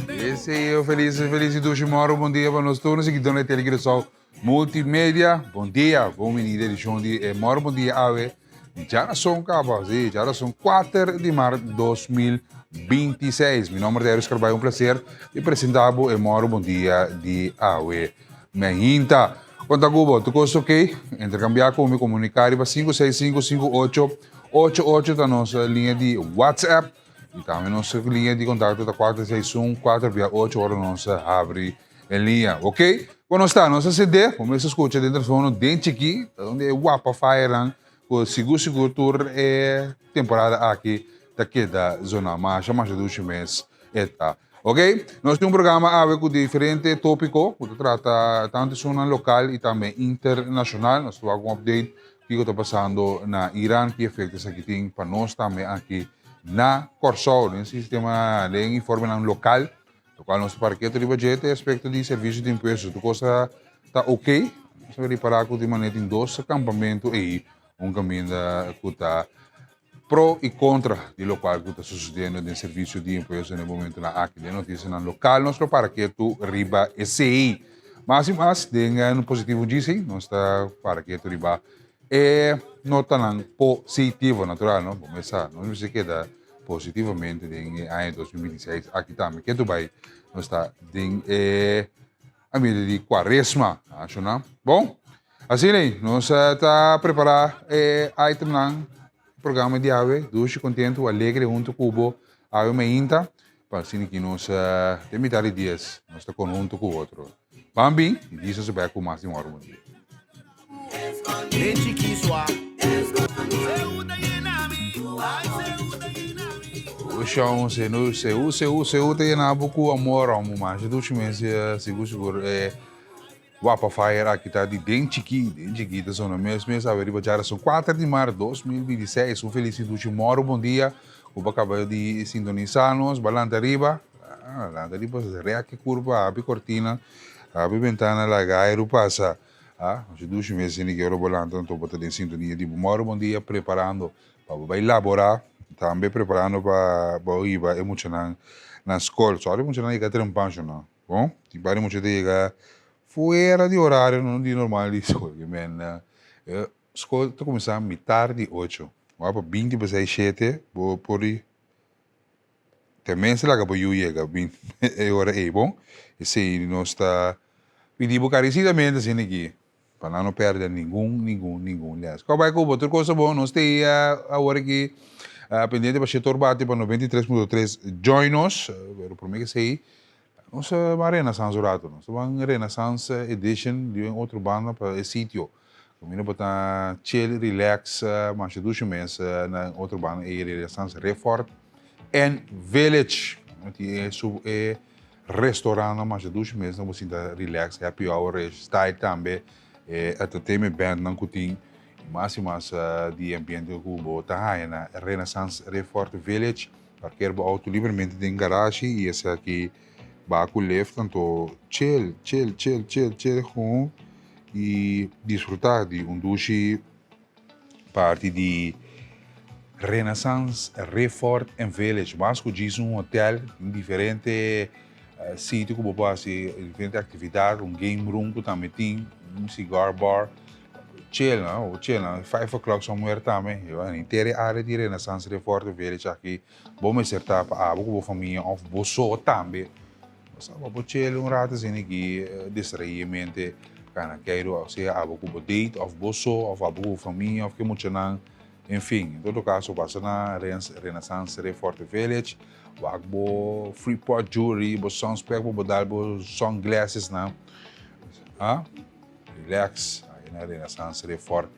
Deseo feliz, feliz y dushi moro. Bon dia pa nos tur. Nos equipo de Tele Curaçao Multimedia. Bon dia, bon venida edicion di eh, Moro Bon Dia Awe. Djarason caba, sí, djarason 4 di maart 2026. Mi nomber ta Eros Carballo, un placer di presenta bo e Moro Bon Dia di awe. Mehinta. Konta ku bo, tur kos ok? Interkambiá ku mi, komuniká riba 565 5888 ta nos liña di WhatsApp i tambe nos liña di kontakto ta 461 4 bia 8 ora nos habri e liña. Ok? Kon nos ta? Nos a sede, bo mester skucha den trasfondo den chikí, ta donde e wapa firenan ku sigur sigur tur e temporada aki ta keda zona. Masha masha dushi mes e ta. Ok, nos tin un programa awe ku diferente tópiko ku ta trata tantu esunnan lokal i tambe internashonal. Nos ta wak un update kiko ta pasando na Iran, ki efekto esaki tin pa nos tambe aki na Kòrsou. Den sistema, den informenan lokal, lokual nos ta para ketu riba dje ta e aspekto di servisio di impuesto. Tur kos ta ta ok. Nos a ripará ku di manera tin dos kampamentu ei, un kaminda ku ta Pro y contra di locual cu ta sucediendo den servicio di impuesto na e momentonan aki. Den noticianan local nos lo para ketu riba esey. Mas y mas den un positivo djisi nos ta para ketu riba e notanan positivo, natural no, bo mes sa nos mester keda positivamente den e aña 2026 aki tambe. Ketu bay nos ta den e ambiente di cuaresma, asho nan. Bon. Asina ei, nos ta prepará e itemnan programa di awe, dushi, kontentu, alegre huntu ku bo awe mainta, pa asina ki nos den mitar di dies nos ta kon huntu ku otro. Ban bin i disa su bek ku mas di un ora bon dia. Shon, se seu, seu, seu ta yena bo ku amor, amo, masha dushi mes, sigur sigur. Wapa Fire aki ta di den chikí, den chikí ta zona mes mes awe riba djarason 4 di maart 2026. Un felis i dushi mòru bon dia ku bo kaba di sintonisá nos. Bo a lanta riba, ah, lanta riba rèk e kurpa, habri kortina, habri bentana laga airu pasa. Ah, masha dushi mes esei ki ora bo lanta anto bo ta den sintonia di bo mòru bon dia preparando pa bo bai laborá, tambe preparando pa bo hiba e muchanan na skol. Sòri muchanan yega trempan shona. Bon, tin par di mucha ta yega fuera di horario no di normal di skol. Ke men e skol ta kuminsá mitar di ocho. Wak pa binti pa seis shete bo por di te mester laga bo yu yega bin e ora ei. Bon, esei nos ta pidi bo karesidamente asina aki pa nan no pèrdè ningun ningun ningun lès. Kòp bai ku bo tur kos ta bon. Nos ta ei awor aki pendiente pa Shetor bati pa 93.3 join nos. Pero promé ke esei Nos a ban Renaissance un rato. Nos a ban Renaissance Edition di un otro banda pa e sitio. Kaminda bo ta chill, relax, masha dushi mes na otro banda ei Renaissance Refort and Village. Tin e su e restaurantnan masha dushi mes bo sinta relax, happy hour style tambe, e entertainment bandnan ku tin i mas i mas di ambiente ku bo ta haña na Renaissance Refort Village. Parkeer bo auto libremente den garashi y esaki ba cu lift anto chill, chill, chill, chill, chill gewoon y disfruta di un dushi parti di Renaissance Resort and Village. Mas cu djis un hotel, tin diferente sitio cu bo por haci diferente actividad, un game room cu tambe tin, un cigar bar. Chill no, bo chill no. Five o'clock somewhere tambe. Henter e area di Renaissance Reforte Village aki bo mester ta pa abo ku bo famia of bo so tambe. Bo sa bo por chill un rato asina aki distraí e mente kana keiru o sea abo ku bo date of bo so of abo ku bo famia of ke muchanan. En fin, en todo kaso pasa na Renaissance Reforte Village wak bo Freeport Jewelry, bo sunspec bo bo dal bo sunglasses nan. Ha? Relax, ahi na Renaissance Refort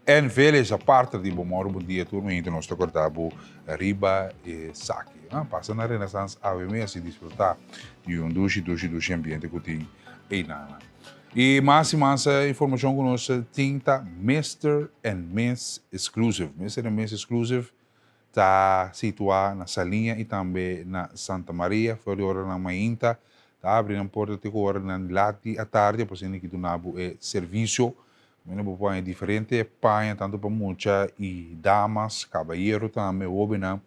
en Village aparte di bo moro bon dia tur mainta nos ta corta bo riba e saki. Ah, pasa na Renaissance awe mes y disfruta di un dushi dushi dushi ambiente cu tin eynan. Y mas y mas informacion cu nos tin ta Mister and Miss Exclusive. Mister and Miss Exclusive Ta situá na Saliña i tambe na Santa Maria. For di oranan mainta ta abri nan porta te ku oranan lat di atardi pa asina ki duna bo e servisio. Kaminda bo por haña diferente paña tantu pa mucha i damas, kabayero tambe, hóbennan,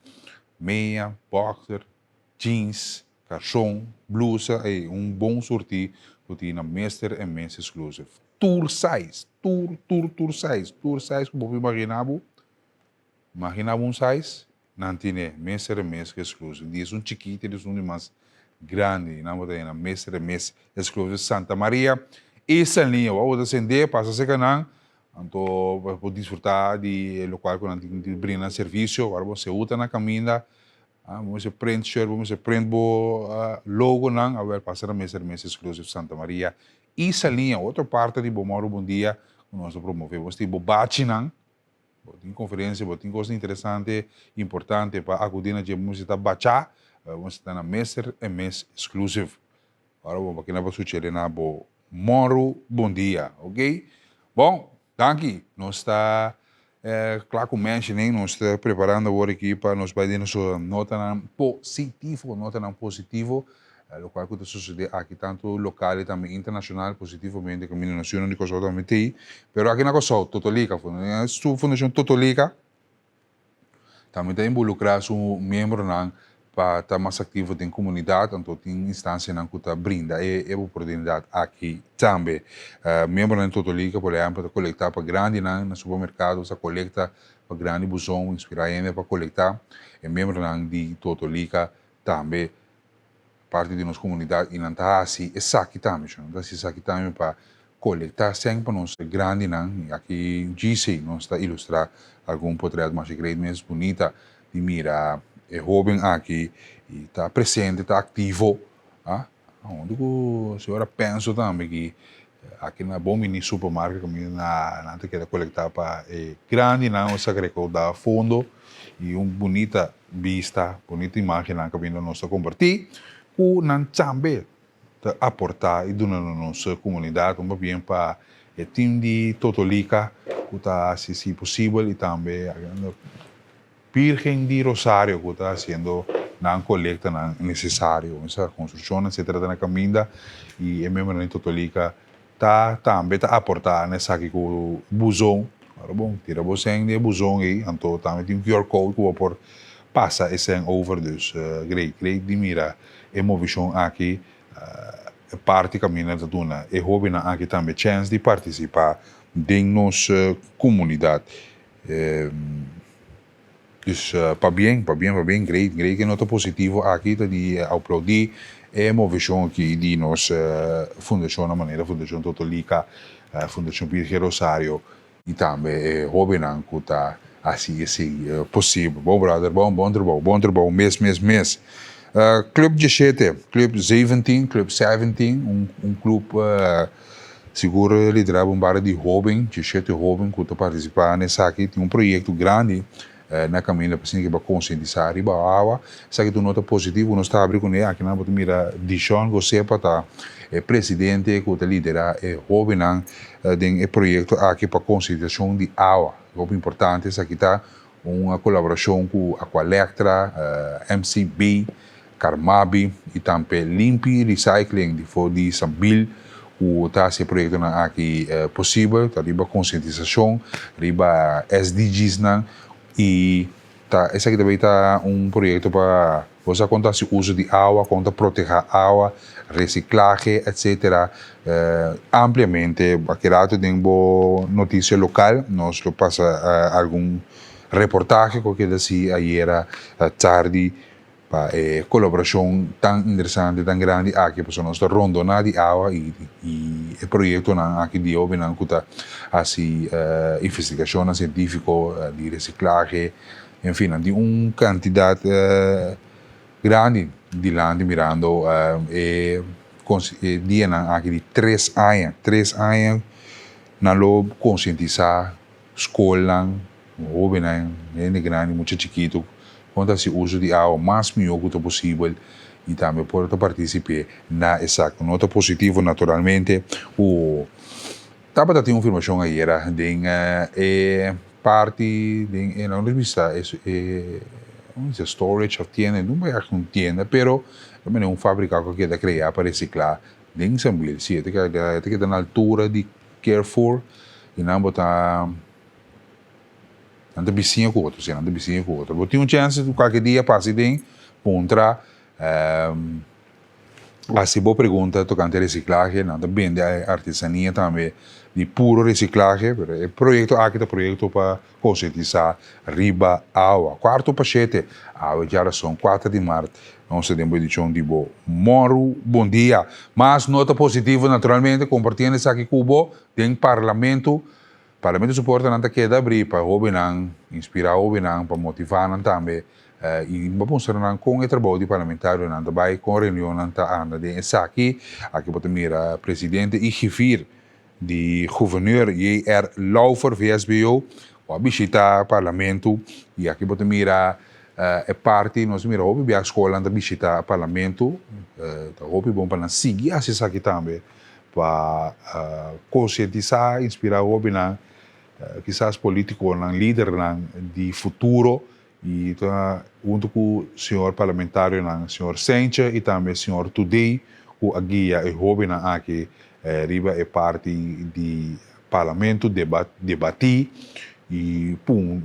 meya, bòkser. Jeans, karson, blusa i un bon surtí ku tin na Mister and Miss Exclusive. Tur size, tur, tur, tur size, tur size ku bo por imaginá bo. Imaginá bo un size, nan tine Mister and Miss Exclusive. Di esun chikito i di esun di mas grandi, nan bo ta na Mister and Miss Exclusive Santa Maria i San Liña. Wou bo ta sendé, pasa serka nan, anto bo por disfrutá di lokual ku nan tin brinda nan servisio. Ora bo seú ta na kaminda, Bo mester print shirt, bo mester print bo logonan, awel pasa na Mister Miss Exclusive Santa Maria y Saliña, otro parte di Bo Moro Bon Dia cu nos ta promove. Bo tin bo bachinan, bo tin conferencia, bo tin cosnan interesante, importante pa acudi na dje, bo mester ta bacha, bo mester ta na Mister and Miss Exclusive. Ora bo kina pa sucede na Bo Moro Bon Dia, ok? Bon, danki. Nos ta kla ku mentioning, nos ta preparando awor aki pa nos bai den nos notanan positivo, notanan positivo, lokual ku ta sosodé aki tantu lokal i tambe internashonal positivamente kaminda nos yunan di Kòrsou tambe t'ei. Pero aki na Kòrsou, Totolika, su fundashon Totolika Tambe ta involukrá su miembronan pa ta mas aktivo den komunidat, anto tin instansianan ku ta brinda e oportunidat aki tambe. Miembronan di Totolika, por ehèmpel, ta kolektá pa grandinan na supermerkado, sa kolekta pa grandi buzon, inspirá hende pa kolektá. E miembronan di Totolika tambe parti di nos komunidat i nan ta hasi esaki tambe, nan ta hasi esaki tambe pa kolektá sèn pa nos grandinan. I aki GC nos ta ilustrá algun potrèt masha great mes bunita di mira e hóben aki i ta presente, ta aktivo. Huntu ku señora Penso tambe ki aki na Bon Bini Supermarket kaminda na nan ta keda kolektá pa e grandinan nos a rekoudá fondo i un bunita bista, bunita imagennan kaminda nos ta kompartí ku nan tambe ta aportá i duna na nos komunidat. Un pabien pa e tim di Totolika ku ta hasi esei posibel i tambe Birgen di Rosario ku ta hasiendo nan kolektanan nesesario. Esa konstrukshonnan etsetera ta na kaminda i e miembronan di Totolika ta tambe ta aportá na esaki ku buzon. Ora bon, tira bo sèn den e buzon ei, anto tambe tin un QR code ku bo por pasa e sèn over. Dus great, great di mira e movishon aki. E parti kaminda ta duna e hóbennan aki tambe chèns di partisipá den nos komunidat. Dus pabien, pabien, pabien, great, great ke nota positivo aki ta di aplaudí e moveshon aki di nos fundashonnan manera Fundashon Totolika, Fundashon Virgen Rosario i tambe e hóbennan ku ta hasi esei posibel. Bon brother, bon, bon trabou, bon trabou mes, mes, mes. Club Dieshete, Club 17, Club 17, un un club Sigur liderá un bara di hóben, diesshete hóben ku ta partisipá na esaki. Tin un proyekto grandi na kaminda pa asina ke pa konsientisá riba awa. Esaki ta un nota positivo ku nos ta habri kuné. Akinan bo ta mira Dishon Gosepa ta e presidente ku ta liderá e hóbennan den e proyekto aki pa konsientisashon di awa. Hopi importante esaki ta un kolaborashon ku Aqualectra, MCB. Carmabi y tambe Limpi Recycling di for di Sambil cu ta haci e proyectonan aki posibel, ta riba concientisacion, riba SDGsnan y ta esaki ta bay ta un proyecto pa bo sa con ta haci uso di awa, con ta proteha awa, reciclahe etcetera ampliamente. Aki rato den bo noticia local nos lo pasa algun reportahe cu a keda haci ayera tardi. Pa e kolaborashon tan interesante, tan grandi aki, pasobra nos ta rondoná di awa i e proyektonan aki di hóbennan ku ta hasi investigashonnan sientífiko di resiklahe, en fin, nan tin un kantidat grandi dilanti mirando e dianan aki di tres aña, tres aña nan lo konsientisá skolnan, hóbennan, hende grandi, mucha chikitu, kon ta hasi uso di awa mas mihó ku ta posibel i tambe por ta partisip'é na esaki. Un nota positivo naturalmente ku tabata tin un firmashon ayera den e parti den e nan bisa e storage of tienda, no bai un tienda pero ta manera un fabrika ku a keda krea pa resiklá den Sambil. Si e ta keda na altura di Carrefour y nan bo ta nan ta bisiña cu otro, si nan ta bisiña cu otro. Bo tin un chance cualkier dia pasa den puntra Hasi bo pregunta tokante resiklahe, nan ta bende artesania tambe di puro resiklahe, pero e proyekto aki ta proyekto pa konsientisá riba awa. Kuarto pa shete, awe djarason kuater di mart, nos ta den bo edishon di bo Mòru Bon Dia. Mas nota positivo naturalmente kompartiendo esaki ku bo den Parlamento. Parlamento su portanan ta keda abrí pa hóbennan, inspirá hóbennan, pa motivá nan tambe i pa mustra nan kon e trabou di parlamentarionan ta bai, kon reunionnan ta anda den esaki. Aki bo ta mira presidente i gifir di Gouverneur JR. Lauffer, VSBO, ku a bishitá Parlamento i aki bo ta mira e parti, nos mira hopi bia skolnan ta bishitá Parlamento, ta hopi bon pa nan sigui hasi esaki tambe pa konsientisá, inspirá hobennan, kisas polítikonan, lidernan di futuro i ta huntu ku señor parlamentarionan, señor Sentje i tambe señor Today ku a guia e hobennan aki riba e parti di parlamento debatí i pun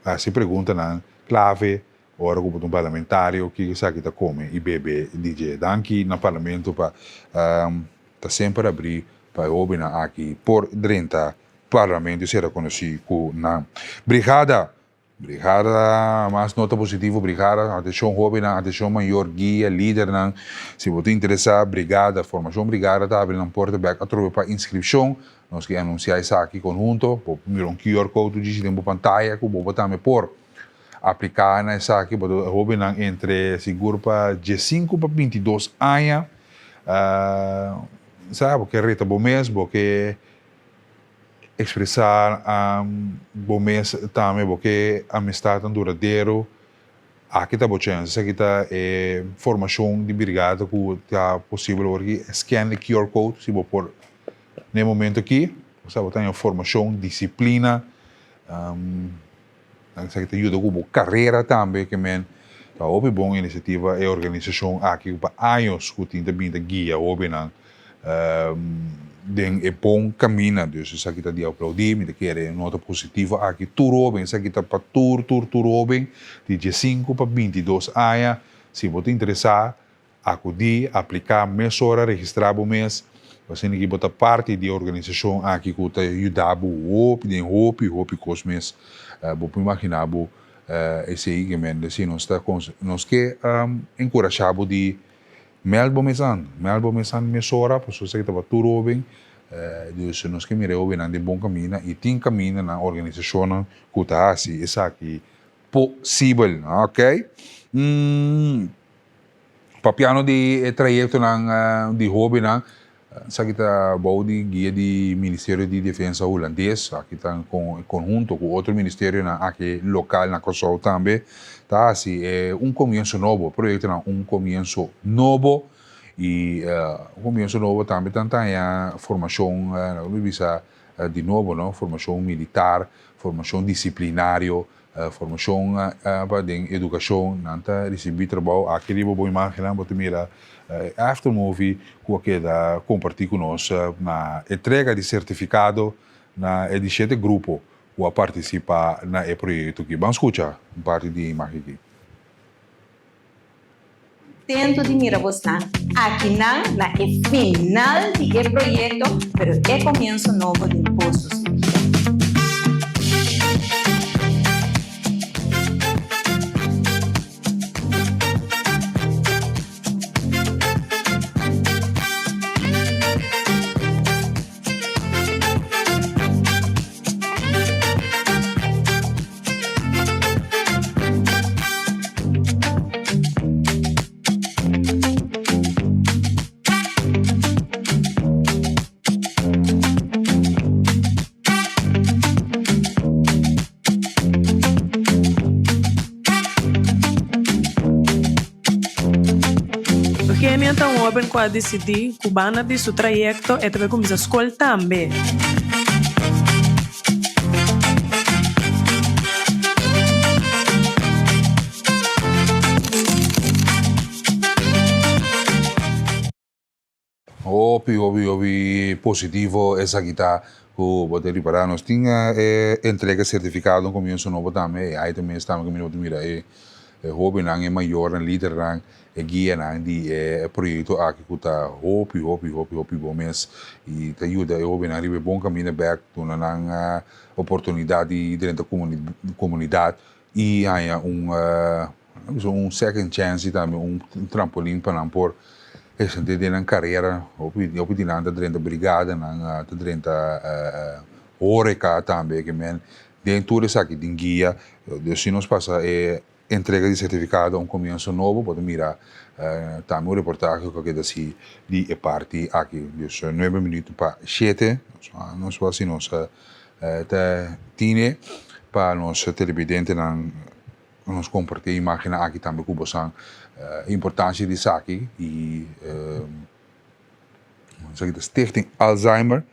hasi preguntanan klave Ora ku bo ta un parlamentario kiko esaki ta kome i bebe di dje. Danki na parlamento pa ta semper abrí pa e hóbennan aki por drenta parlamento i ser rekonosí ku nan. Brigada! Brigada mas nota positivo brigada atenshon hóbennan atenshon mayor guia lidernan si bo ta interesá brigada formashon brigada ta abri nan porta bèk atrobe pa inskripshon nos ke anunsiá esaki konhunto bo por mira un QR code tu djisi den bo pantaya ku bo tambe por Apliká na esaki bo ta hóbennan entre sigur pa diesinku pa bintidos aña. Sa bo ke reta bo mes, bo ke ekspresá bo mes tambe, bo ke amistatnan duradero, aki ta bo chèns. Esaki ta e formashon di brigada ku ta posibel awor aki. Scan e QR code si bo por na e momento aki. Bo sa bo ta haña formashon, disiplina. Esaki ta yuda ku bo karera tambe ke men ta hopi bon inisiativa e organisashon aki ku pa años ku tin ta bin ta guia hobennan den e bon kaminda. Dus esaki ta di aplaudí, mi ta kere e nota positivo aki tur hoben, esaki ta pa tur tur tur hoben di diesinku pa bintidos aña. Si bo ta interesá Akudí, apliká mesora, registrá bo mes, asina ki bo ta parti di e organisashon aki ku ta yuda bo hopi den hopi hopi kos mes. Bo por imaginá bo esei ke men desi nos ta nos ke enkurashá bo di mèld bo mes an, mèld bo mes an mesora pasobra esaki ta pa tur hóben, dus nos ke mira e hóbennan den bon kaminda i tin kamindanan organisashonnan ku ta hasi esaki posibel, ok. Papiando di e trayektonan di hóbennan, esaki ta bou di guia di Ministerio di Defensa Hulandes, aki ta en konhunto ku otro ministerionan aki lokal na Kòrsou tambe, ta hasi e Un Komienso Nobo, proyektonan Un Komienso Nobo i Un Komienso Nobo tambe ta haña formashon, mi bisa di nobo no, formashon militar, formashon disiplinario, Formashon pa den edukashon, nan ta risibí trabou. Aki riba bo imágennan bo ta mira e after movie ku a keda kompartí ku nos na entrega di sertifikado na e di shete grupo ku a partisipá na e proyekto aki. Ban skucha un parti di e imágen aki. Contento di mira bosnan akinan na e final di e proyecto, pero e comienzo nobo den boso su bida. Eugenia ta un hoben ku a disidí ku banda di su trayekto e ta bai kuminsá skol tambe. Hopi hopi hopi positivo esaki ta ku bo ta ripará. Nos tin e entrega sertifikado un komienso nobo tambe. E item mes tambe ku mi bo ta mira e E hobennan, e mayornan, lidernan, e guianan di e proyekto aki ku ta hopi, hopi, hopi, hopi bon mes i ta yuda e hobennan riba e bon kaminda bèk, duna nan oportunidat di drenta komunidat i haña un, un second chance i tambe un trampolin pa nan por extendé den nan karera. Hopi, hopi di nan ta drenta brigadanan, ta drenta horeca tambe, ke men Den tur esaki tin guia, dus si nos pasa e entrega di sertifikado Un Comienzo Nobo bo ta mira tambe un reportahe ku a keda hasi di e parti aki. Dus nuebe minuut pa shete nos wak si nos ta tine pa nos televidentenan nos komparti e imagennan aki tambe ku bosan importansia di esaki i esaki ta Stichting Alzheimer.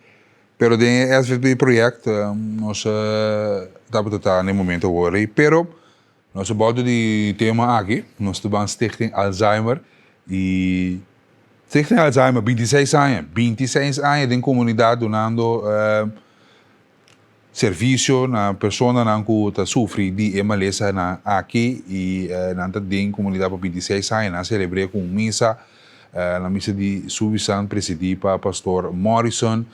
Pero den e SVB project nos tabata ta na e momento awor ei, pero nos a bòrdu di tema aki, nos ta ban Stichting Alzheimer i Stichting Alzheimer 26 aña, 26 aña den komunidat dunando servisio na personanan ku ta sufri di e malesanan aki i nan ta den komunidat pa 26 aña, nan a selebr'é ku un misa. Na misa di Suvisan presidí pa Pastor Morrison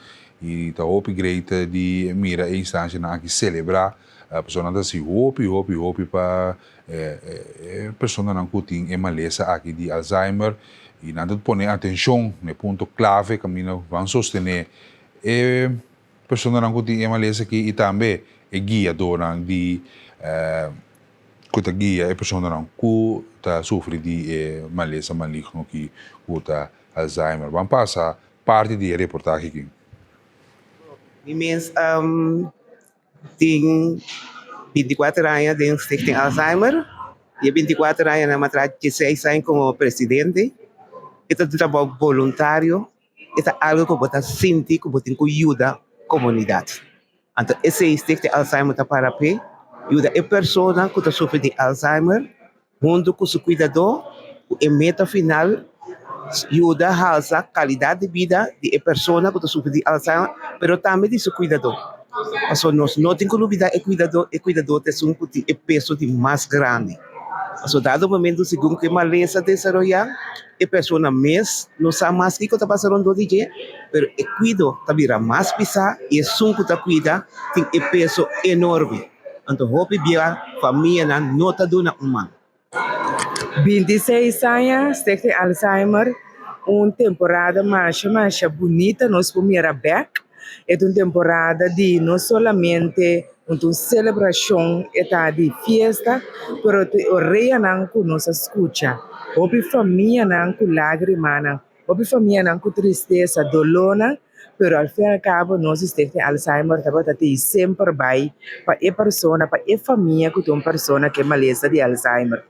i ta hopi great di mira e instancianan aki selebrá pasobra nan ta hasi hopi hopi hopi pa e personanan ku tin e malesa aki di Alzheimer i nan ta pone atenshon na e punto klave kaminda ban sostené e personanan ku tin e malesa aki i tambe e guiadónan di ku ta guia e personanan ku ta sufri di e malesa maligno ki ku ta Alzheimer. Ban pasa parti di e reportahe aki. Mi mes tin 24 aña den Stichting Alzheimer y e 24 añanan mi a traha 16 aña como presidente. E ta un trabou boluntario, e ta algo ku bo ta sinti ku bo tin ku yuda komunidat. Anto esei Stichting Alzheimer ta para p'e yuda e persona ku ta sufri di Alzheimer huntu ku su kuidadó ku e meta final yuda halsa kalidat di bida di e persona ku ta sufri di Alzheimer pero tambe di su kuidadó. Pasobra nos no tin ku lubidá e kuidadó, e kuidadó ta esun ku tin e peso di mas grandi. Pasobra dado momento segun ku e malesa desaroyá e persona mes no sa mas kiko ta pasa rondó di dje, pero e kuido ta bira mas pisá i esun ku ta kuida tin e peso enorme. Anto hopi bia famianan no ta duna un man. 26 aña Stichting Alzheimer, un temporada masha masha bunita nos por mira bek. E ta un temporada di no solamente un ta un celebracion e ta di fiesta, pero ta e oreanan cu nos a scucha. Hopi famianan cu lagrimanan, hopi famianan cu tristesa, dolornan, pero al fin y al cabo nos di Stichting Alzheimer tabata tin semper bay pa e persona, pa e famia cu ta un persona cu e malesa di Alzheimer.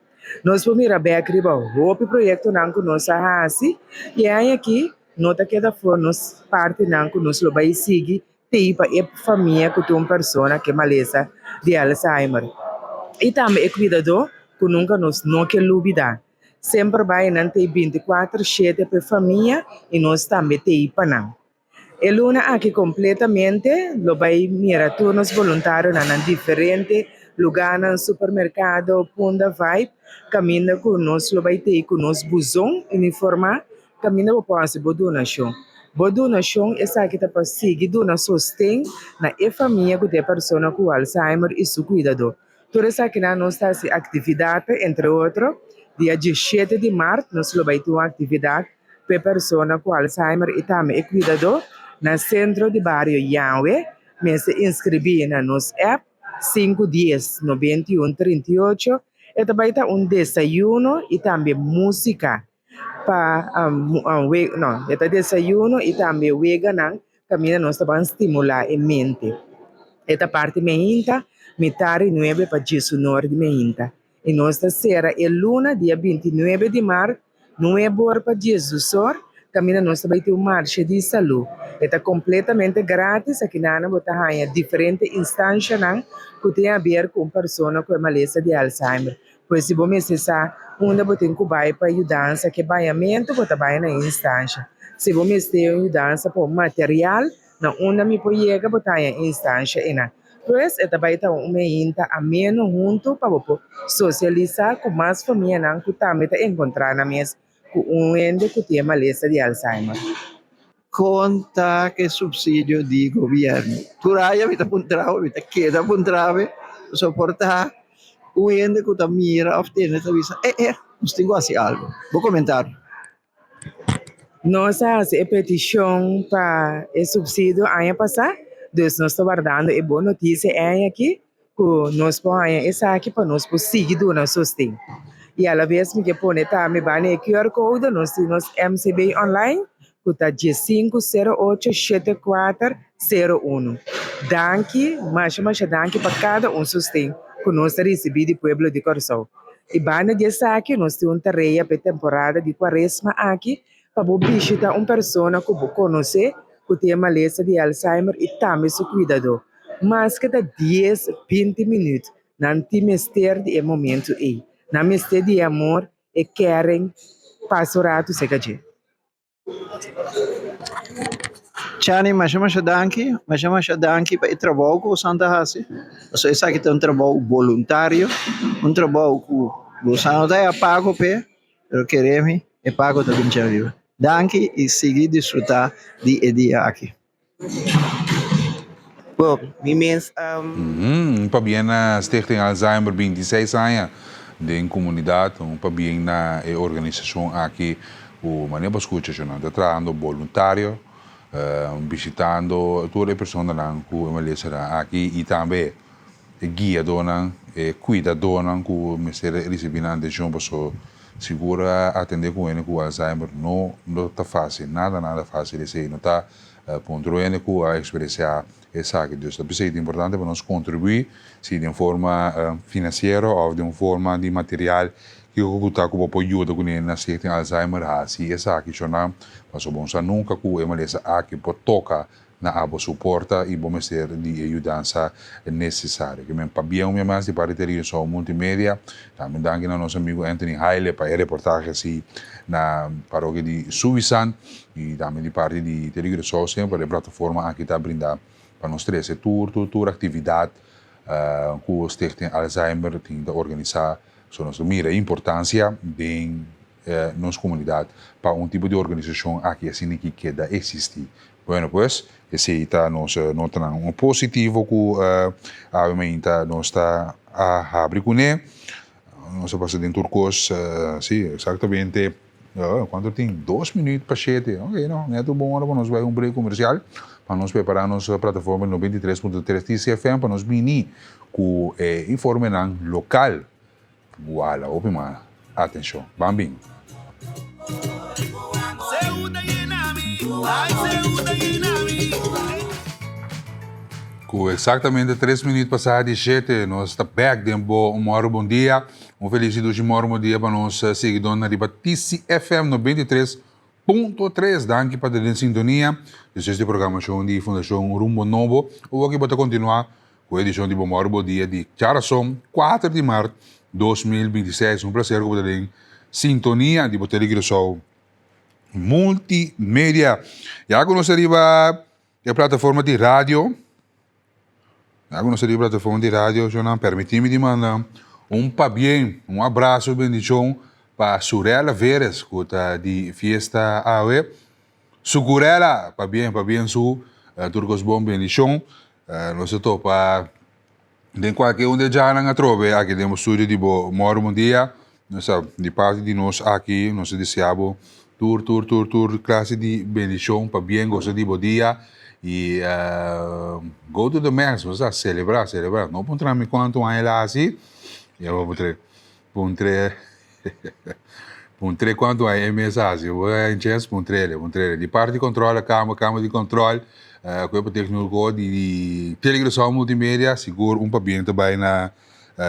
Nos por mira bek riba hopi proyectonan cu nos a haci y e aña aki No ta keda for nos partinan ku nos lo bai sigui tei pa e famia ku tin un persona ku e malesa di Alzheimer. I tambe e kuidadó ku nunka nos no ke lubidá. Semper bai nan tei 24 shete pa e famia i nos tambe tei pa nan. E luna aki kompletamente lo bai mira tur nos boluntarionan na diferente lugánan, supermerkado, Punda Vibe, kaminda ku nos lo bai tei ku nos buzon uniformá. Kaminda bo por hasi bo donashon. Bo donashon esaki ta pa sigui duna sosten na e famia ku ta e persona ku Alzheimer i su kuidadó. Tur esakinan nos ta hasi aktividat, entre otro, dia 17 di mart nos lo bai tin un aktividat pa e persona ku Alzheimer i tambe e kuidadó na Sentro di Bario Yahwe. Mester inskribí na nos app sinku dies 91 38. E ta bai ta un desayuno i tambe músika. Pa no, e ta desayuno y tambe weganan caminda nos ta ban stimula e mente. E ta parti meinta, mitar y nuebe pa diesunor di meinta. Y nos ta cera e luna dia 29 di mart, nuebe or pa diesdusor, caminda nos ta bay tin un marshe di salud. E ta completamente gratis, akinana bo ta haya diferente instancianan cu tin haber cu un persona cu e malesa di Alzheimer. Pues si bo mester sa unda bo tin ku bai pa yudansa ku e bañamentu, bo ta bai na e instansha. Si bo mester un yudansa pa un material, na unda mi por yega bo ta haña e instansha einan. Pues e ta bai ta un meinta ameno huntu pa bo por sosialisá ku mas famianan ku tambe ta enkontrá nan mes ku un hende ku tin e malesa di Alzheimer. Kon ta ku e supsidio di gobièrnu? Tur aña mi ta puntra bo, mi ta keda puntra bo, pasobra por ta un hende ku ta mira òf tende ta bisa, eh eh, nos tin ku hasi algu. Bo komentario. Nos a hasi e petishon pa e supsidio aña pasá, dus nos ta wardando e bon notisia e aña aki ku nos por haña esaki pa nos por sigui duna sosten. I alabes mi ke pone tambe banda e QR code nos tin nos MCB online ku ta diesinku sero ocho shete kuater sero unu. Danki, masha masha danki pa kada un sosten ku nos ta risibí di pueblo di Kòrsou. I banda di esaki nos tin un tarea pa e temporada di kuaresma aki pa bo bishita un persona ku bo konosé ku tin e malesa di Alzheimer i tambe su kuidadó. Maske ta dies, binti minüt, nan tin mester di e momentu ei. Nan mester di e amor, e caring, pasa un ratu serka dje. Chani, masha masha danki, masha masha danki pa e trabou ku bosan ta hasi. Pasobra esaki ta un trabou boluntario, un trabou ku bosan no ta haya pago p'e, pero kere mi e pago ta bin dje ariba. Danki i sigui disfruta di e dia aki. Bo, mi mes. Un pabien na Stichting Alzheimer 26 aña den comunidad, un pabien na e organisacion aki cu manera bo scucha cu nan ta trahando boluntario, bishitando tur e personanan cu e malesanan aki y tambe e guiadonan, e cuidadonan cu mester ricibi nan atencion paso sigur atende cu hende cu Alzheimer no no ta facil, nada nada facil esey no ta Puntra hende ku a eksperensiá esaki. Dus ta p'esei ta importante pa nos kontribuí, si den forma finansiero òf den un forma di material, kiko ku ta ku bo por yuda kuné na Stichting Alzheimer hasi esaki shona. Pasobra bo no sa nunka ku e malesa aki por toka na abo su porta i bo mester di e yudansa nesesario. Ke men pabia un bia mas di parti Televisor Multimedia. Tambe danki na nos amigo Anthony Haile pa e reportahe asi na parokia di Suvisan. I tambe di parti di Tele Curaçao semper e plataforma aki ta brinda pa nos trese tur tur tur actividad cu Stichting Alzheimer tin ta organisa. So nos ta mira e importancia den nos comunidad pa un tipo di organisacion aki asina ki keda existi. Bueno pues esey ta nos notanan positivo cu awe mainta nos ta a habri cune. Nos a pasa den tur cos, si exactamente. Cuanto tin? Dos minuut pa shete. Ok, no, net un bon ora pa nos bai un break comercial, pa nos prepara nos plataforma di 93.3 TCFM pa nos bini cu e informenan local. Guala hopi mas atencion. Ban bin. Cu exactamente tres minuut pasa di shete, nos ta bek den bo Un Moro Bon Dia. Un felis i dushi mormo dia pa nos siguidónan riba TCFM 93.3. Danki pa ta den sintonia. Despues di programashon di Fundashon Rumbo Nobo, owoki bo ta kontinuá ku e edishon di Bo Mòru Bo Dia di djarason kuater di mart 2026. Un plaser ku bo ta den sintonia di bo Tele Curaçao Multimedia. Ya ku nos ta riba e plataforma di radio. Ya ku nos ta riba plataforma di radio, shownan, permití mi di manda un pabien, un abraso i bendishon pa Surella Veres ku ta di fiesta awe. Sucurella, pabien, pabien su, tur kos bon, bendishon. Nos ta topa den kualke un di e djanan atrobe aki den bo studio di bo Mòru Bon Dia. Nos ta di parti di nos aki, nos ta desea bo tur tur tur tur klase di bendishon, pabien gosa di bo dia i go to the max, bo sa selebrá selebrá, no puntra mi kuantu aña el a hasi, ya bo puntr'é puntr'é puntr'é kuantu aña e mes a hasi, bo a chens puntr'é puntr'é, di parti di kòntròl a kamba kamba di kòntròl kuerpo tekniko di Telegrasaw Multimedia sigur un pabien ta bai na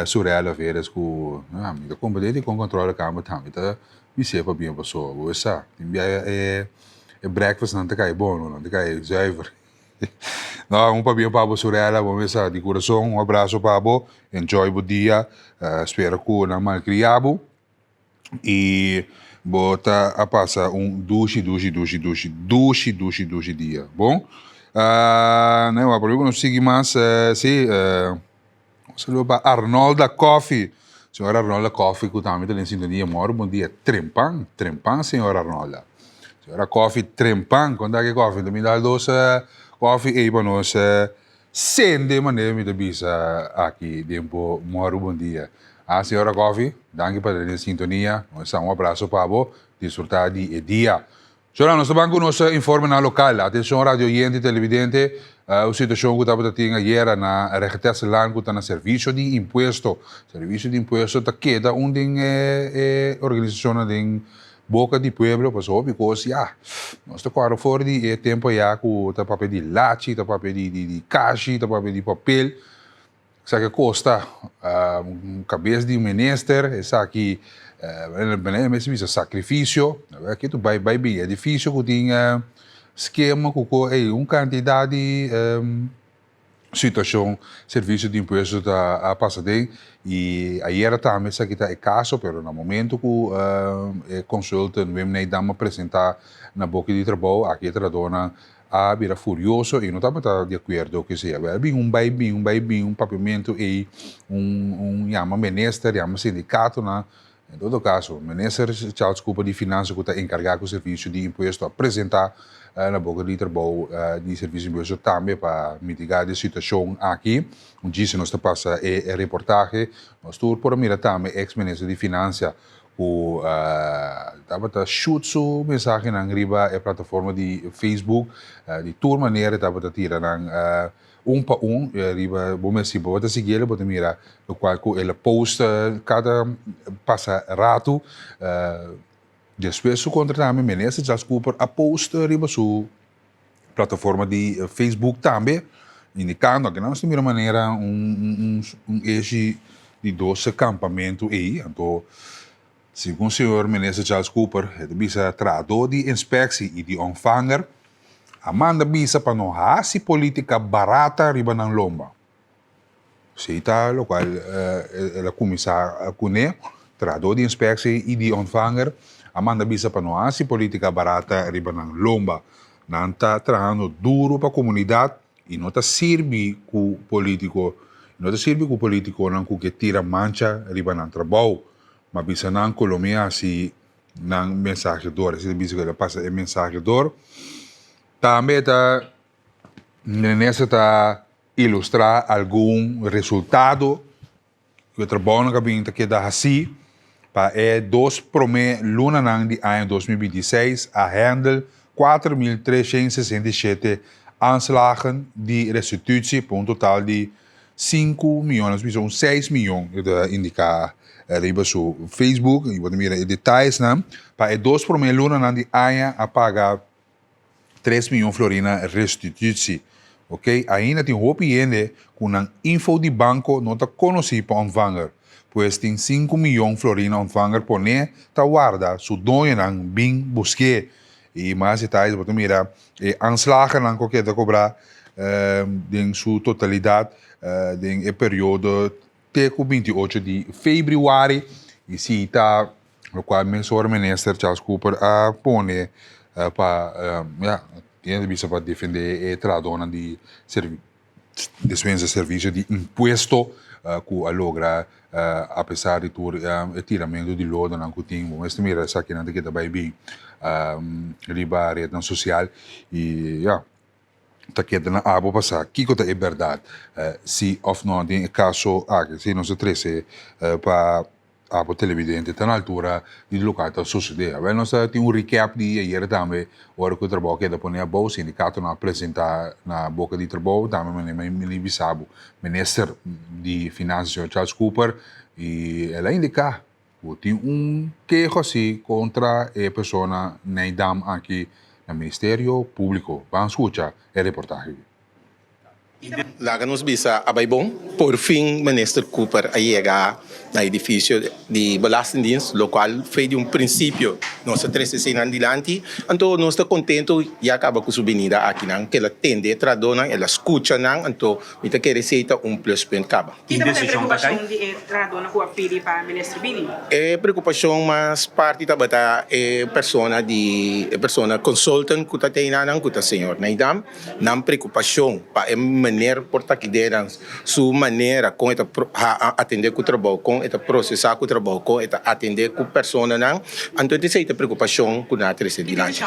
Surella Veres ku mi ta komprendé dikon kòntròl a kamba tambe ta bis'é pabia pasobra bo sa tin bia e e breakfast nan ta kai bon no nan ta kai zuiver no un pabia pa bo Surella bo mester sa di kurason un abraso pa bo enjoy bo dia spera ku nan malkria bo i bo ta a pasa un dushi dushi dushi dushi dushi dushi dushi dia bon. Uh, nee, maar probeer nos sigui mas, si, un saludo pa Arnolda Coffee. Señora Arnolda Coffee ku tambe ta den sintonia. Moro bon dia. Trempan, trempan señora Arnolda. Señora Coffee trempan, kon ta ki koffie? Ta mi dal dos koffie ei pa nos sende manera mi ta bisa aki den bo moro bon dia. Ah, señora Coffee, danki pa ta den sintonia. Nos sa un abraso pa bo. Disfruta di e dia. Señora, nos ta ban ku nos informenan lokal. Atenshon radio oyente i televidente, un situashon ku tabata tin ayera na Regetesselaan ku ta na Servisio di Impuesto. Servisio di Impuesto ta keda un den e organisashonnan den boka di pueblo pasobra hopi kos ya nos ta kòrda for di e tempu aya ku ta papia di lachi, ta papia di kashi, ta papia di papel. Esaki a kosta kabes di un minister, esaki e mester bisa sakrifisio, aki tu bai bai bin edifisio ku tin skema ku ku ey un kantidat di situashon servisio di impuesto ta a pasa den i ayera tambe esaki ta e kaso pero na momento ku e consultant Wim Nijdam a presenta na boki di trabou aki e trahadornan a bira furioso y no tabata di acuerdo cu esey. A bin un bay bin, un bay bin, un papiamento ey, un un yama minister, yama sindicatonan. En todo caso, minister Charles Cooper di Finansa cu ta encarga cu servicio di impuesto a presenta na boca di trabou di servicio di impuesto tambe pa mitiga di situacion aki. Un djis nos ta pasa e reportahe. Nos tur por a mira tambe ex minister di Finansa ku tabata shoot su mensahenan riba e plataforma di Facebook. Di tur manera e tabata tira nan un pa un riba bo mes. Si bo ta sigui el bo ta mira lokual ku el a post kada pasa ratu. Despues su kontra tambe Minister Charles Cooper a post riba su plataforma di Facebook tambe indicando aki nos ta mira manera un un eshi di dos campamento ey anto segun señor minister Charles Cooper e ta bisa trahador di inspectie y di ontvanger a manda bisa pa no haci politica barata riba nan lomba. Esei ta lokual el a kuminsá kuné. Trahadó di inspeksie i di ontvanger a manda bisa pa no hasi polítika barata riba nan lomba. Nan ta trahando duru pa komunidat i no ta sirbi ku polítiko no ta sirbi ku polítikonan ku ke tira mancha riba nan trabou. Ma bisa nan ku lo mi hasi nan mensahe dor. Esei ta bisa ku el a pasa e mensahe dor. Tambe ta Minister ta ilustrá algun resultado ku e trabounan ku a bin ta keda hasí pa e dos promé lunanan di aña 2026 a hèndel 4367 aanslagen di restitutie pa un total di 5 mion, nos bisa un 6 mion e ta indiká riba su Facebook i bo ta mira e detayesnan. Pa e dos promé lunanan di aña a paga 3 miyon florina restitutie. Ok, ainda tin hopi hende ku nan info di banko no ta konosí pa ontvanger. Pues tin 5 miyon florina ontvanger poné ta warda su doñonan bin busk'é. I mas detayes bo ta mira e aanslagennan ku a keda kobrá den su totalidat den e periodo te ku 28 di febrüari i si ta lokual mesora minister Charles Cooper a pone pa ya tiene di bisa pa defende e trahadónan di despensa servisio di impuesto ku a logra apesar di tur e tiramentu di lodonan ku tin. Bo mester mira esakinan ta keda bai bin riba retnan sosial i ya. Ta keda na abo pa sa kiko ta e bèrdat, si òf no den e kaso aki. Si nos a trese pa abo televidente ta na altura di loke ta sosodé. Awel nos ta tin un recap di ayera tambe ora ku e trabou a keda pone abou, sindikatonan a presentá na boka di trabou, tambe manera mi bisa bo minister di finansa señor Charles Cooper i el a indiká Bo tin un keho asi kontra e persona Nijdam aki na Ministerio Públiko. Ban skucha e reportahe. Laga nos bisa a bai bon, por fin Minister Cooper a yega na edifisio di Belastingdienst, lokual fei di un prinsipio nos a trese eseinan dilanti. Anto nos ta kontento ya kaba ku su binida akinan, ku el a tende e trahadónan, el a skucha nan, anto mi ta kere esei ta un pluspunt kaba. Ki tabata e preokupashon di e trahadónan ku a pidi pa Minister bini? E preokupashon mas parti tabata e persona di e persona consultant ku ta tei nan, ku ta señor Naidam. Nan preokupashon pa e meneer por ta kidenan su manera kon e ta atendé ku trabou, kon e ta prosesá ku trabou, kon e ta atendé ku personanan. Anto esei ta e preokupashon ku nan a trese dilanti.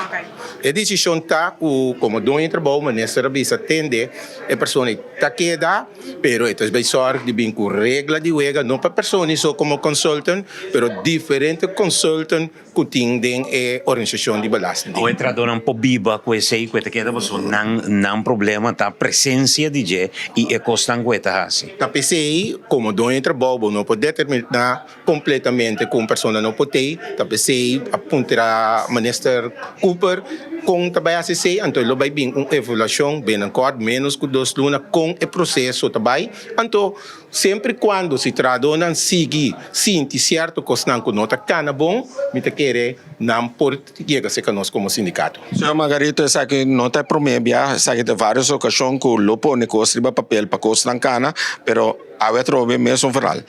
E desishon ta ku komo doño di trabou minister a bisa tende e persona ei ta keda, pero e ta bai sòrg di bin ku regla di wega no pa persona ei so komo consultant, pero diferente consultant ku tin den e organisashon di belasting. Ku e trahadónan por biba ku esei ku e ta keda pasobra nan nan problema ta presensia di dje i e kosnan ku e ta hasi. Ta p'esei komo doño di trabou bo no por determiná kompletamente ku un persona no por tei. Ta p'esei a puntra Minister Cooper kon ta bai hasi esei, anto lo bai bin un evaluashon binnenkort ménos ku dos luna kon e proseso ta bai. Anto Semper i kuando si trahadónan sigui sinti sierto kosnan ku no ta kana bon, mi ta kere nan por yega serka nos komo sindikato. Señor Margarito, esaki no ta e promé bia, esaki ta vários okashon ku lo pone kos riba papel pa kosnan kana, pero awe atrobe mesun verhal.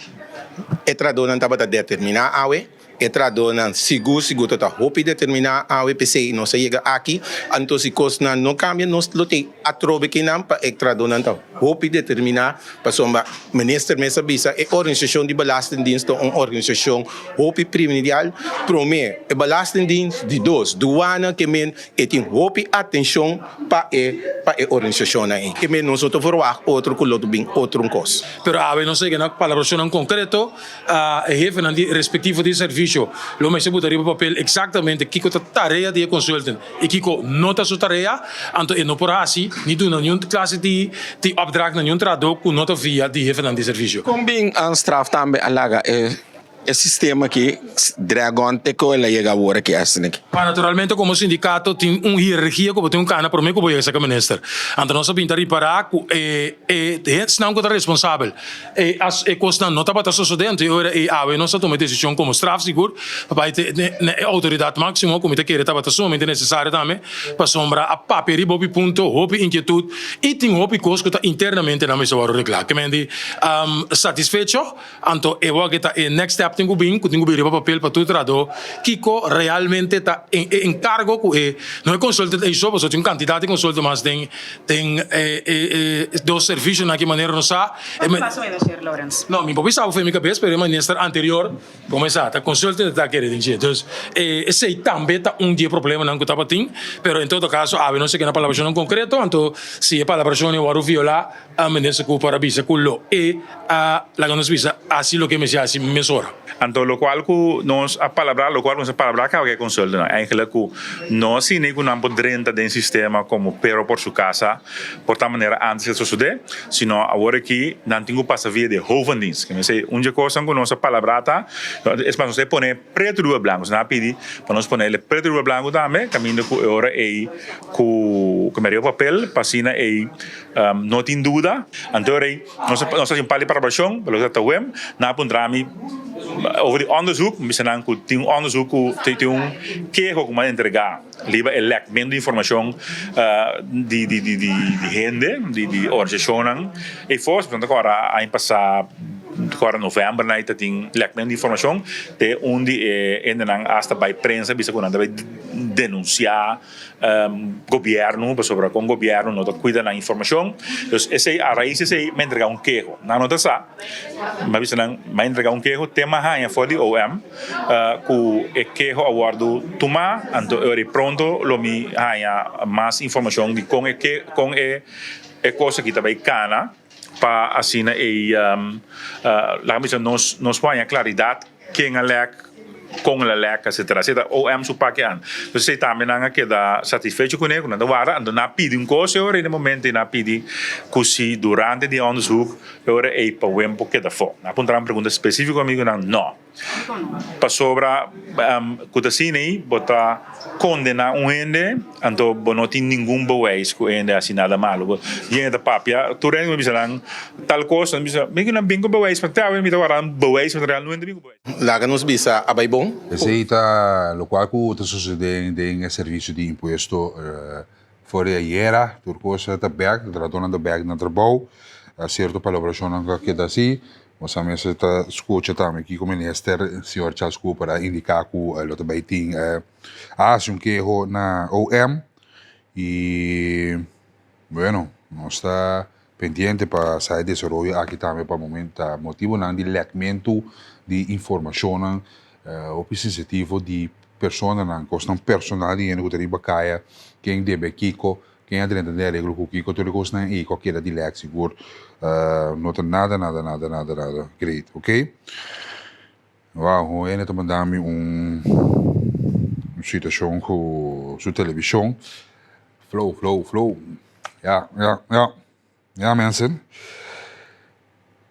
E trahadónan tabata determiná awe. E trahadónan sigur sigur ta ta hopi determiná awe p'esei nos a yega aki. Anto si kosnan no kambia nos lo tin atrobe kinan pa e trahadónan ta hopi determiná pasobra minister mes a bisa e organisashon di Belastingdienst ta un organisashon hopi primordial. Promé e Belastingdienst, di dos duana ke men e tin hopi atenshon pa e pa e organisashonnan ei. Ke men nos no ta verwagt otro ku lo ta bin otro un kos. Pero awe nos a yega na palabrashonnan konkreto. E hefenan di respektivo di servisio lo mester buta riba papel eksaktamente kiko ta tarea di e consultant i kiko no ta su tarea, anto e no por hasi ni duna niun klase di opdracht na niun trahadó ku no ta via di hefenan di servisio. Kon bin an straf tambe a laga e sistema aki dragon te ku el a yega awor aki asina aki? Ma naturalmente komo sindikato tin un hierarkia ku bo tin un kana promé ku bo yega serka minister. Anto nos a bin ta ripará ku e e hensnan ku ta responsabel E as e kosnan no tabata sosodé, anto e ora ei awe nos a tuma e desishon komo straf sigur pa bai te na e outoridat máksimo ku mi ta kere tabata sumamente nesesario tambe, pasobra a papia riba hopi punto, hopi inkietut i tin hopi kos ku ta internamente nan mester wòrdu reglá. Ke men di satisfecho, anto e wòrdu ta e next step tin ku bin, ku tin ku bin riba papel pa tur trahadó kiko realmente ta e enkargo ku e no e konsulta ei so, pasobra tin un kantidat di konsulta mas den den e e dos servisionan ki manera nos sa. Cuanto mas o menos, señor Lourens? No, mi por bisa bo for mi cabes, pero e minister anterior como esa ta consulta ta kere den dje. Dus esey tambe ta un di e problemanan cu tabatin, pero en todo caso awe nos a keda na palabracionnan concreto, anto si e palabracionnan worde viola, minister Cooper a bisa cu lo e a laga nos bisa haci loke mester haci mesora. Anto locual cu nos a palabra, locual cu nos a palabra caba cu e consultanan, eigenlijk cu no asina cu nan por drenta den sistema como pero por su casa, Por ta manera antes a sosodé, sino awor aki nan tin ku pasa via di hovendienst. Ke mester un dje kosnan ku nos a palabrá ta, es mas nos a pone pretu riba blanku, nos a pidi pa nos pone el pretu riba blanku tambe, kaminda ku e ora ei ku ku mester riba papel pa asina ei no tin duda. Anto ora ei nos a nos a hasi un par di palabrashon, pa loke ta ta wem, nan a puntra mi over di onderzoek, mi bisa nan ku tin un onderzoek ku tin un keho ku mi a entregá. Riba e lèkmentu di informashon di di hende, di organisashonnan. E fos, ta kòrda aña pasá, ta kòrda novèmber nan ta tin lèkmentu di informashon te un di e hendenan asta bai prensa bisa ku nan ta bai denunsiá gobièrnu pasobra kon gobièrnu no ta kuida nan informashon. Dus esei a rais di esei mi a entregá un keho. Nan no ta sa, mi a bisa nan mi a entregá un keho te mi a haña for di OM. Ku e keho a wòrdu tumá, anto e ora ei pronto lo mi haña mas informashon di kon e ke kon e e kos aki ta bai kana pa asina ei laga mi bisa nos nos por haña klaridat ken a lèk, kon el a lèk etsetera etsetera. OM su paki an. Entonces esei tambe nan a keda satisfecho kuné ku nan ta warda anto nan a pidi un kos e ora ei na e momento ei nan a pidi ku si durante di e onderzoek e ora ei pa wempo keda afó. Nan a puntra un pregunta spesífiko amigu nan no. Pasobra ku ta asina ei bo ta kondená un hende, anto bo no tin ningun bewijs ku e hende a hasi nada malu. Bo hende ta papia, tur hende ku mi bisa nan tal kos, nan bisa mi ku nan bin ku bewijs, ma te awe mi ta warda bewijs, ma realmente bin ku bewijs. Laga nos bisa a bai bon. Esei ta lokual ku ta sosodé den e servisio di impuesto for di ayera. Tur kos ta bèk, trahadónan ta bèk na trabou. Sierto palabrashonnan ku a keda así. Nos a mester ta skucha tambe kiko minister señor Charles Cooper a indiká ku lo ta bai tin a hasi un keho na OM i bueno nos ta pendiente pa sa e desaroyo aki tambe pa momento ta motibonan di lèkmentu di informashonnan hopi sensitivo di personanan kosnan personal di hende ku ta riba kaya ken debe kiko Ken a drenta den areglo ku kiko tur e kosnan ei ku a keda di lek sigur no ta nada nada nada nada nada great ok. Wow un hende ta manda mi un situashon ku su televishon flow flow flow ya ya ya. Ya mensen.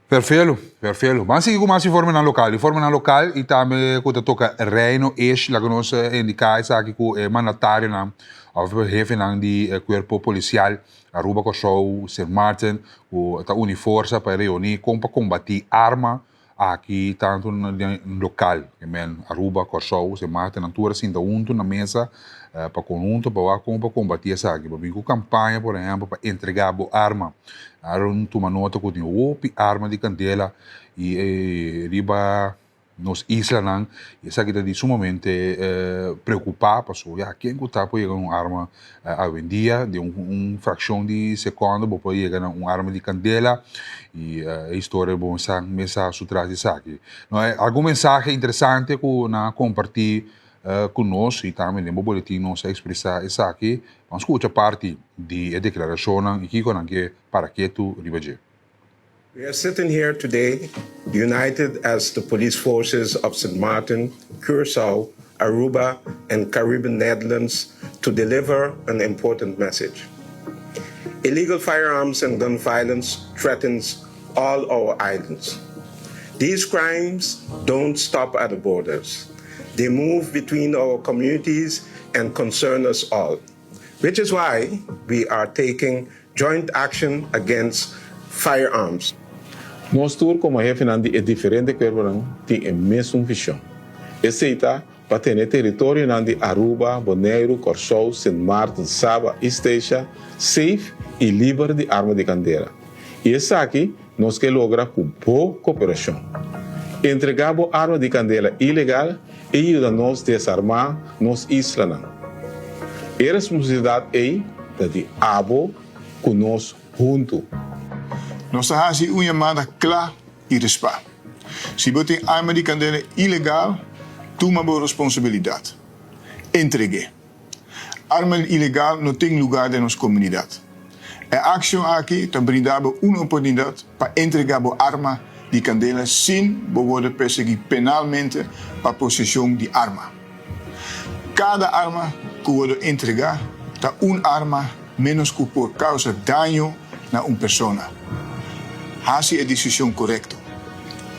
Perfelo, perfelo. Ban sigui ku mas informenan lokal. Informenan lokal i tambe ku ta toka Reino ish, laga nos indiká esaki ku e mandatarionan òf e hefenan di e kuerpo polisial Aruba, Kòrsou, Sint Maarten ku ta uni forsa pa reuní kon pa kombatí arma Aki tantu den lokal, ke men Aruba, Kòrsou, Sint Maarten, nan tur a sinta huntu na mesa pa konhunto pa wak kon pa kombatí esaki. Pa bin ku kampaña por ehèmpel pa entregá bo arma. Aaron tuma nota ku tin hopi arma di kandela i riba nos islanan i esaki ta di sumamente preokupá pasobra ya ken ku ta por yega na un arma awendia den un frakshon di sekònde bo por yega na un arma di kandela. I e historia bon sa mesa su tras di esaki. No, algun mensahe interesante ku nan a kompartí ku nos i tambe den bo boletin nos a ekspresá esaki. Ban skucha parti di e deklarashonnan i kiko nan ke para ketu riba dje. We are sitting here today united as the police forces of Sint Maarten, Curaçao, Aruba and Caribbean Netherlands to deliver an important message. Illegal firearms and gun violence threatens all our islands. These crimes don't stop at the borders. They move between our communities and concern us all, which is why we are taking joint action against firearms. Nos tur komo hefenan di e diferente kuerponan tin e mesun vishon. Esei ta pa tene teritorionan di Aruba, Boneiru, Kòrsou, Sint Maarten, Saba i Statia safe i liber di arma di kandela. I esaki nos ke logra ku bo koperashon. Entregá bo arma di kandela ilegal i yuda nos desarmá nos islanan. E responsabilidat ei ta di abo ku nos huntu. Nos ta hasi un yamada kla i respá. Si bo tin arma di kandela ilegal, tuma bo responsabilidat. Entreg'é. Arma ilegal no tin lugá den nos komunidat. E akshon aki ta brinda bo un oportunidat pa entregá bo arma di kandela sin bo wòrdu persiguí penalmente pa poseshon di arma. Kada arma ku wòrdu entregá ta un arma ménos ku por kousa daño na un persona. Hasi e desishon korekto.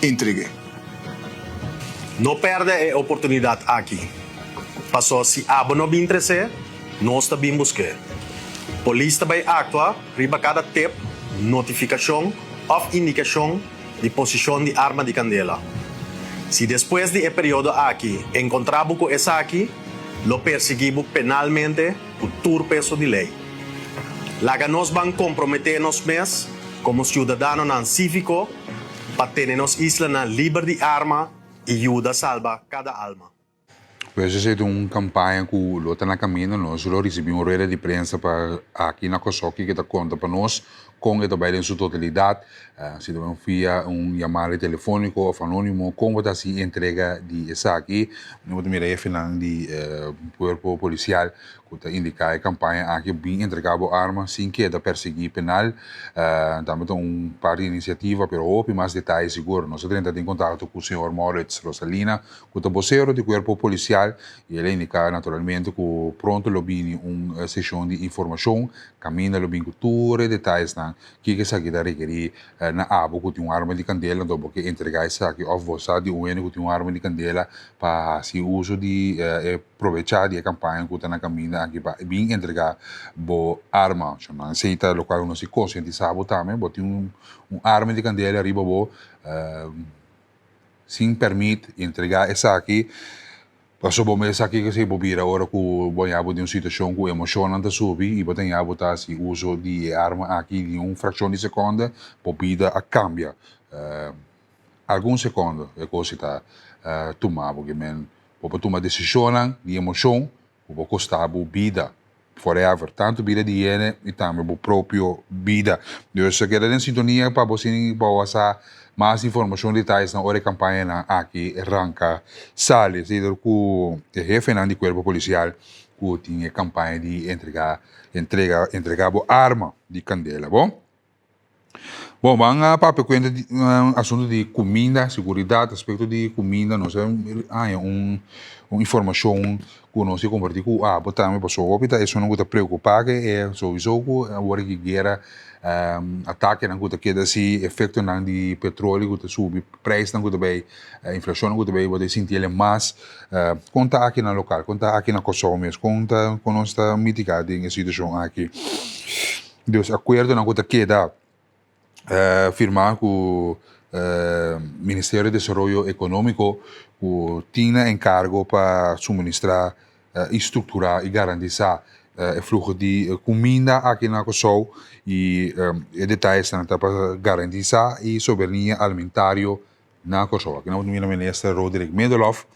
Entreg'é. No pèrdè e oportunidat aki. Paso si abo no bin tres'é, nos ta bin busk'é. Polis ta bai aktua riba kada tip, notifikashon òf indikashon di posishon di arma di kandela. Si despues di e periodo aki enkontrá bo ku esaki, lo persiguí bo penalmente ku tur peso di lei. Laga nos ban komprometé nos mes komo siudadanonan síviko pa tene nos islanan liber di arma i yuda salba kada alma. Pues esei ta un kampaña ku lo ta na kaminda. Nos lo risibí un rueda di prensa pa aki na Kòrsou kiko ta konta pa nos kon e ta bai den su totalidat. Si ta via un yamada telefóniko òf anónimo kon bo ta hasi entrega di esaki. Bo ta mira hefenan di kuerpo polisial ku ta indiká e kampaña aki bin entregá bo arma sin keda persiguí penal. Tambe ta un par di inisiativa pero hopi mas detaye sigur. Nos a drenta den kontakto ku señor Maurits Rosalina ku ta bosero di kuerpo polisial i el a indiká naturalmente ku pronto lo bini un seshon di informashon kaminda lo bin ku tur e detayesnan. nan kiko esaki ta rekerí na abo ku tin un arma di kandela anto bo ke entregá esaki òf bo sa di un hende ku tin un arma di kandela pa hasi uso di e probechá di e kampaña ku ta na kaminda aki pa bin entregá bo arma. Nan esei ta lokual nos tin konsientisá bo tambe bo tin un arma di kandela riba bo sin pèrmit entregá esaki. Pasobra bo mes sa kiko si bo bira ora ku bo haña bo den un situashon ku emoshonnan ta subi i bo ta haña bo ta hasi uso di e arma aki den un frakshon di sekonde, bo bida a kambia. Algun sekonde e kos ta tuma bo. Bo por tuma desishonnan di emoshon ku por kosta bo bida forever, tantu bida di hende i tambe bo propio bida. Dus keda den sintonia pa bo sin pa bo sa mas informashon detayesnan ora e kampañanan aki ranka sali. Esei ta ku e hefenan di kuerpo polisial ku tin e kampaña di entrega entrega entrega bo arma di kandela. Bon. Bon, ban a papia kuenta di asuntu di kuminda, seguridat, aspekto di kuminda, nos a haña un un informashon ku nos ke kompartí ku abo tambe, pasobra hopi ta esunnan ku ta preokupá ke e souiso ku awor ki guera atakenan ku ta keda si, efektonan di petroleo ku ta subi, preisnan ku ta bai, inflashonnan ku ta bai, bo ta sinti el mas. Kon ta aki na lokal, kon ta aki na Kòrsou mes, kon ta kon nos ta mitigá den e situashon aki? Dus akuerdonan ku ta keda firmá ku Ministerio di Desaroyo Ekonómiko ku tin na enkargo pa suministrá i strukturá i garantisá e fluho di kuminda aki na Kòrsou i e detayesnan ta pa garantisá e soberania alimentario Na Kòrsou. Aki nan mira Minister Roderick Middelhof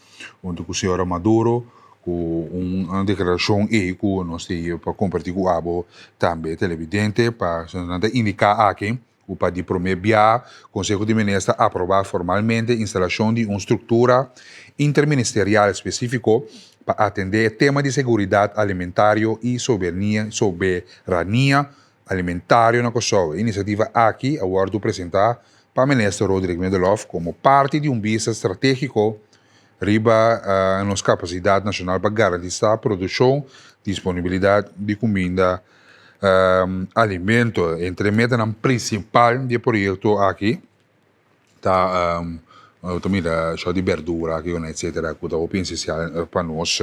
huntu ku señora Maduro ku un deklarashon ei ku nos tin pa kompartí ku abo tambe televidente pa nan ta indiká aki ku pa di promé bia Konseho di Minister a aprobá formalmente instalashon di un struktura interministerial spesífiko pa atendé e tema di seguridat alimentario i soberania alimentario na Kòrsou. E inisiativa aki a wòrdu presentá pa Minister Roderick Middelhof komo parti di un bista stratégiko riba nos kapasidat nashonal pa garantisá produkshon, disponibilidat di kuminda, alimento. Entre e metanan prinsipal di e proyekto aki ta ta mira shò di berdura aki etcetera ku ta hopi esensial pa nos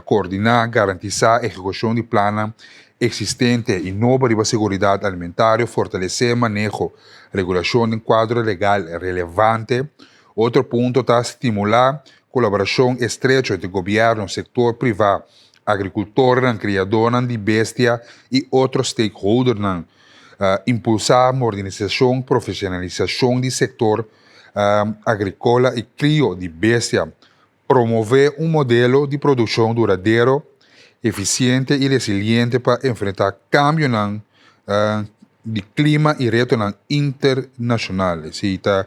koordiná, garantisá ehekushon di plannan eksistente i nobo riba seguridat alimentario, fortalesé maneho, regulashon den kuadro legal relevante. Otro punto ta stimulá kolaborashon estrecho entre gobièrnu, sektor privá, agrikultornan, kriadónan di bestia i otro stakeholdernan. Impulsá modernisashon, profesionalisashon di sektor agrikola i krio di bestia. Promové un modelo di produkshon duradero, efisiente i resiliente pa enfrentá kambionan di klima i retonan internashonal. Esei ta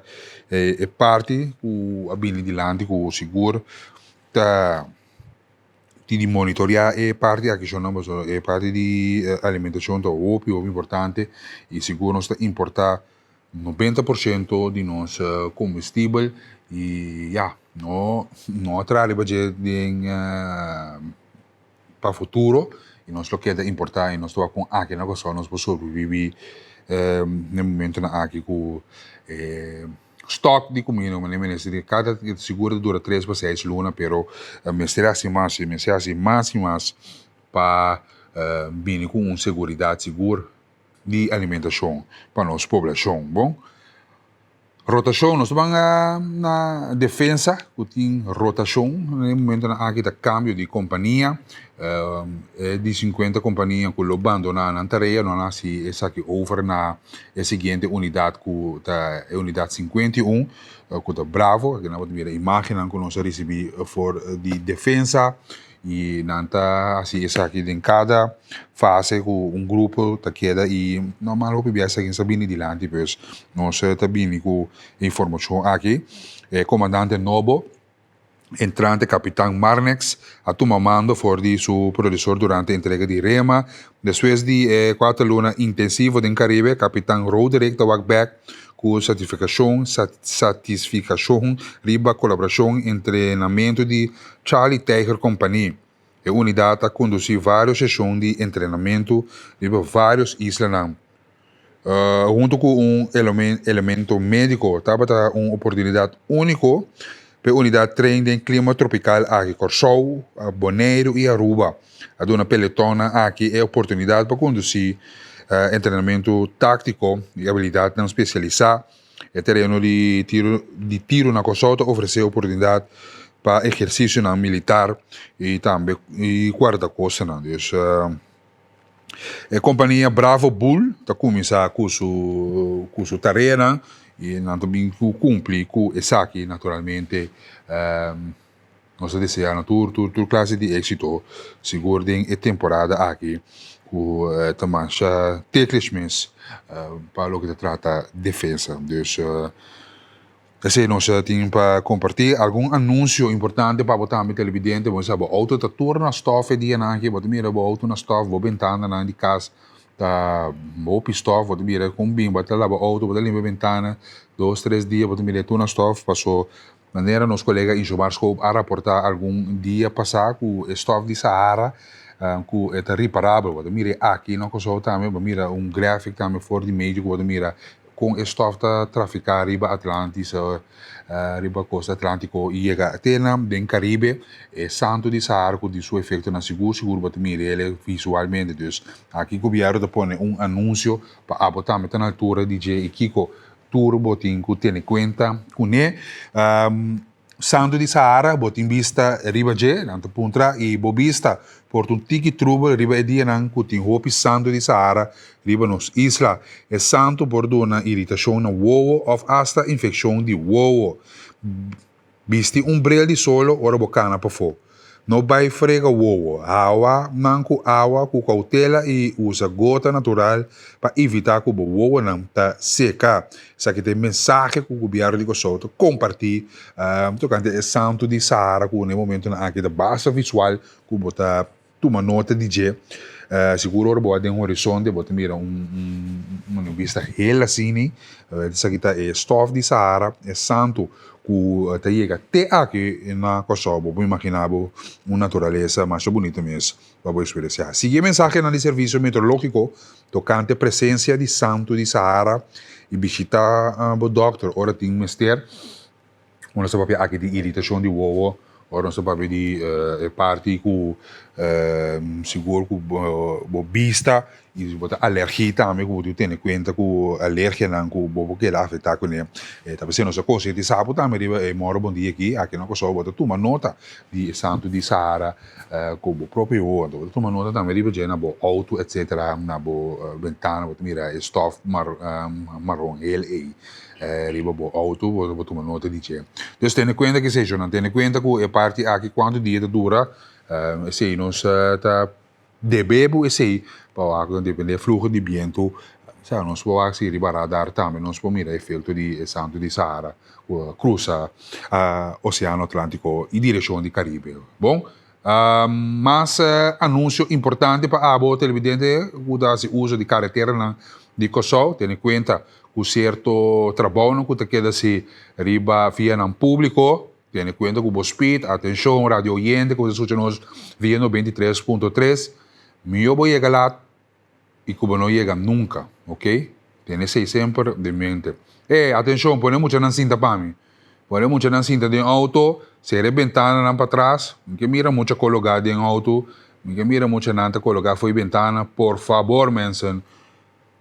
e parti ku a bini dilanti ku sigur ta tin di monitoreá e parti aki shon nan pasobra e parti di alimentashon ta hopi hopi importante i sigur nos ta importá 90% di nos kombustibel i ya no no a traha riba dje den pa futuro i nos lo keda importá i nos ta wak kon aki na Kòrsou nos por sobreviví na e momentonan aki ku e Stock di cuminda como mi mester di cada sigur ta dura tres pa seis luna pero mester haci mas y mester haci mas y mas pa bini cu un seguridad sigur di alimentacion pa nos poblacion bon. Rotacion nos ta ban na defensa cu tin rotacion na e momentonan aki ta cambio di compania E di sinkuenta kompania ku lo bandoná nan tarea lo a hasi esaki over na e siguiente unidat ku ta e unidat 51 ku ta Bravo. Aki nan bo ta mira imágennan ku nos a risibí for di defensa i nan ta hasi esaki den kada fase ku un grupo ta keda i normal hopi bia esaki sa bini dilanti pues nos ta bini ku e informashon aki. E komandante nobo. Entrante Kapitan Marnix a tuma mando for di su predesor durante entrega di rema. Despues di e kuater luna intensivo den Karibe, Kapitan Roderick ta wak bek ku satisfikashon satisfikashon riba kolaborashon entrenamentu di Charlie Tiger Company. E unidat a kondusí vários seshon di entrenamentu riba vários islanan. Huntu ku un elemento médiko tabata un oportunidat úniko pa e unidat train den klima tropikal aki. Kòrsou, Boneiru i Aruba a duna pelotonnan aki e oportunidat pa kondusí entrenamentu táktiko i abilidatnan spesialisá. E tereno di di tiru na Kòrsou ta ofresé oportunidat pa ehersisionan militar i tambe i guardakostanan. Dus e kompania Bravo Bull ta kuminsá ku su ku su tareanan i nan ta bin ku kumpli ku esaki naturalmente. Nos ta deseá nan tur tur tur klase di éksito sigur den e temporada aki ku ta masha teklish mes pa loke ta trata defensa. Dus esei nos tin pa kompartí. Algun anunsio importante pa bo tambe televidente, bo sa bo outo ta tur na stòf e dianan aki, bo ta mira bo outo na stòf, bo bentananan di kas ta hopi stòf, bo ta mira kon bin bo ta laba outo, bo ta limpia bentana dos tres dia bo ta mira e tur na stòf paso Manera nos kolega Injomar Schoop a raportá algun dia pasá ku e stòf di Sahara ku e ta riparabel. Bo ta mira e aki na Kòrsou tambe, bo mira un grafik tambe for di medio ku bo ta mira kon e stòf ta trafiká riba Atlantis, riba kosta Atlántiko i yega te na den Karibe. E santu di Sahara ku di su efektonan sigur sigur bo ta mira el visualmente. Dus aki gobièrnu ta pone un anunsio pa abo tambe ta na altura di dje i kiko Tur bo tin ku tene kuenta kuné. Santu di Sahara, bo tin bista riba dje? Nan ta puntra. I bo bista por ta un tiki trubel riba e dianan ku tin hopi santu di Sahara riba nos isla. E santu por duna iritashon na wowo òf asta infekshon di wowo. Bisti un bril di solo ora bo kana pafó. No bai frega wowo. Hawa nan ku awa ku koutela i usa gota natural pa evitá ku bo wowonan ta seka. Esaki ta e mensahe ku gobièrnu di Kòrsou ta kompartí tokante e santu di Sahara ku na e momentunan aki ta basta visual ku bo ta Tuma nota di dje. Sigur ora bo a den horizonte bo ta mira un un bista hel asini. Esaki ta e stof di Sahara, e santu ku ta yega te aki na Kòrsou. Bo por imaginá bo un naturalesa masha bunita mes pa bo eksperensiá. Sigui e mensahenan di Servisio Meteorológiko tokante presensia di santu di Sahara i bishitá bo dòkter ora tin mester. Ora nos ta papia aki di iritashon di wowo, ora nos ta papia di e parti ku sigur ku bo bista i bo ta alergi tambe ku bo tin ku tene kuenta ku alergianan ku bo por keda afektá kuné. Ta p'esei nos ta konsientisá bo tambe riba e moro bon dia aki, aki na Kòrsou bo ta tuma nota di e santu di Sahara ku bo propio wowo. Anto bo ta tuma nota tambe riba dje na bo outo etsetera, na bo bentana bo ta mira e stòf maron hel ei. Riba bo auto bo ta tuma nota di dje. Dus tene kuenta ki seshonan, tene kuenta ku e parti aki kuantu dia ta dura, esei nos ta debe bo esei pa wak ta depende fluho di bientu, sa nos por wak si riba radar tambe nos por mira efekto di e santu di Sahara ku a krusa Oseano Atlantiko i direkshon di Karibe. Bon, mas anunsio importante pa abo televidente ku ta hasi uso di kareteranan di Kòrsou, tene kuenta ku sierto trabounan ku ta keda si riba vianan públiko, tene kuenta ku bo speed, atenshon radio oyente ku ta skucha nos via 93.3, mihó bo yega lat i ku bo no yega nunka, ok? Tene esei semper den mente. E, atenshon, pone muchanan sinta pa mi. Pone muchanan sinta den outo, sera e bentananan patras, mi ke mira mucha kologá den outo, mi ke mira muchanan ta kologá fo'i bentana, por fabor mensen.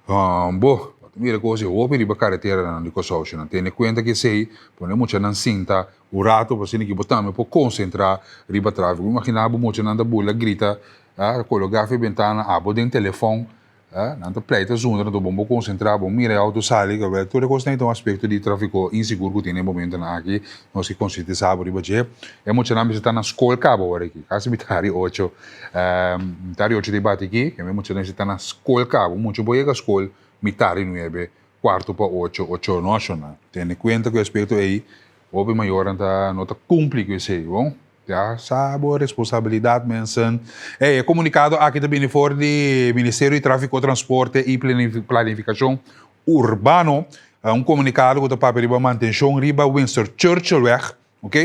Bo ta mira kos di hopi riba kareteranan di Kòrsou. Si nan tene kuenta ku esei, pone muchanan sinta un rato pa asina ki bo tambe por konsentrá riba tráfiko. Imaginá bo muchanan ta bula grita, ta kologá for e bentana, abo den telefòn, nan ta pleita zundra, anto bo no por konsentrá, bo mira e outo sali, tur e kosnan ei ta un aspekto di tráfiko insigur ku tin den e momentonan aki. Nos ke konsientisá bo riba dje. E muchanan mester ta na skol kaba ora aki, kasi mitar di ocho. Mitar di ocho ta e bati aki, e muchanan mester ta na skol kaba. Un mucha por yega skol mitar di nuebe, kuarto pa ocho, ocho nochi nan. Tene kuenta ku e aspekto ei, hopi mayornan ta no ta kumpli ku esei, bon. Ya sa bo responsabilidat mensen. Ey, e komunikado aki ta bini for di Ministerio di Tráfiko, Transporte i Planifikashon Urbano. Un komunikado ku ta papia riba mantenshon riba Winston Churchillweg, ok.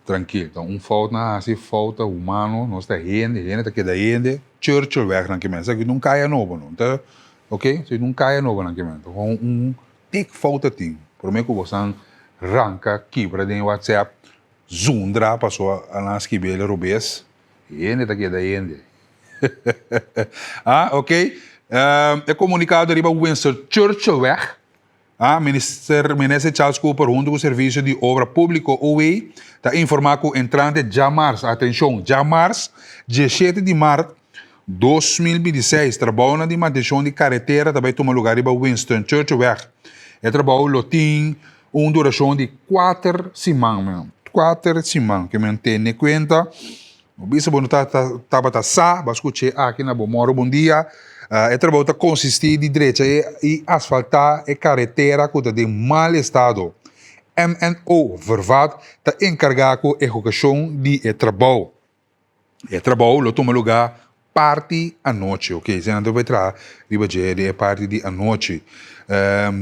Trankil, ta un fout nan hasi, fout ta humano, nos ta hende, hende ta keda hende, Churchillweg nan kimen, esaki no un kaya nobo no, ta ok, esaki no un kaya nobo nan kimen, ta gewoon un tik fout ta tin, prome ku bosan ranka kibra den WhatsApp, zundra paso nan a skibi el robes, hende ta keda hende. Ah, ok, e komunikado riba Winston Churchillweg. A Minister Minister Charles Cooper hunto ku Servisio di Obra Públiko, OW, ta informá ku entrante djamars, atenshon, djamars, 17 di mart 2026, trabounan di mantenshon di karetera ta bai tuma lugá riba Winston Churchillweg. E trabou lo tin un durashon di kuater siman, kuater siman, ke men tene kuenta. Bo bisa bo no ta tabata sa, bo a skuch'é aki na bo mòru bon dia. E trabou ta konsistí di drecha i asfaltá e karetera ku ta den mal estado. MNO Vervat ta enkargá ku ehekukashon di e trabou. E trabou lo tuma lugá parti anochi, ok, esei nan ta bai traha riba dje den e parti di anochi.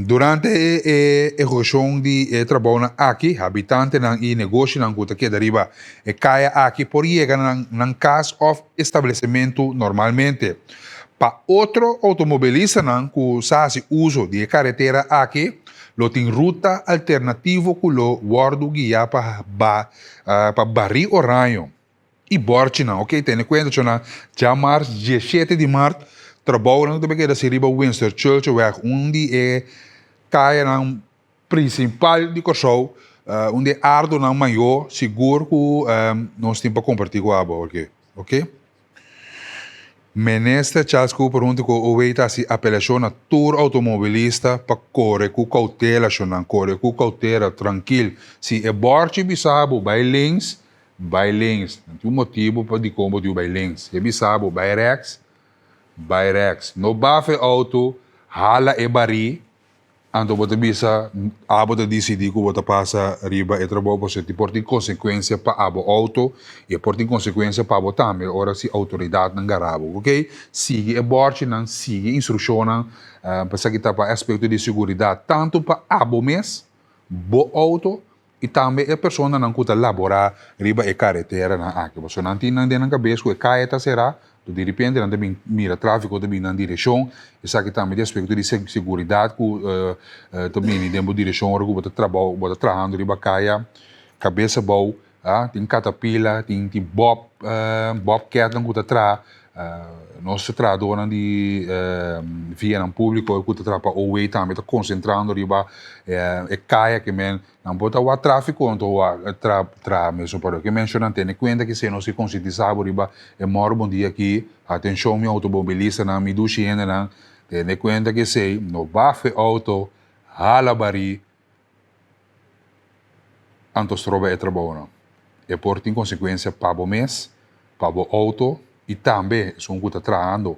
Durante e ehekushon di e trabounan aki, habitantenan i negoshinan ku ta keda riba e kaya aki por yega na nan kas òf establesimentu normalmente. Pa otro outomobilistanan ku sa hasi uso di e karetera aki, lo tin ruta alternativo ku lo wòrdu guiá pa pa Barí Oraño. I bòrchinan, ok, tene kuenta chonnan, djamars 17 di mart, trabounan ta keda hasi riba Winston Churchillweg, un di e kayanan prinsipal di Kòrsou, un di e ardonan mayó sigur ku nos tin pa kompartí ku abo, ok, ok. Minister Charles Cooper huntu ku OW ta hasi apelashon na tur outomobilista pa kore ku koutela, shonnan, kore ku koutela, trankil. Si e bòrchi bisa bo bai links, Bai links, no tin un motibu pa dikon bo tin bai links. E bisa bo bai rèks, bai rèks. No bafa e outo, hala e barí, anto bo ta bisa abo ta disidí ku bo ta pasa riba e trabou pasobra ti por tin konsekuensia pa abo outo i e por tin konsekuensia pa bo tambe ora si outoridatnan gara bo. Oke, sigui e bòrchinan, sigui instrukshonnan pa esaki ta pa aspekto di seguridat tantu pa abo mes, bo outo I tambe e personanan ku ta laborá riba e kareteranan aki. Pasobra nan tin nan den nan kabes ku e kaya ta será, anto diripente nan ta bin mira tráfiko ta bin nan direkshon. Esaki tambe di aspekto di seguridat ku ta bini den bo direkshon ora ku bo ta trabou, bo ta trahando riba kaya kabes abou. Tin katapila, tin tin bob, bobcatnan ku ta traha. Nos trahadornan di vianan públiko ku ta traha pa OW tambe ta konsentrando riba e kaya ke men nan por ta wak tráfiko anto wak traha mesun pero ke men shornan tene kuenta ke si nos ke konsientisá bo riba e mòru bon dia aki atenshon mi outomobilistanan mi dushi hendenan tene kuenta ke esei no baf e outo hala barí Anto stroba e trabounan. E por tin konsekuensia pa bo mes, pa bo outo i tambe esun ku ta trahando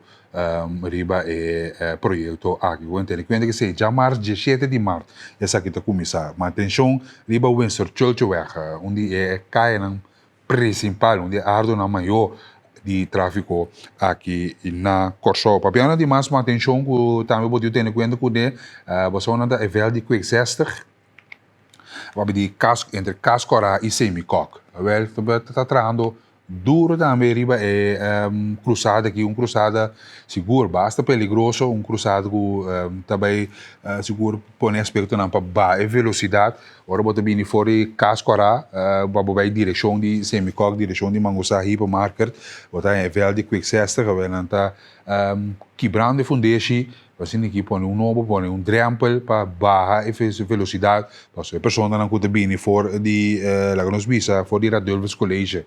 riba e proyekto aki. Bo tene kuenta ku esei djamars 17 di mart esaki ta kuminsá. Mantenshon riba Winsor Churchillweg, un di e kayanan prinsipal, un di e ardonan mayó di tráfiko aki na Kòrsou. Papiando di mas mantenshon ku tambe bo tin tene kuenta kuné, bosonan ta e vèlt di Kwik 60, papia di kas entre Kas Kòrá i Semikòk. Awèl ta trahando duro tambe riba e krusada aki, un krusada sigur basta peligroso, un krusada ku ta bai sigur pone aspektonan pa baha e velosidat. Ora bo ta bini for di Cas Corá, pa bo bai direccion di Semikok, direccion di Mangusá Hypermarket, bo ta haña e veld di Quick 60, kaminda nan ta kibrando e fundeshi, pa asina aki pone un nobo, pone un drempel pa baha e velosidat, pasobra e personanan ku ta bini for di, laga nos bisa, for di Radulphus College,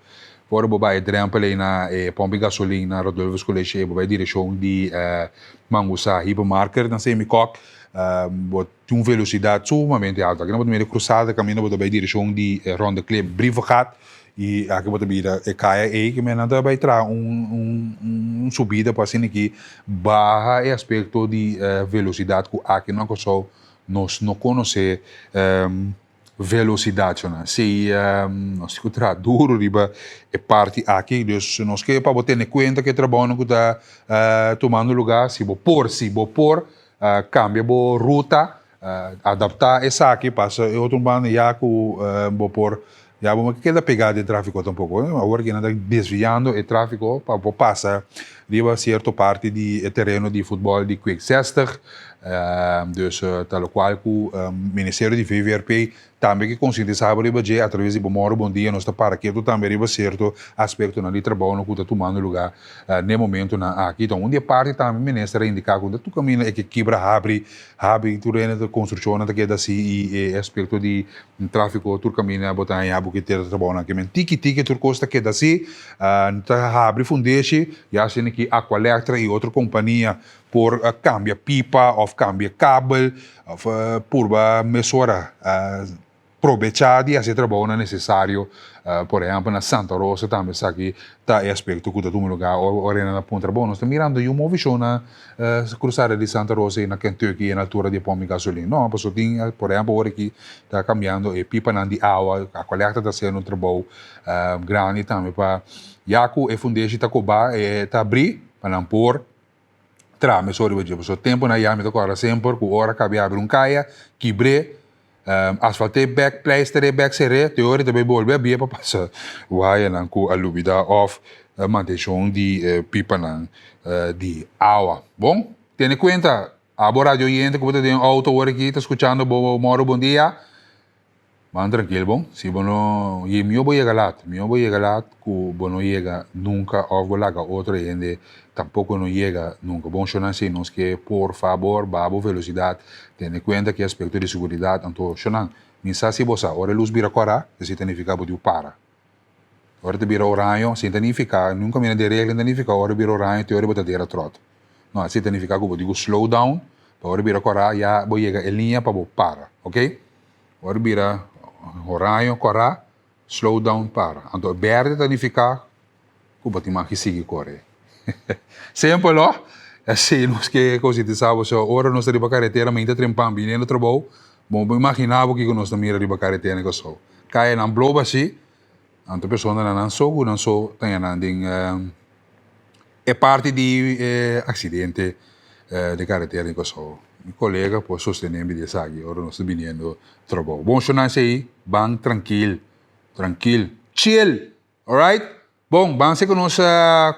ora bo bai e drempel ei na e pomp di gasolin na Radulphus College ei, bo bai direccion di Mangusá Hypermarket na Semikok, bo. Tin un velocidad sumamente alto. Aki nan bo ta mira e cruzada caminda bo ta bay direccion di Ronde Klip Brievengat y aki bo ta mira e caya ey cu nan ta bay traha un un subida pa asina aki baha e aspecto di velocidad cu aki na Corsou nos no conoce velocidad shona. Si nos tin cu traha duro riba e parti aki dus nos ke pa bo tene cuenta cu e trabounan cu ta tumando lugar si bo por si bo por Cambia bo ruta, adapta esaki pasa e otro banda ya cu bo por Ya bo no ke keda pegá den tráfiko tampoko. Awor ke nan ta desviando e tráfiko pa bo pasa riba sierto parti di e tereno di futbòl di Kwik 60. Dus ta lokual ku Ministerio di VVRP Tambe ke konsientisá bo riba dje atraves di bo mòru bon dia nos ta para ketu tambe riba sierto aspektonan di trabounan ku ta tumando lugá n'e momentonan aki. Ta un di e parti tambe minister a indiká ku ta tur kaminda e ke kibra habri habri tur hende ta konstrukshonnan ta keda hasi i e aspekto di tráfiko tur kaminda bo ta haña bo ke tera trabounan aki. Men tiki tiki tur kos ta keda hasi ta habri fundeshi ya asina ki Aqualectra i otro kompania Por kambia pipa òf kambia kabel òf purba mesora probechá di hasi e trabounan nesesario. Por ehèmpel na Santa Rosa tambe esaki ta e aspekto ku ta tuma lugá ora nan a puntra bo nos ta mirando yu movishon na krusada di Santa Rosa i na Kentucky i na altura di e pòmp di gasolin. No, pasobra tin por ehèmpel ora aki ta kambiando e pipanan di awa, Aqualectra ta hasiendo un trabou grandi tambe pa ya ku e fundeshi ta kobá e ta abrí pa nan por Traha mesor riba dje. Pasobra tempunan ya mi ta kòrda semper ku ora kabi abri un kaya, kibr'é, asfalt'é bèk, pleister'é bèk, ser'é, te ora i ta bai bolbe a bia pa pasa wayanan ku a lubidá òf mantenshon di pipanan di awa. Bon, tene kuenta, abo radio oyente ku bo ta den outo awor aki ta skuchando bo Mòru Bon Dia. Ban trankil bon, si bo no ye mihó bo yega lat, mihó bo yega lat ku bo no yega nunka òf bo laga otro hende tampoko no yega nunka. Bon shonnan si nos ke por fabor baha bo velosidat, tene kuenta ku e aspekto di seguridat, anto shonnan mi sa si bo sa ora e lus bira kòrá esei ta nifiká bo diu para. Ora ta bira oraño esei ta nifiká nunka mi na den regla ta nifiká ora bira oraño te ora bo ta dera tròt. No esei ta nifiká ku bo diu slow down pa ora bira kòrá ya bo yega e liña pa bo para, oke. Ora bira oraño kòrá, slow down para. Anto e bèrdè ta nifiká ku bo tin mag di sigui kore. Simpel ho! Esei nos ke konsientisá bo. So ora nos ta riba karetera mainta trempan biniendo trabou, bo por imaginá bo kiko nos ta mira riba karetera na Kòrsou. Kayanan blo bashí, anto personanan nan so ku nan so ta yanan den E parti di e aksidente di karetera di Kòrsou, mi kolega por sostené mi di esaki ora nos ta biniendo trabou. Bon shonnan esei, ban trankil, trankil, chill! Alright? Bon, ban seki nos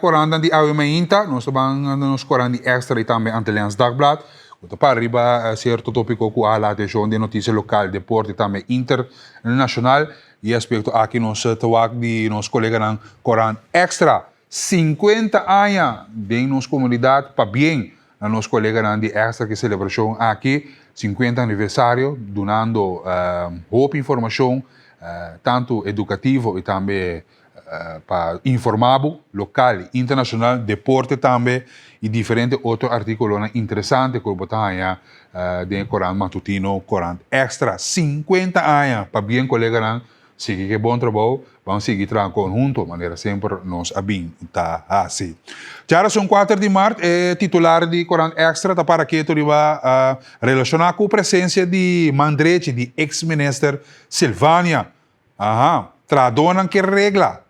korantan di awe mainta, nos ta ban na nos koran di Extra i tambe Antilliaans Dagblad, ku ta para riba sierto topiko ku a hala atenshon den notisia lokal, deporte i tambe internashonal. I e aspekto aki nos ta wak di nos koleganan koran Extra. 50 aña den nos komunidat pabien na nos koleganan di Extra ku e selebrashon aki, 50 aniversario, dunando hopi informashon tantu edukativo i tambe pa informá bo lokal i internashonal, deporte tambe i diferente otro artíkulonan interesante ku bo ta haña den e korant matutino Korant Extra. 50 aña! Pabien koleganan Sigui ke bon trabou, ban sigui traha konhunto manera semper nos a bin ta hasi. Djarason kuater di mart e titular di Korant Extra ta para ketu riba relashoná ku presensia di man drechi di eks minister Silvania. Aha, trahadónan ke regla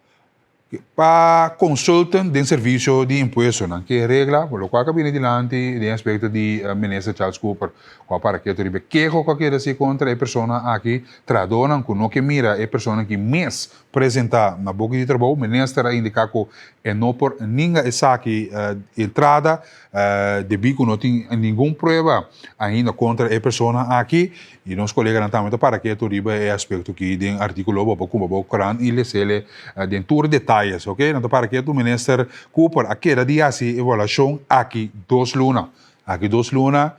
Pa consultant den servicio di impuestonan ke regla por locual ka bini dilanti den aspecto di Minister Charles Cooper cu a para keto riba e keho cu a keda si contra e persona aki, trahadornan cu no ke mira e persona aki mes presenta na boki di trabou. Minister a indica cu e no por ninga esaki entrada Debí ku no tin ningun prueba ainda kontra e persona aki, i nos koleganan tambe ta para ketu riba e aspekto aki den artíkulo bo por kumpra bo krant i lesele den tur detayes, oke. Nan ta para ketu Minister Cooper a keda di hasi evaluashon aki dos luna. Aki dos luna,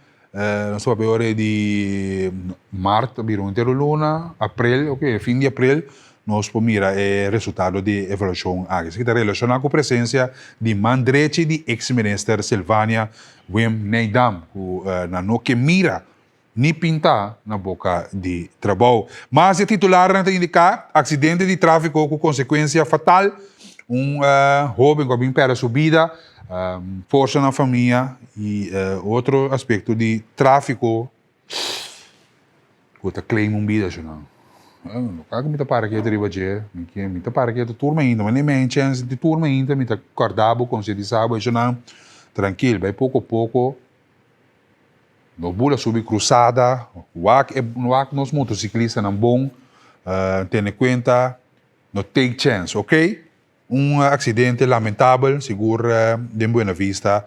nos ta papia ora di mart ta bira un entero luna, aprel, oke, fin di aprel Nos por mira e resultado di e evaluashon aki. Esaki ta relashoná ku presensia di man drechi di eks minister Silvania Wim Nijdam ku nan no ke mira ni pinta na boka di trabou. Mas e titularnan ta indiká aksidente di tráfiko ku konsekuensia fatal, un hóben ku a bin pèrdè su bida, forsa na famia i otro aspekto di tráfiko. Ku ta claim un bida asina. Loke mi ta para ketu riba dje, mi ke mi ta para ketu tur mainta, wanneer mi haña chèns di tur mainta mi ta kòrda bo, konsientisá bo esnan, trankil, bai poko poko, no bula subi krusada, wak e wak nos motosiklistanan bon. Tene kuenta, no take chance, ok? Un aksidente lamentabel, sigur den Buena Vista,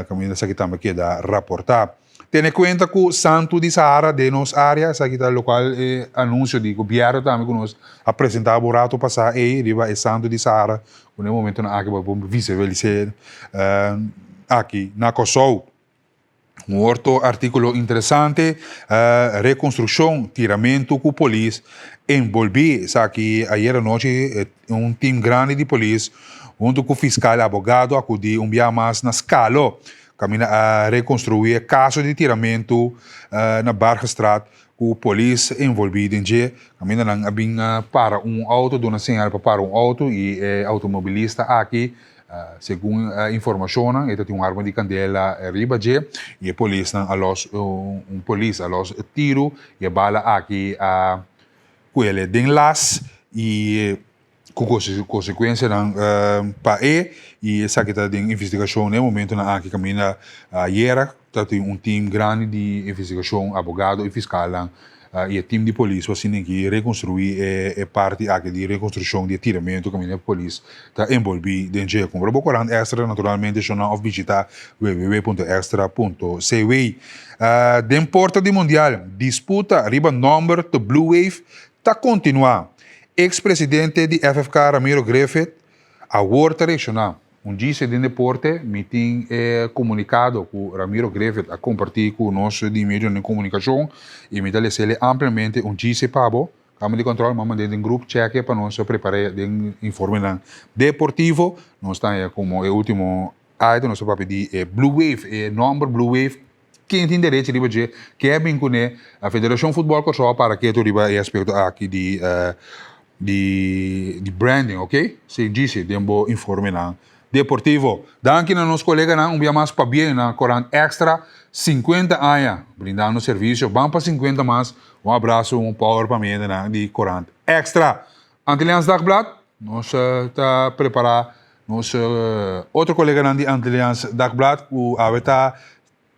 kaminda esaki tambe keda raportá. Tene kuenta ku Santu di Sahara den nos área, esaki ta lokual e anunsio di gobièrnu tambe ku nos a presentá bo rato pasá ei riba e Santu di Sahara ku na e momentunan aki bo por visualis'é aki na Kòrsou. Un otro artíkulo interesante, Rekonstrukshon tiramentu ku polis enbolbí. Esaki ayer anochi un tim grandi di polis huntu ku fiskal abogado akudí un bia mas na Skalo kaminda a rekonstruí e kaso di tiramentu na Bargestraat ku polis envolví den dje. Kaminda nan a bin para un outo, duna señal pa para un outo i e outomobilista aki Segun informashonnan e ta tin un arma di kandela riba dje i e polisnan a los un polis a los tiru i e bala aki a kuele den las i ku konsekuensianan pa e i esaki ta den investigashon na e momentunan aki kaminda ayera ta tin un tim grandi di investigashon abogado i fiskalnan I e tim di polis por asina ki rekonstruí e parti aki di rekonstrukshon di e tiramentu kaminda e polis ta enbolbí den dje. Kumpra bo korant Extra naturalmente shona òf bishitá www.extra.cw. Den porta di mundial, disputa riba nòmber The Blue Wave ta kontinuá. Eks presidente di FFK Ramiro Griffith awor ta reakshoná. Un djise den deporte, mi tin e komunikado ku Ramiro Griffith a kompartí ku nos di medionan di komunikashon i mi ta les'el ampliamente. Un djise pa bo, Kamer di Kòntròl, m'a mand'é den grup chèk'e pa nos prepar'é den informenan deportivo. Nos ta haña komo e último item, nos ta papia di e Blue Wave, e nòmber Blue Wave, ken tin derecho riba dje, ken a bin kuné. Federashon Futbòl Kòrsou a para ketu riba e aspekto aki di di branding ok si djisi den bo informenan deportivo. Danki na nos koleganan un bia mas pabien na Corant Extra 50 aña brindando servicio ban pa 50 mas un abrazo un power pa mi hendenan di Corant Extra. Antilliaans Dagblad nos ta prepara nos otro koleganan di Antilliaans Dagblad ku awe ta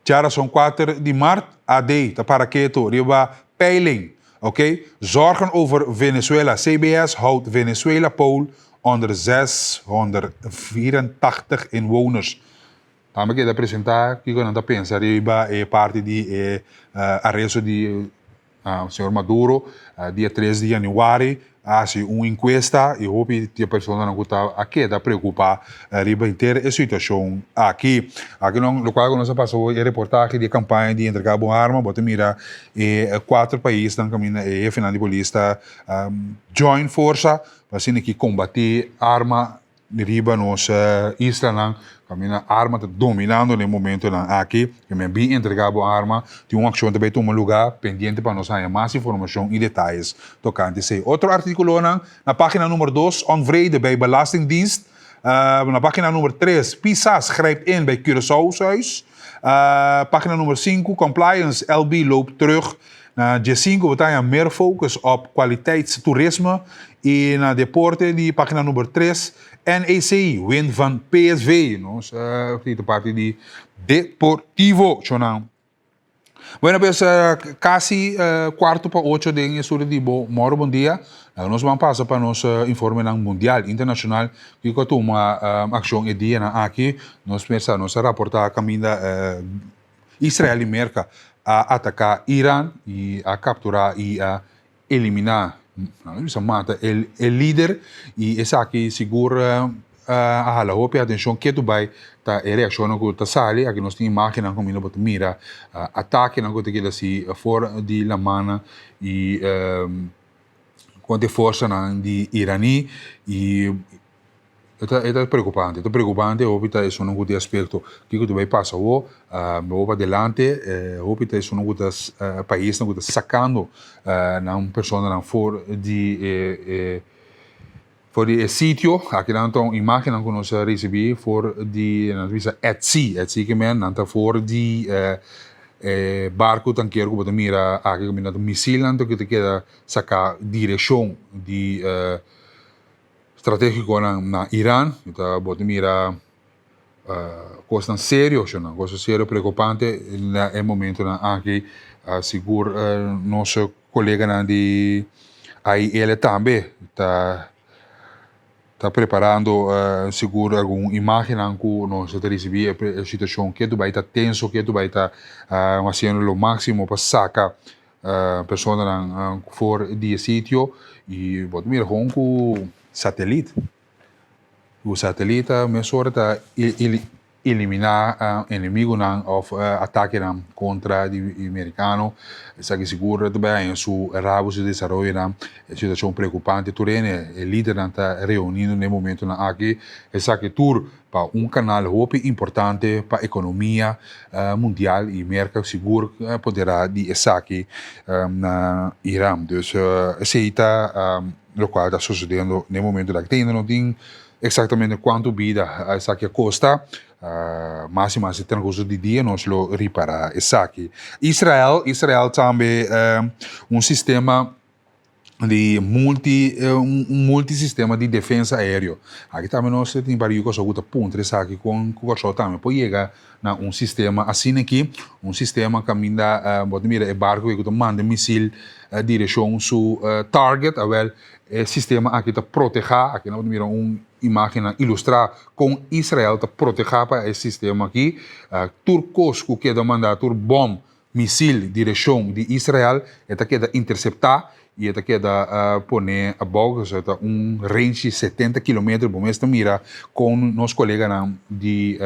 Djarason kuater di mart, AD ta para ketu riba peiling, ok. Zorgen over Venezuela, CBS houdt Venezuela poll onder 684 inwoners. Tambe keda presenta kiko nan ta pensa riba e parti di e aresto di Señor Maduro dia tres di januari a hasi un encuesta y hopi di e personanan cu ta a keda preocupa riba henter e situacion aki. Aki nan locual cu nos a pasa hoy e reportahe di e campaña di entrega bo arma bo ta mira e cuater paisnan caminda e hefenan di polis ta join forsa pa asina ki combati arma Riba nos islanan kaminda arma ta dominando den momentonan aki, ke men bin entrega bo arma, tin un akshon ta bay tuma luga pendiente pa nos haña mas informashon i detayes tokante esei. Otro artikulonan na pagina number dos, Onvrede bij Belastingdienst, na pagina number tres, Pisas grijpt in bij Curaçaohuis, pagina number sinku, Compliance LB loopt terug Na dje sinku bo ta haña meer focus op kwaliteitstoerisme i na deporte di pagina number tres NEC wint van PSV. Nos a ta parti di Deportivo shonnan. Bueno pues kasi kuarto pa ocho den e studio di bo Moro Bon Dia. Nos ban pasa pa nos informenan mundial, internashonal kiko a tuma akshon e dianan aki. Nos mester nos a raporta kaminda Israel i Merka a ataká Iran i a kapturá i a eliminá, nan a bisa mata, e lider i esaki sigur a hala hopi atenshon. Ketu bai ta e reakshonnan ku ta sali. Aki nos tin imágennan kaminda bo ta mira atakenan ku ta keda hasi for di lamannan i kontra e forsanan di iraní i. E ta e ta preocupante, e ta preocupante hopi ta esunnan cu tin aspecto kico ta bay pasa awo, awo pa delante hopi ta esunnan cu ta paisnan cu ta sacando nan personanan for di e e for di e sitio, akinan ta un imagennan cu nos a ricibi for di nan ta bisa at sea, at sea ke men nan ta for di e barco tankero cu bo ta mira aki cu ta misilnan ta keda saca direccion di. Strategiconan na Iran, mi ta bo ta mira cosnan serio shownan, cosnan serio preocupante na e momentonan aki, sigur nos coleganan di AIL tambe ta ta preparando sigur algun imagennan ku nos ta risibí e situashon ketu bai ta tenso ketu bai ta hasiendo lo máksimo pa saka personanan for di e sitio i bo ta mira kon ku satelit ku satelit ta mesora ta Eliminá enemigunan òf atakenan kontra di merikano. Esaki sigur ta bai haña su rabo su desaroyonan. E situashon preokupante tur hende, e lidernan ta reuniendo na e momentonan aki. Esaki tur pa un kanal hopi importante pa ekonomia mundial i Merka sigur poderá di esaki na Iran. Dus esei ta lokual ta sosodiendo na e momentonan aki. Te ainda no tin Exactamente cuanto bida esaki a costa, mas y mas e transcurso di dia nos lo ripara esaki. Israel, Israel tambe un sistema di multi, un multisistema di defensa aereo. Aki tambe nos tin varios cos cu ta puntra esaki con cu Kòrsou tambe por yega na un sistema asina aki, un sistema caminda bo ta mira e barco cu ta manda misil direccion su target, awel E sistema aki ta protehá, aki nan bo ta mira un imágennan ilustrá kon Israel ta protehá pa e sistema aki. Tur kos ku keda mandá, tur bòm, misil direkshon di Israel, e ta keda interseptá i e ta keda poné abou, osea ta un range di 70 kilometer. Bo mes ta mira kon nos koleganan di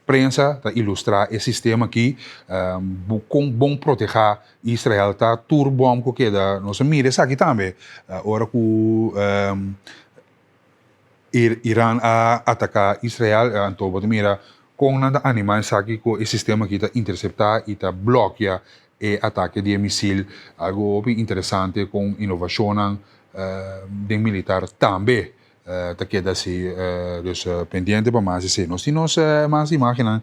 prensa ta ilustrá e sistema aki, kon bon protehá Israel ta tur bom ku keda. Nos a mira esaki tambe ora ku Iran a ataka Israel, anto bo ta mira kon nan ta anima esaki ku e sistema aki ta intersepta i ta blokia e atake di e misil. Algu hopi interesante kon inovashonnan den militar tambe Ta keda así, dus pendiente pa mas esei. Nos tin nos mas imagennan,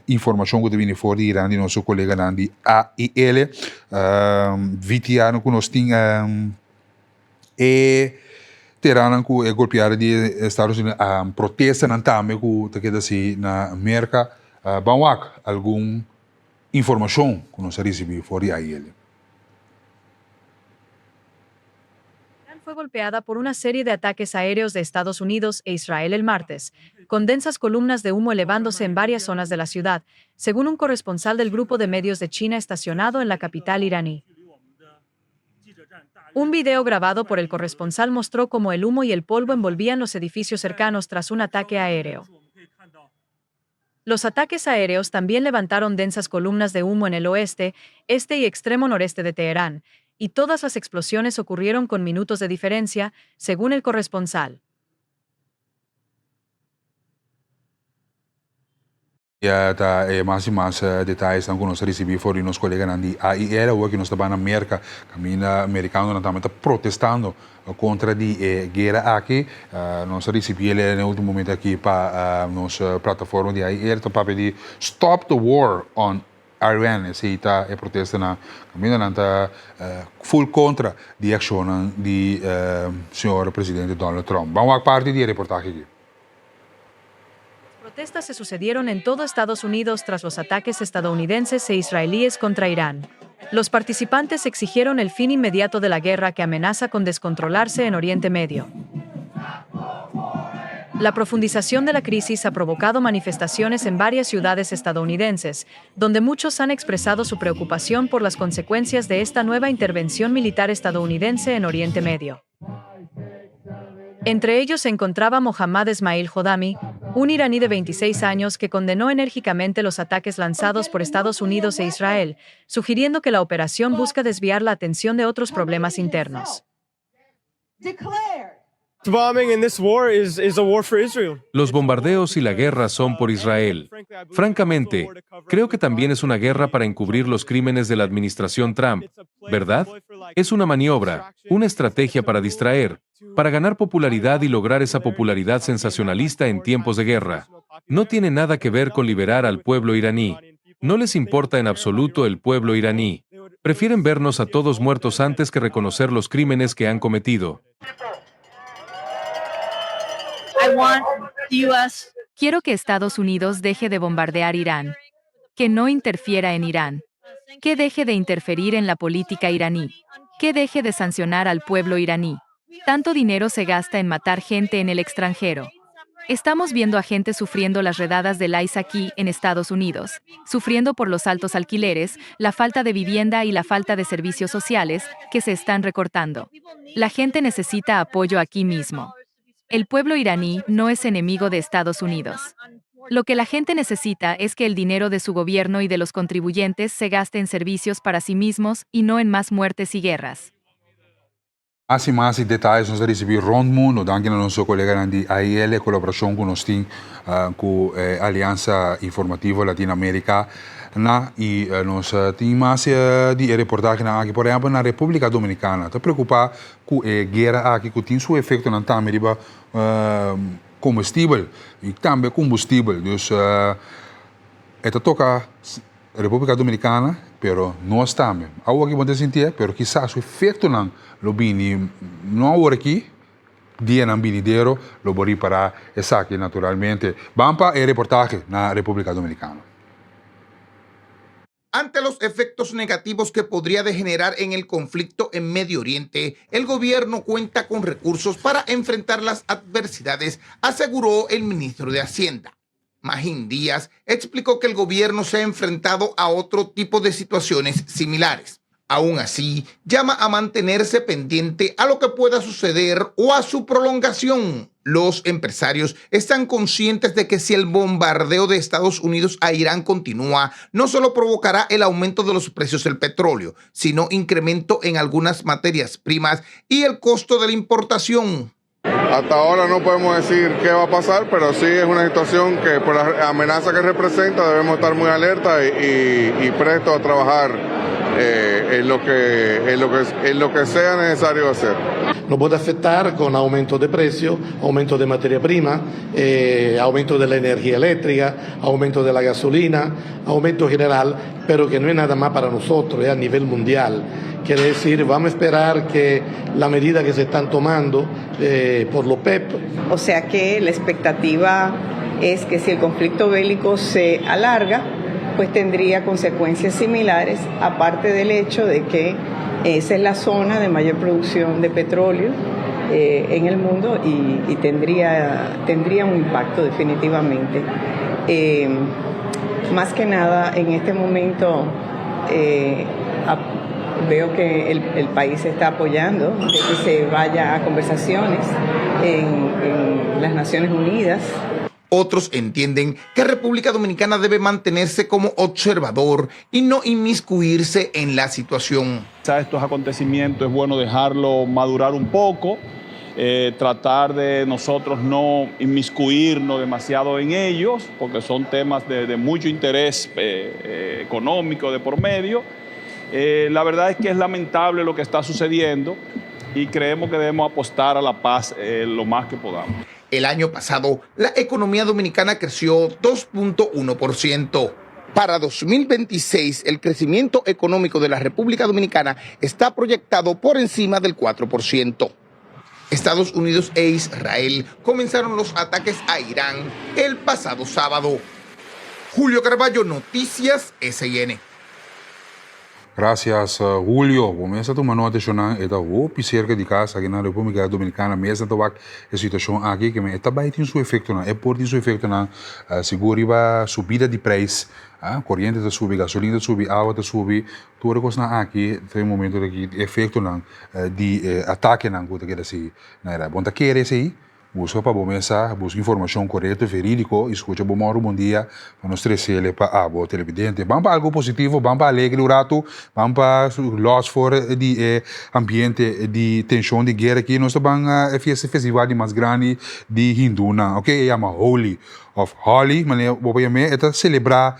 informashon ku ta bini for di Iran di nos koleganan di AIL. VTR ku nos tin e teranan ku e golpeado di Estados Unidos, protestanan tambe ku ta keda así na Merka. Ban wak algun informashon ku nos a risibí for di AIL. Irán fue golpeada por una serie de ataques aéreos de Estados Unidos e Israel el martes, con densas columnas de humo elevándose en varias zonas de la ciudad, según un corresponsal del grupo de medios de China estacionado en la capital iraní. Un video grabado por el corresponsal mostró cómo el humo y el polvo envolvían los edificios cercanos tras un ataque aéreo. Los ataques aéreos también levantaron densas columnas de humo en el oeste, este y extremo noreste de Teherán, y todas las explosiones ocurrieron con minutos de diferencia, según el corresponsal. Ya ta e mas y mas detayesnan cu nos a ricibi for di nos coleganan di AIR. Awor cu nos ta ban na Merca, caminda mericanonan tambe ta protestando Kontra di e guera aki, nos a risibí el na e ultimo momento aki pa nos plataforma di AIR ta papia di Stop the War on Iran. Esei ta e protestanan kaminda nan ta full kontra di e akshonnan di señor presidente Donald Trump. Ban wak parti di e reportahe aki. Las protestas se sucedieron en todo Estados Unidos tras los ataques estadounidenses e israelíes contra Irán. Los participantes exigieron el fin inmediato de la guerra que amenaza con descontrolarse en Oriente Medio. La profundización de la crisis ha provocado manifestaciones en varias ciudades estadounidenses, donde muchos han expresado su preocupación por las consecuencias de esta nueva intervención militar estadounidense en Oriente Medio. Entre ellos se encontraba Mohammad Esmail Jodami, un iraní de 26 años que condenó enérgicamente los ataques lanzados por Estados Unidos e Israel, sugiriendo que la operación busca desviar la atención de otros problemas internos. Los bombardeos y la guerra son por Israel. Francamente, creo que también es una guerra para encubrir los crímenes de la administración Trump, ¿verdad? Es una maniobra, una estrategia para distraer, para ganar popularidad y lograr esa popularidad sensacionalista en tiempos de guerra. No tiene nada que ver con liberar al pueblo iraní. No les importa en absoluto el pueblo iraní. Prefieren vernos a todos muertos antes que reconocer los crímenes que han cometido. Quiero que Estados Unidos deje de bombardear Irán, que no interfiera en Irán, que deje de interferir en la política iraní. Que deje de sancionar al pueblo iraní. Tanto dinero se gasta en matar gente en el extranjero. Estamos viendo a gente sufriendo las redadas del ICE aquí en Estados Unidos, sufriendo por los altos alquileres, la falta de vivienda y la falta de servicios sociales que se están recortando. La gente necesita apoyo aquí mismo. El pueblo iraní no es enemigo de Estados Unidos. Lo que la gente necesita es que el dinero de su gobierno y de los contribuyentes se gaste en servicios para sí mismos y no en más muertes y guerras. Mas i mas detayes nos a risibí rònt mundu danki na nos koleganan di AIL e kolaborashon ku nos tin ku e Aliansa Informativo Latino Amerika na i nos tin mas di e reportahenan aki. Por ehèmpel na Repúblika Dominikana ta preokupá ku e guera aki ku tin su efektonan tambe riba komestibel i tambe kombustibel. Dus e ta toka Repúblika Dominikana, pero nos tambe. Awor aki bo ta sintié, pero kisas su efektonan lo bini no awor aki, dianan binidero lo bo ripará esaki naturalmente. Ban pa e reportahe na Repúblika Dominikana. Ante los efectos negativos que podría degenerar en el conflicto en Medio Oriente, el gobierno cuenta con recursos para enfrentar las adversidades, aseguró el ministro de Hacienda. Magín Díaz explicó que el gobierno se ha enfrentado a otro tipo de situaciones similares. Aún así, llama a mantenerse pendiente a lo que pueda suceder o a su prolongación. Los empresarios están conscientes de que si el bombardeo de Estados Unidos a Irán continúa, no solo provocará el aumento de los precios del petróleo, sino incremento en algunas materias primas y el costo de la importación. Hasta ahora no podemos decir qué va a pasar, pero sí es una situación que por la amenaza que representa debemos estar muy alerta y, presto a trabajar eh, en, lo que, en, lo que, en lo que sea necesario hacer. Nos puede afectar con aumento de precio, aumento de materia prima, eh, aumento de la energía eléctrica, aumento de la gasolina, aumento general, pero que no es nada más para nosotros, es a nivel mundial. Quiere decir, vamos a esperar que la medida que se están tomando eh, por la OPEP. O sea que la expectativa es que si el conflicto bélico se alarga, pues tendría consecuencias similares, aparte del hecho de que esa es la zona de mayor producción de petróleo eh, en el mundo y, tendría, tendría un impacto definitivamente. Eh, más que nada, en este momento eh, veo que el, país está apoyando de que se vaya a conversaciones en, en las Naciones Unidas. Otros entienden que República Dominicana debe mantenerse como observador y no inmiscuirse en la situación. Estos acontecimientos es bueno dejarlo madurar un poco, eh, tratar de nosotros no inmiscuirnos demasiado en ellos, porque son temas de, mucho interés eh, eh, económico de por medio. la verdad es que es lamentable lo que está sucediendo y creemos que debemos apostar a la paz lo más que podamos. El año pasado, la economía dominicana creció 2.1%. Para 2026, el crecimiento económico de la República Dominicana está proyectado por encima del 4%. Estados Unidos e Israel comenzaron los ataques a Irán el pasado sábado. Julio Carballo, Noticias SIN. Gracias, Julio. Bo mes a tuma nota shonan e ta hopi cerca di cas aki na Republica Dominicana mes nan ta wak e situacion aki ke men e ta bay tin su efectonan e por tin su efectonan sigur riba subida di prijs coriente ta subi gasolina ta subi awa ta subi tur e cosnan aki ta e momento di efectonan di e atakenan cu ta keda si na era. Bon ta kere esey Buska pa bo mes sa, buska informashon korekto, verídiko i skucha bo mòru bon dia pa nos tresele pa abo televidente. Ban pa algu positivo, ban pa alegre un ratu, ban pa lòs for di e ambiente di tenshon di guera aki. Nos ta ban e fiesta festival di mas grandi di hindunan, oke, e yama Holi òf Holi, manera bo por yam'é. E ta selebrá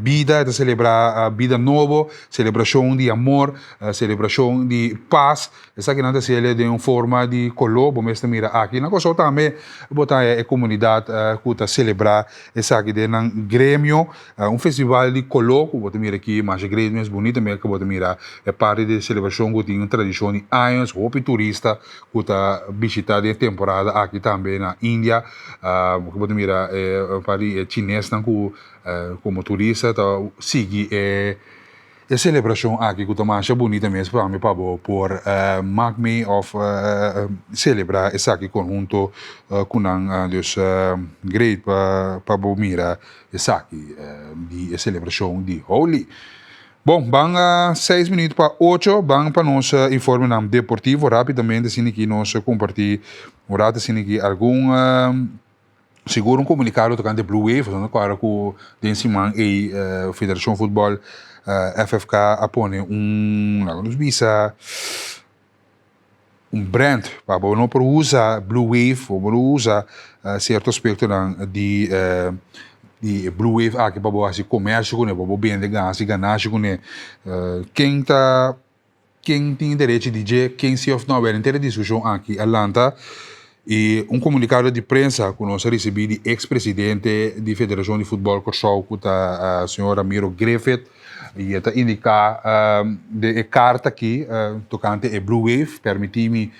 Bida, e ta selebrá bida nobo, selebrashon di amor, selebrashon di pas. Esakinan ta sele den un forma di koló, bo mes ta mira aki. Na Kòrsou tambe bo ta haña e komunidat ku ta selebrá esaki den nan gremio. Un festival di koló ku bo ta mira aki masha great mes, bunita mes ku bo ta mira e parti di selebrashon ku tin un tradishon di años, hopi turista ku ta bishita den e temporada aki tambe na India. Bo ta mira e par di e chinesnan ku komo turista ta sigui e. E selebrashon aki ku ta masha bunita mes pa mi pa bo por mak mi òf selebrá esaki konhunto ku nan. Dus great pa bo mira esaki di e selebrashon di Holi. Bon, ban seis minuut pa ocho, ban pa nos informenan deportivo rápidamente asina ki nos kompartí un rato asina ki algun. Sigur un komunikado tokante Blue Wave, nos ta kòrda ku den siman ei Federashon Futbòl FFK a pone un, laga nos bisa, un brand pa bo no por usa Blue Wave, bo por usa sierto aspektonan di di e Blue Wave aki pa bo hasi komersio kuné, pa bo bende hasi ganashi kuné. Ken ta Ken tin derecho di dje, ken si of no, wèl henter e diskushon aki a lanta i un komunikado di prensa ku nos a risibí di eks presidente di Federashon di Futbòl Kòrsou ku ta señor Ramiro Griffith i e ta indiká den e karta aki tokante e Blue Wave, pèrmití mi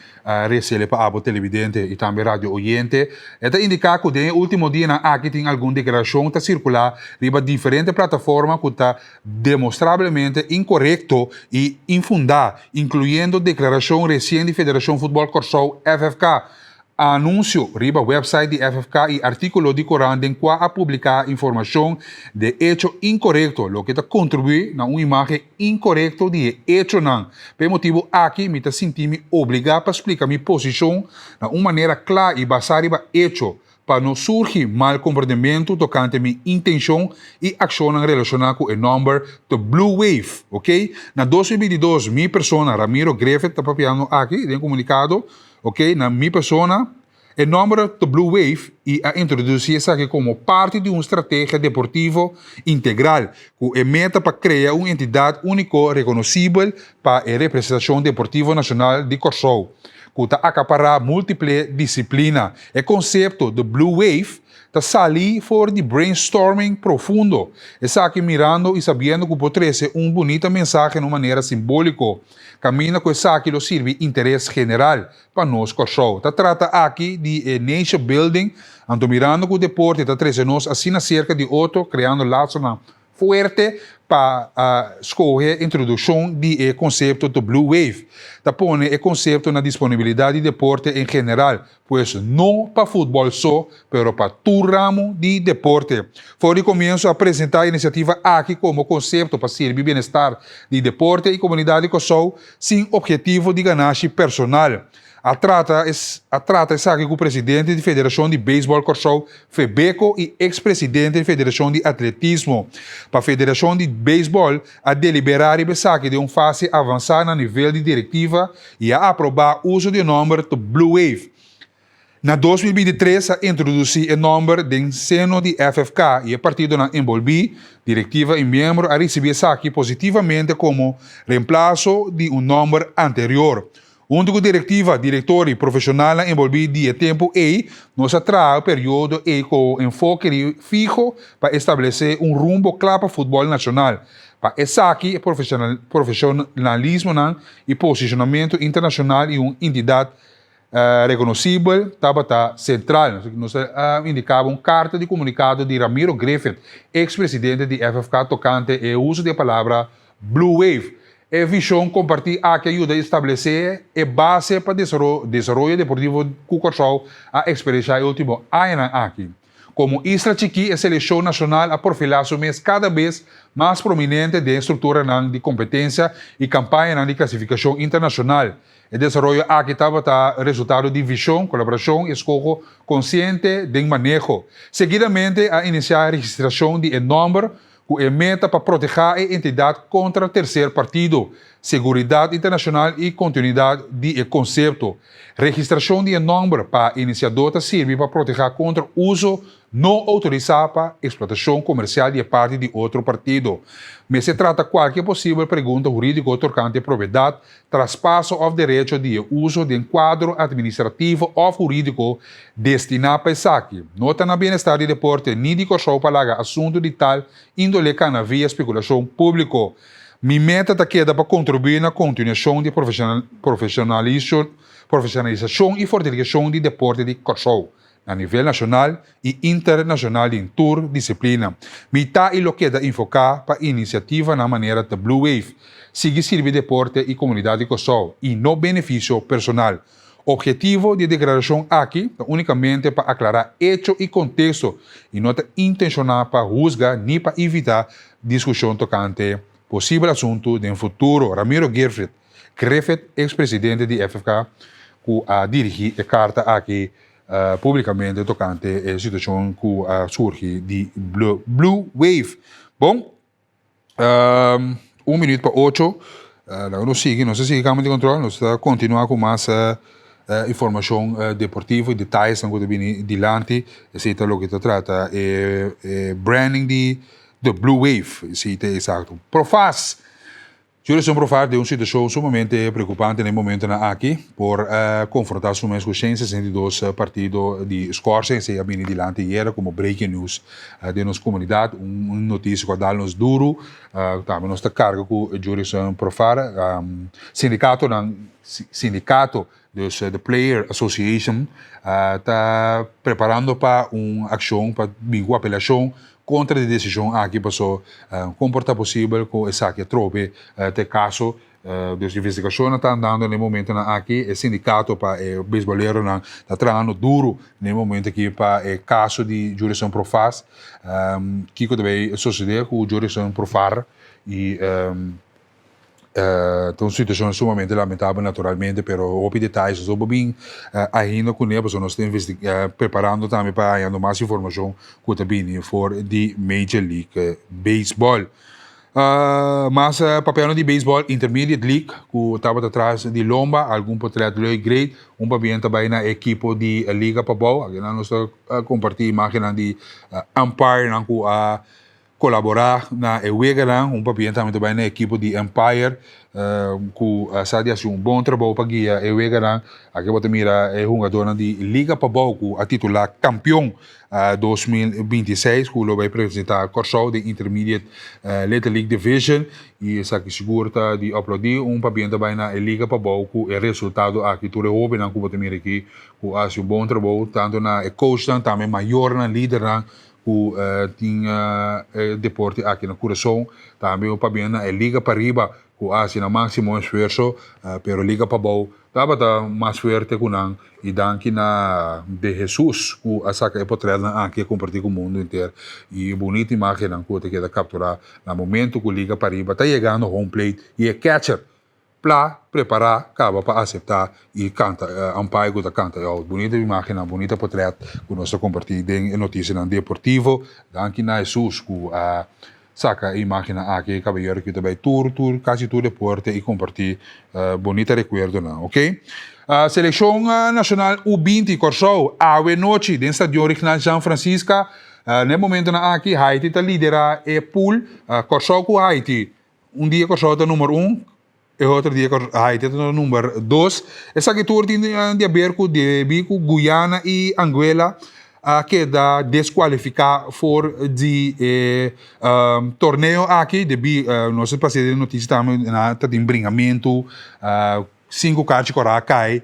resele pa abo televidente i tambe radio oyente. E ta indiká ku den e último dianan aki tin algun deklarashon ta sirkulá riba diferente plataforma ku ta demostrablemente inkorekto i infundá, inkluyendo deklarashon resien di Federashon Futbòl Kòrsou, FFK, anunsio riba wèpsait di FFK i artíkulo di korant den kua a publiká informashon de echo inkorekto, loke ta kontribuí na un imágen inkorekto di e echonan. Pa e motibu aki mi ta sinti mi obligá pa splika mi posishon na un manera kla i basá riba echo, Pa no surgi mal komprendementu tokante mi intenshon i akshonnan relashoná ku e nòmber The Blue Wave, ok? Na 2022 mi persona, Ramiro Griffith ta papiando aki den komunikado, ok, na mi persona, e nòmber The Blue Wave i a introdusí esaki komo parti di un strategia deportivo integral ku e meta pa krea un entidat úniko rekonosibel pa e representashon deportivo nashonal di Kòrsou, ku ta akapará múltiple disiplina. E konsepto The Blue Wave ta salí for di brainstorming profundo, esaki mirando i sabiendo ku por trese un bunita mensahe na un manera simbóliko, kaminda ku esaki lo sirbi interes general pa nos Kòrsou. Ta trata aki di e nation building, anto mirando ku deporte ta trese nos asina serka di otro, kreando lasonan fuerte pa skohe introdukshon di e konsepto The Blue Wave. Ta pone e konsepto na disponibilidat di deporte en general, pues no pa futbòl so, pero pa tur ramo di deporte. For di komienso a presentá e inisiativa aki komo konsepto pa sirbi bienestar di deporte i komunidat di Kòrsou sin ophetivo di ganashi personal. A trata a trata esaki ku presidente di Federashon di Beisbòl Kòrsou, Febeko, i eks presidente di Federashon di Atletismo. Pa Federashon di Beisbòl a deliberá riba esaki den un fase avansá na nivel di direktiva i a aprobá uso di e nòmber The Blue Wave. Na 2023 a introdusí e nòmber den seno di FFK i e partidonan enbolbí, direktiva i miembro a risibí esaki positivamente komo reemplaso di un nòmber anterior. Huntu ku direktiva, direktor i profeshonalnan enbolbí di e tempu ei, nos a traha e periodo ei ku enfoke di fiho pa establesé un rumbo kla pa futbòl nashonal. Pa esaki e profeshonalismonan i posishonamentu internashonal i un entidat rekonosibel tabata sentral. Nos a indiká bo un karta di komunikado di Ramiro Griffith, eks presidente di FFK tokante e uso di e palabra Blue Wave. E vishon kompartí aki a yuda establesé e base pa desaroyo deportivo ku Kòrsou a eksperenshá e último añanan aki. Komo isla chikí e selekshon nashonal a profilá su mes kada bes mas prominente den strukturanan di kompetensia i kampañanan di klasifikashon internashonal. E desaroyo aki tabata resultado di vishon, kolaborashon i eskoho konsiente den maneho. Seguidamente a inisiá registrashon di e nòmber ku e meta pa protehá e entidat kontra terser partido, seguridat internashonal i kontinuidat di e konsepto. Registrashon di e nòmber pa inisiadó ta sirbi pa protehá kontra uso no outorisá pa eksplotashon komersial di e parti di otro partido. Mester trata kualke posibel pregunta hurídiko tokante propiedat, traspaso òf derecho di e uso den kuadro administrativo òf hurídiko destiná pa esaki. No ta na bienestar di deporte ni di Kòrsou pa laga asuntu di tal índole kana via spekulashon públiko. Mi meta ta keda pa kontribuí na kontinuashon di profeshonalisashon i fortifikashon di deporte di Kòrsou. na nivel nashonal i internashonal den tur disiplina. Mi ta i lo keda enfoká pa inisiativanan manera The Blue Wave, sigui sirbi deporte i komunidat di Kòrsou i no benefisio personal. Ophetivo di e deklarashon aki ta únikamente pa aklará echo i konteksto i no ta intenshoná pa husga ni pa evitá diskushon tokante posibel asuntu den futuro, Ramiro Griffith, Griffith, eks presidente di FFK, ku a dirigí e karta aki públikamente tokante e situashon ku a surgi di Blue Wave. Bon, un minuut pa ocho, laga nos sigui, nos ta sigui Kamer di Kontrol, nos ta kontinuá ku mas informashon deportivo i detayesnan ku ta bini dilanti. Esei ta loke ta trata e branding di The Blue Wave, esei ta eksakto. Profas! Jurison Profar den un situashon sumamente preokupante na e momentonan aki por konfrontá su mes ku 162 partido di skòrsing. Esei a bini dilanti ayera komo breaking news den nos komunidat, un notisia ku a dal nos duru. Tambe nos ta karga ku Jurison Profar, sindikatonan, sindikato, dus de Player Association, ta preparando pa un akshon pa bin ku apelashon kontra di desishon aki paso kon por ta posibel ku esaki atrobe ta e kaso. Dus investigashonnan ta andando na e momentonan aki. E sindikato pa e beisboleronan ta trahando duru na e momento aki pa e kaso di Jurison Profas. Kiko ta bay sosode ku Jurison Profar i Ta un situacion sumamente lamentabel naturalmente, pero hopi detalles no bo bin ainda cune pasobra nos ta preparando tambe pa hañando mas informacion cu ta bini for di Major League Baseball. Mas papiando di baseball Intermediate League cu tabata tras di lomba, algun potret leuk great, un pabien ta bay na ekipo di Liga Pabou, akinan nos ta comparti imagennan di umpirenan cu a Kolaborá na e weganan, un pabien tambe ta bai na e ekipo di Empire ku a sa di hasi un bon trabou pa guia e weganan. Aki bo ta mira e hungadónan di Liga Pabou ku a titulá kampion 2026 ku lo bai presentá Kòrsou den Intermediate Little League Division i esaki sigur ta di aplaudí. Un pabien ta bai na e Liga Pabou ku e resultado aki. Tur e hóbennan ku bo ta mira aki ku a hasi un bon trabou tantu na e coachnan tambe mayornan, lidernan ku tin e deporte aki na Kurason. Tambe un pabia na e liga pariba ku a hasi nan máksimo esfuerso, pero liga pabou tabata mas fuerte ku nan i danki na De Jesus ku a saka e potrètnan aki a kompartí ku mundu henter i e bunita imágennan ku ta keda kapturá na momentu ku liga pariba ta yegando home plate i e catcher Pla, prepará, kaba pa aseptá i kanta umpire ku ta kanta e out. Bunita imágennan, bunita potrèt ku nos ta kompartí den e notisianan deportivo. Danki na Hesus ku a saka e imágennan aki, e kabayero ku ta bai tur, tur, kasi tur deporte i kompartí bunita rekuerdonan, oke. Selekshon nashonal U 20 Kòrsou awe nochi den Stadion Regional Jean Francisca. Na e momentonan aki Haiti ta liderá e pool. Kòrsou ku Haiti Un dia Kòrsou ta number un, e otro dia Haiti ta number dos. Esaki tur tin di haber ku debí ku Guyana i Anguela a keda deskualifiká for di e torneo aki debí nos a pasa den notisia tambe nan ta tin bringamentu, sinku karchi kòrá a kai.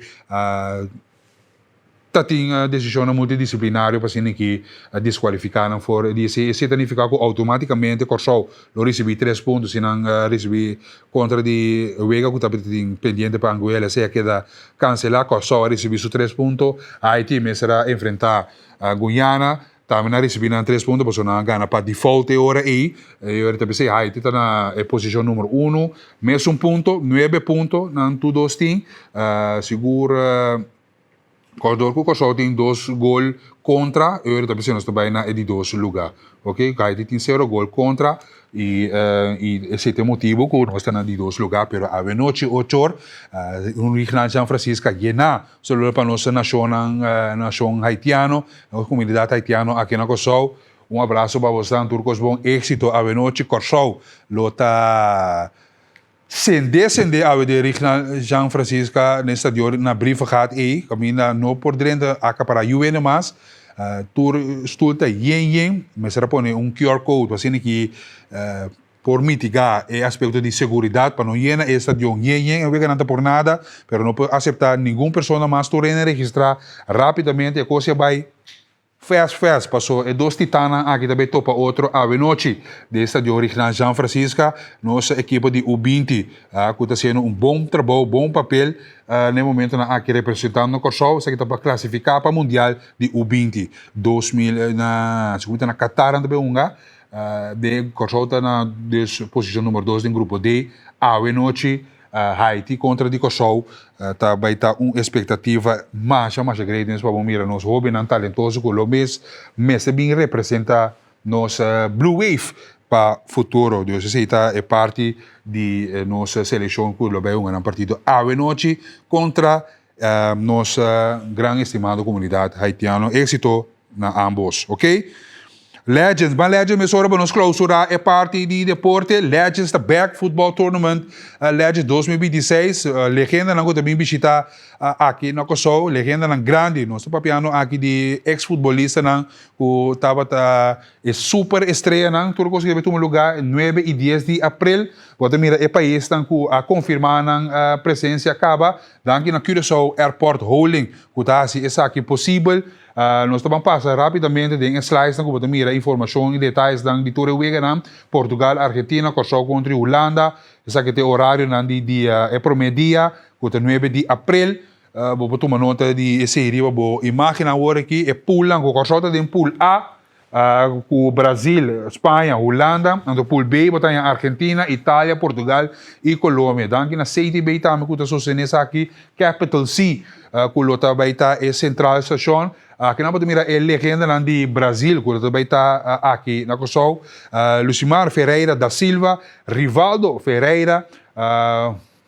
Ta tin desishonnan multidisiplinario pa asina ki diskualifiká nan for di esei. Esei ta nifiká ku outomátikamente Kòrsou lo risibí tres punto si nan risibí kontra di wega ku tabata tin pendiente pa Anguela. Esei a keda kanselá. Kòrsou a risibí su tres punto. Haiti mester a enfrentá Guyana. Tambe nan a risibí nan tres punto pasobra nan a gana pa default e ora ei. E ora ta bisa Haiti ta na e posishon numero uno. Mesun punto, nuebe punto nan tur dos tin. Sigur. Kòrdor ku Kòrsou tin dos gol kontra, e ora ta bisa nos ta bai na e di dos lugá. Ok, Haiti tin sero gol kontra i i esei ta e motibu ku nos ta na di dos lugá, pero awenochi ocho or un Regional San Francisca yená solo pa nos nashonnan nashon haitiano, nos komunidat haitiano aki na Kòrsou. Un abraso pa bosnan tur kos bon, éksito awenochi Kòrsou lo ta. Sende sende awe den Regional Jean Francisca den stadion na Brievengat ei kaminda no por drenta akapará yu hende mas. Tur stul ta yen yen. Mester a pone un QR code pa asina ki por mitigá e aspekto di seguridat pa no yena e stadion yen yen. E weganan ta por nada, pero no por aseptá ningun persona mas tur hende registrá rápidamente. E kos ya bai fast fast paso e dos titannan aki ta bai topa otro awenochi den e stadion Rignaal Jean Francisca. Nos ekipo di U 20 ku ta hasiendo un bon trabou, bon papel na e momentonan aki representando Kòrsou. Esaki ta pa klasifiká pa Mundial di U 20 2000 na, segun mi ta na Qatar nan ta bai hunga. De Kòrsou ta na dus posishon numero dos den grupo D. Awe nochi Haiti kontra di Kòrsou ta bai ta un espektativa masha masha great mes pa bo mira nos hóbennan talentoso ku lo mes mester bin representa nos Blue Wave pa futuro. Dus esei ta e parti di nos selekshon ku lo bai hunga nan partido awe nochi kontra nos gran estimado komunidat haitiano. Éksito na ambos, ok. Legends, ban Legends mesora pa nos clausura e parti di deporte. Legends ta back, football tournament Legends 2026. Legendanan ku ta bin bishita aki na Kòrsou, legendanan grandi. Nos ta papiando aki di ex futbolistanan ku tabata e super estreanan. Tur kos ku ta tuma lugá nuebe i dies di aprel. Bo ta mira e paisnan ku a konfirmá nan presensia kaba. Danki na Curaçao Airport Holding ku ta hasi esaki posibel. Nos ta ban pasa rapidamente den e slidesnan ku bo ta mira informashon i detayesnan di tur e weganan, Portugal, Argentina, Kòrsou kontra Hulanda. Esaki ta e orarionan di dia e promé dia ku ta nuebe di aprel. Bo por tuma nota di esei riba bo imágennan awor aki. E poolnan ku Kòrsou ta den pool A. Ku Brazil, Spaña, Hulanda, anto pool B bo ta haña Argentina, Italia, Portugal i Colombia. Danki na CTB tambe ku ta sostené esaki, Capital C ku lo ta bai ta e sentral stashon. Aki nan bo ta mira e legendanan di Brazil ku lo ta bai ta aki na Kòrsou, Lucimar Ferreira da Silva, Rivaldo Ferreira,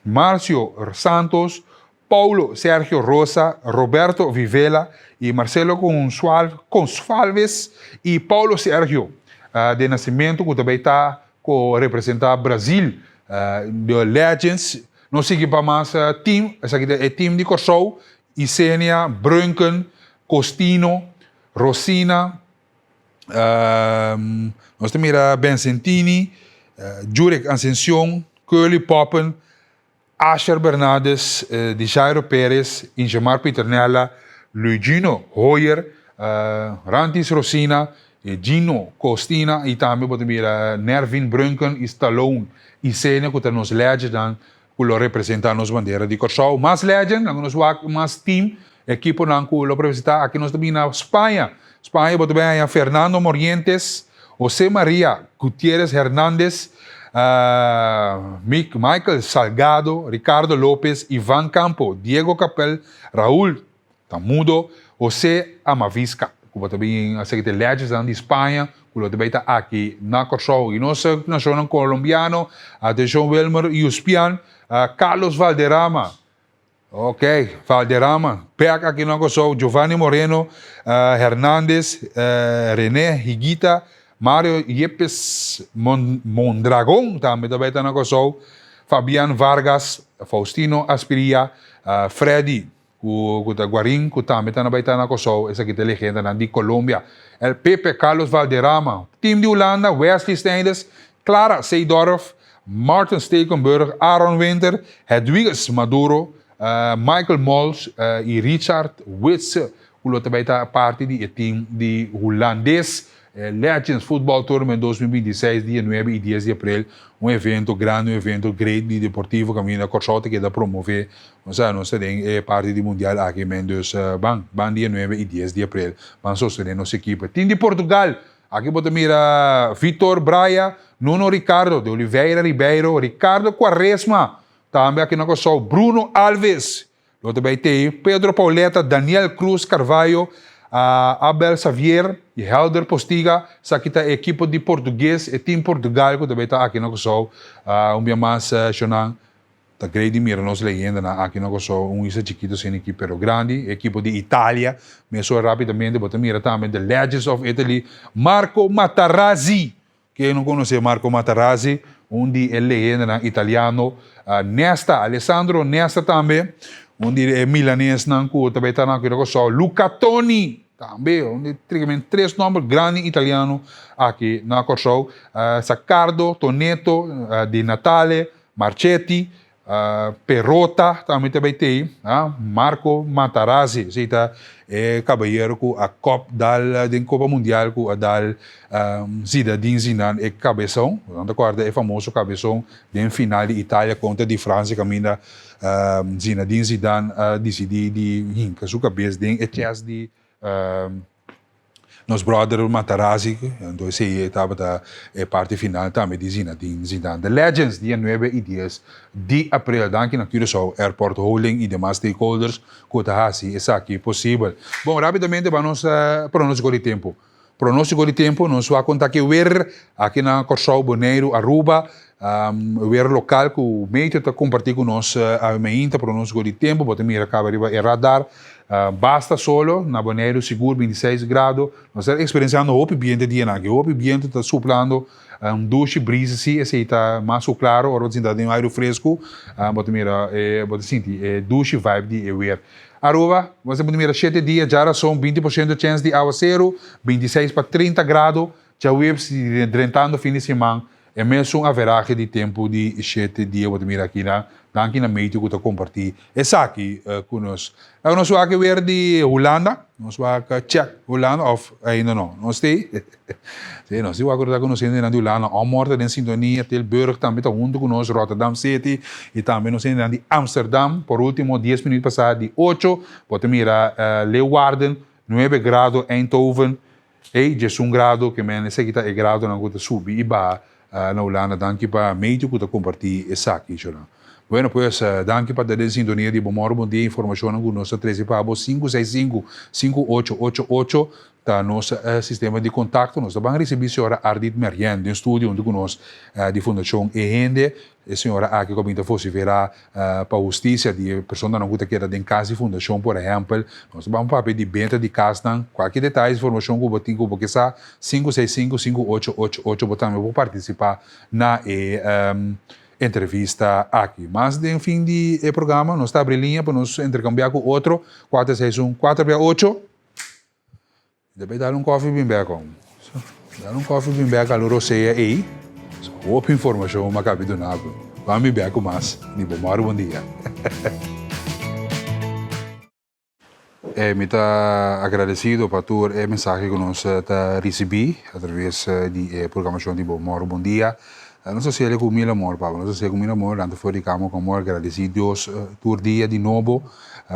Marcio Santos, Paulo Sergio Rosa, Roberto Vivela y Marcelo Gonçalves y Paulo Sergio de Nascimento cu ta bay ta co representa Brazil The Legends. Nos sigui pa mas team, esaki ta e team di Corsou, Isenia, Brunken, Costino, Rosina, nos ta mira Bencentini, Jurek Ascension, Curly Poppen, Asher Bernardes, Dijairo Perez, Ingemar Pieternella, Luigino Hoyer, Rantis Rosina, Gino Costina y tambe bo ta mira Nervin Brunken y Stallone Isenia cu ta nos legendnan cu lo representa nos bandera di Corsou. Mas legend, laga nos wak mas team, ekiponan cu lo representa. Aki nos ta bini na Spaña. Spaña bo ta bay haña Fernando Morientes, José María Gutiérrez Hernández, Michael Salgado, Ricardo López, Iván Campo, Diego Capel, Raúl Tamudo, José Amavisca, ku bo ta bin a seki te legesnan di Spaña ku lo ta bay ta aki na Kòrsou. I nos nashonnan kolombiano, atenshon Wilmer Yuspian, Carlos Valderrama, Ok, Valderrama, bek aki na Kòrsou, Giovanni Moreno, Hernandez, Rene Higuita, Mario Yepes Mondragon tambe ta bai ta na Kòrsou, Fabian Vargas, Faustino Aspiria, Freddy ku ta Guarin ku tambe ta na bai ta na Kòrsou, esaki ta e legendanan di Colombia. El Pepe, Carlos Valderrama, team di Hulanda, Wesley Sneijder, Clara Seedorf, Martin Stekelenburg, Aaron Winter, Hedwiges Maduro, Michael Mols y Richard Witse cu lo ta bay ta parti di e team di Hulandes Legends Football Tournament 2026 dia nuebe y dies di april. Un evento grandi, un evento great di deportivo caminda Corsou ta keda promove. Nos sa nos ta den e parti di mundial aki men dus ban, ban dia nuebe y dies di april ban sostene nos ekipo. Team di Portugal Aki bo ta mira Vitor Braia, Nuno Ricardo de Oliveira Ribeiro, Ricardo Quaresma, tambe aki na Kòrsou, Bruno Alves, lo ta bai tei, Pedro Pauleta, Daniel Cruz Carvalho, Abel Xavier i Helder Postiga. Esaki ta e ekipo di portugues, e team Portugal ku ta bai ta aki na Kòrsou. Un bia mas shonnan. Ta grei di mira nos leyendanan aki na Kòrsou, un isla chikitu asina aki pero grandi, e ekipo di Italia, mesora rapidamente bo ta mira tambe The Legends of Italy, Marco Materazzi! Ken no konosé Marco Materazzi, un di e leyendanan italiano, Nesta, Alessandro Nesta tambe, un di e milanesnan ku ta bai ta na aki na Kòrsou, Luca Toni! Tambe un di trigamen tres nòmber grandi italiano aki na Kòrsou, Zaccardo, Tonetto, Di Natale, Marchetti, Perrotta tambe ta bai tei, Marco Materazzi, esei ta e kabayero ku a kòp dal den Kopa Mundial ku a dal Zinedine Zidane e kabeson, nan ta kòrda e famoso kabeson den final di Italia kontra di Fransia kaminda Zinedine Zidane a disidí di hinka su kabes den e chest di nos brother Materazzi, anto esei e tabata e parti final tambe di Zinedine Zidane. The Legends dia nuebe i dies di april. Danki na Curaçao Airport Holding i demas stakeholders ku ta hasi esaki posibel. Bon, rapidamente ban nos pronóstiko di tempu. Pronóstiko di tempu, nos wak konta ki wer aki na Kòrsou, Boneiru, Aruba, wer lokal ku Meteo ta kompartí ku nos awe mainta. Pronóstiko di tempu, bo ta mira kaba riba e radar. Basta solo, na Boneiru sigur 26 grado. Nos ta eksperensiando hopi bientu e dianan aki. Hopi bientu ta suplando un dushi brisa si, esei ta mas ku klaro ora bo ta sinta den un airu fresku, bo ta mira bo ta sinti e dushi vibe di e wer. Aruba, bo ta mira shete dia djarason 20% chèns di awaseru, 26 pa 30 grado, djaweps drentando fin di siman e mesun averahe di tempu di shete dia bo ta mira aki na. Danki na Meteo ku ta kompartí esaki ku nos. Awor nos wak e wer di Hulanda, nos wak check Hulanda òf ainda no? Nos t'ei? Sí, nos tin wak ku ta konosé hendenan di Hulanda, Omor ta den sintonia, Tilburg tambe ta huntu ku nos, Rotterdam City i tambe nos hendenan di Amsterdam. Por último, dies minuut pasá di ocho, bo ta mira Leeuwarden, nuebe grado, Eindhoven, ei, diesun grado, ke men esaki ta e gradonan ku ta subi i baha na Hulanda. Danki pa Meteo ku ta kompartí esaki, shornan. Bueno pues, danki pa ta den sintonia di Bo Mòru Bon Dia, informashonnan ku nos ta trese pa bo, 565 5888 ta nos sistema di kontakto. Nos ta ban risibí señora Ardit Merien den studio huntu ku nos di Fundashon E Hende. E señora aki ku a bin ta vosiferá pa hustisia di e personanan ku ta keda den kas di fundashon por ehèmpel. Nos ta ban papia di benta di kasnan. Kualke detaye, informashon ku bo tin ku bo ke sa, 565 5888 bo tambe por partisipá na e entrevista aki. Mas den fin di e programa nos ta abri liña pa nos interkambiá ku otro, 461 4 bia 8. Debe dal un koffie bin bek om. Dal un koffie bin bek al rosea ei. Hopi informashon m'a kabi duna bo. Ban bin bek ku mas di bo mòru bon dia. E mi ta agradesido pa tur e mensahe ku nos ta risibí atraves di e programashon di bo mòru bon dia. Nos ta hasiel ku mil amor, papa. Nos ta hasiel ku mil amor. Lanta for di kama ku amor. Gradesí Dios tur dia di nobo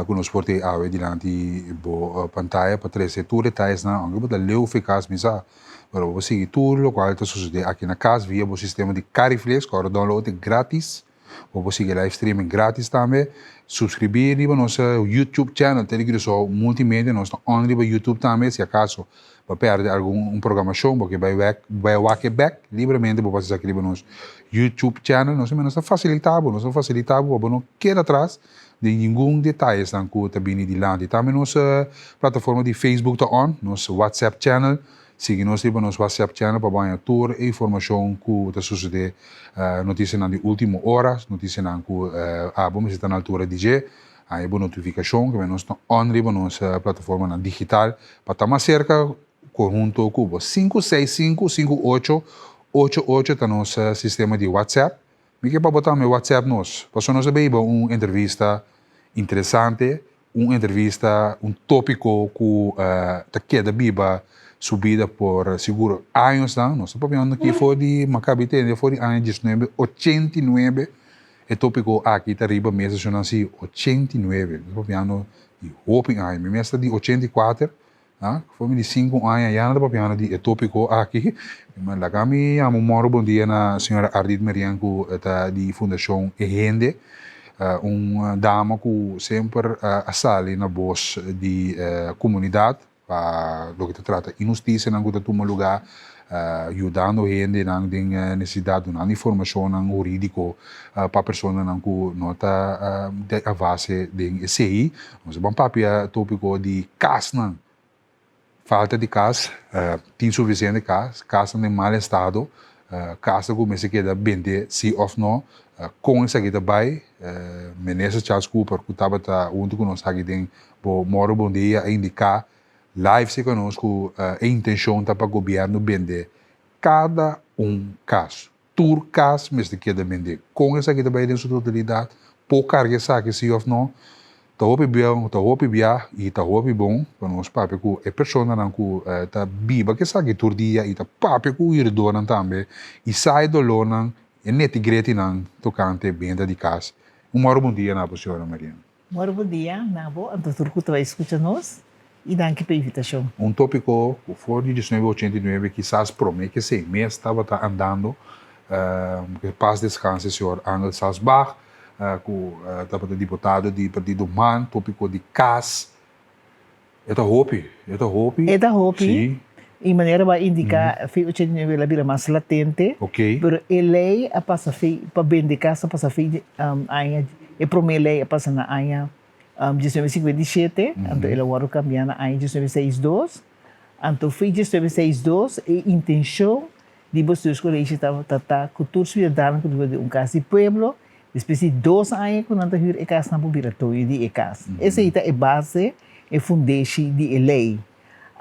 ku nos por tin awe dilanti bo pantaya pa trese tur detayesnan. Aunke bo ta leu for e kas, mi sa, pero bo por sigui tur lokual ta sosodé aki na kas via bo sistema di Cariflex ku ora download e gratis. Bo por sigui live streaming gratis tambe. Suskribí riba nos YouTube channel Tele Curaçao Multimedia. Nos ta on riba YouTube tambe. Si akaso bo pèrdè algun un programashon bo ke bai wèk bai wak e bèk libremente bo por hasi esaki riba nos YouTube channel. Nos nos ta fasilitá bo, nos ta fasilitá bo pa bo no keda atras den ningun detayesnan ku ta bini dilanti. Tambe nos plataforma di Facebook ta on, nos WhatsApp channel. Sigui nos riba nos WhatsApp channel pa bo haña tur e informashon ku ta susedé, notisianan di último ora, notisianan ku abo mester ta na altura di dje. Haña bo notifikashon ku nos ta on riba nos plataformanan digital pa ta mas serka konhunto ku bo. 565 5888 ta nos sistema di WhatsApp. Mi ke pa bo tambe WhatsApp nos, pasobra nos ta bay hiba un entrevista interesante, un entrevista, un tópiko ku ta keda biba su bida por sigur añosnan. Nos ta papiando aki for di, mi a kaba di tende for di aña 1989 e tópiko aki ta riba mesa shonnan si, 89, nos ta papiando di hopi aña. Mi mes ta di 84. Ah, for mi di sinku aña ya nan ta papiando di e tópiko aki. Ma laga mi yama un mòru bon dia na señora Ardit Merian ku ta di Fundashon E Hende, un dama ku semper a sali na bos di komunidat pa loke ta trata inhustisianan ku ta tuma lugá, yudando hendenan den nesesidat, dunando informashonnan hurídiko pa personanan ku no ta di avase den esei. Nos a ban papia tópiko di kasnan, falta di kas, tin sufisiente kas, kasnan den mal estado, kasnan ku mester keda bende si òf no, kon esaki ta bai. Minister Charles Cooper ku tabata huntu ku nos aki den Bo Moro Bon Dia a indiká. Live seka nos ku e intenshon ta pa gobièrnu bende kada un kas. Tur kas mester keda bende. Kon esaki ta bai den su totalidat? Por karga esaki si òf no? Ta hopi bon, ta hopi bia i ta hopi bon pa nos papia ku e personanan ku ta biba ku esaki tur dia i ta papia ku huurdónan tambe i sa e dolónan, e netigretinan tokante benta di kas. Un mòru bon dia na bo, señora Mariana. Mòru bon dia na bo anto tur ku ta bai skucha nos i danki pa e invitashon. Un tópiko ku for di diesnuebe ochenta i nuebe kisas promé ke sei mes tabata andando, ke pas deskanse señor Angel Salsbach ku tabata diputado di partido man, tópiko di kas. E ta hopi, e ta hopi. E ta hopi. Si. I manera bo a indiká, fi 89 el a bira mas latente. Ok. Pero e lei a pasa fi, pa bende kas a pasa fi aña, e promé lei a pasa na aña 1957, anto el a wòrdu kambiá na aña 1962. Anto fi 1962 e intenshon di Bestuurscollege tabata ta ku tur siudadano ku ta biba den un kas di pueblo, despues di dos aña ku nan ta hür e kas nan por bira toyo di e kas. Esei ta e base, e fundeshi di e lei.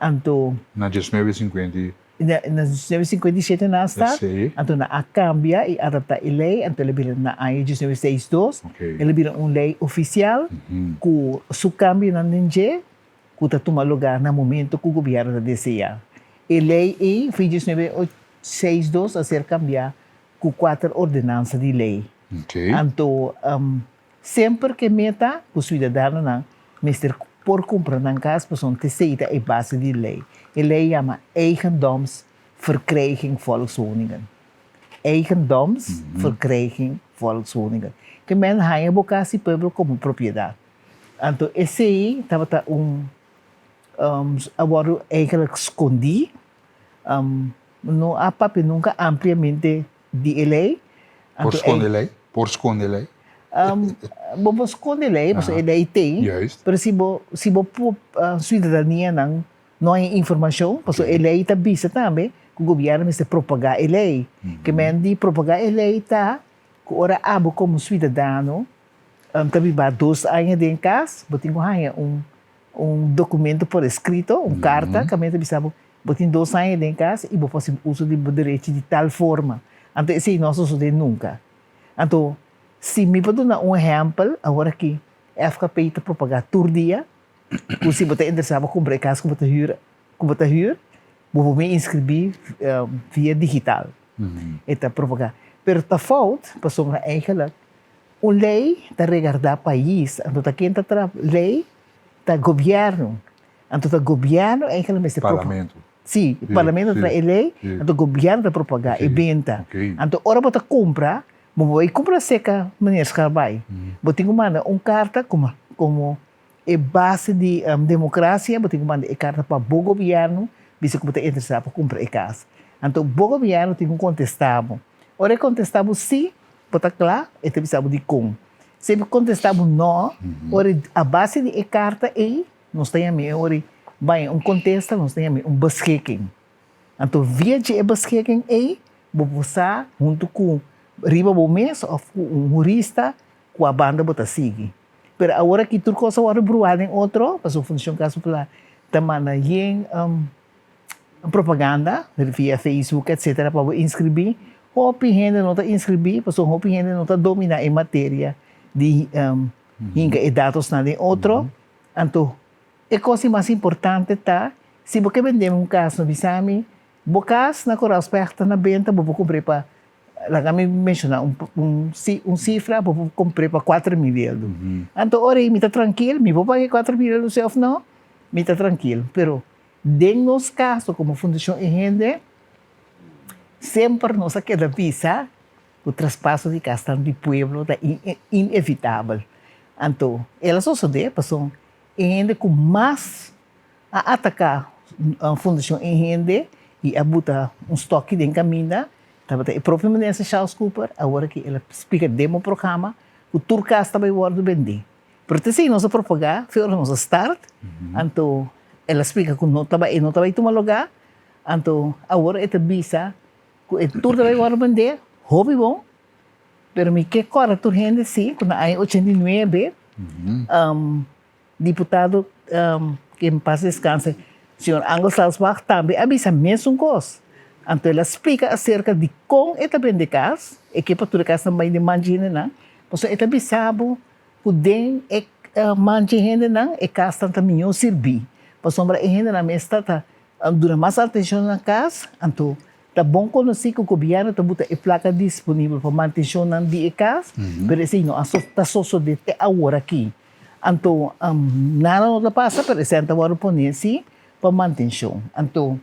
Anto. Na diesnuebe sinkuenta i. Na diesnuebe sinkuenta i shete nan a start, anto nan a kambia i adaptá e lei, anto el a bira na aña diesnuebe seis dos, el a bira un lei ofisial ku su kambionan den dje ku ta tuma lugá na momento ku gobièrnu ta deseá. E lei ei, fin 1962, a ser kambiá ku kuater ordenansa di lei. Anto, semper ku e meta ku siudadanonan mester por kumpra nan kas pasobra t'esei ta e base di lei. E lei yama Eigendomsverkrijging Volkswoningen. Eigendomsverkrijging Volkswoningen. Ke men haña bo kas di pueblo komo propiedat. Anto esei tabata un a wòrdu eigenlijk skondí, no a papia nunka ampliamente di e lei. Por skonde lei? Por skonde lei? Bo por skonde lei, pasobra e lei t'ei, pero si bo si bo siudadanianan no hay informashon, pasobra e lei ta bisa tambe ku gobièrnu mester propagá e lei. Ke men di propagá e lei ta ku ora abo komo siudadano ta biba dos aña den kas, bo tin ku haña un un dokumento por eskrito, un karta kaminda ta bisa bo, bo tin dos aña den kas i bo por hasi uso di bo derechi di tal forma. Anto esei no a sosodé nunka. Anto, si mi por duna un ehèmpel, awor aki FKP ta propagá tur dia ku si bo ta interesá pa kumpra e kas ku bo ta hür, ku bo ta hür, bo por bin inskribí via digital. E ta propagá. Pero ta fout pasobra eigenlijk Un lei ta regardá pais, anto ta ken ta traha lei? Ta gobièrnu. Anto ta gobièrnu eigenlijk mester propa. Parlamento. Sí, parlamento ta traha e lei, anto gobièrnu ta propagá e benta. Anto ora bo ta kumpra, bo por bai kumpra seka meneer Scharbaai. Bo tin ku manda un karta komo komo e base di demokrasia, bo tin ku manda e karta pa bo gobièrnu bisa ku bo ta interesá pa kumpra e kas. Anto bo gobièrnu tin ku kontestá bo. Ora e kontestá bo sí, Bo ta kla? E ta bisa bo dikon. Si e kontestá bo nò, ora a base di e karta ei, nos ta yam'é e ora bai un kontesta, nos ta yam'é un beschikking. Anto via dje e beschikking ei, bo por sa huntu ku riba bo mes òf ku un hurista kua banda bo ta sigui. Pero awor aki tur kos a wòrdu bruá den otro, pasobra Fundashon Kas Popular ta manda yen propaganda via Facebook etcetera pa bo inscribi, hopi hende no ta inscribi pasobra hopi hende no ta domina e materia di hinka e datosnan den otro, anto e kos di mas importante ta si bo ke bende un kas no bisa mi bo kas na Koraalspecht ta na benta bo por kumpra pa laga mi menshona un sifra bo por kumpra pa kuater mil euro, anto ora mi ta trankil mi por paga e kuater mil euro si of no mi ta trankil pero Den nos kaso komo Fundashon E Hende, semper nos a keda bisa ku traspaso di kasnan di pueblo ta inevitabel. Anto el a sosodé pasobra e hende ku mas a ataká Fundashon E Hende i a buta un stòki den kaminda tabata e propio minister Charles Cooper. Awor aki el a splika den bo programa ku tur kas ta bai wòrdu bendí. Pero te esei nos a propagá, fe ora nos a start, anto el a splika ku no taba e no ta bai tuma lugá, anto awor e ta bisa ku e tur ta bai wòrdu bendé, hopi bon, pero mi ke kòrda tur hende si ku na aña 89 diputado, ke en pas deskanse. Señor Angel Salsbach tambe a bisa mesun kos. Anto el a splika aserka di kon e ta bende kas, e ke pa tur e kasnan bai den man dje hendenan, pasobra e ta bisa bo ku den e man dje hendenan e kasnan ta mihó sirbí, pasobra e hendenan mes ta ta duna mas atenshon na kas, anto ta bon konosí ku gobièrnu ta buta e plaka disponibel pa mantenshonnan di e kas, pero esei no a ta sosodé te aworakí. Anto nada no ta pasa pero esei ta wòrdu poné si pa mantenshon. Anto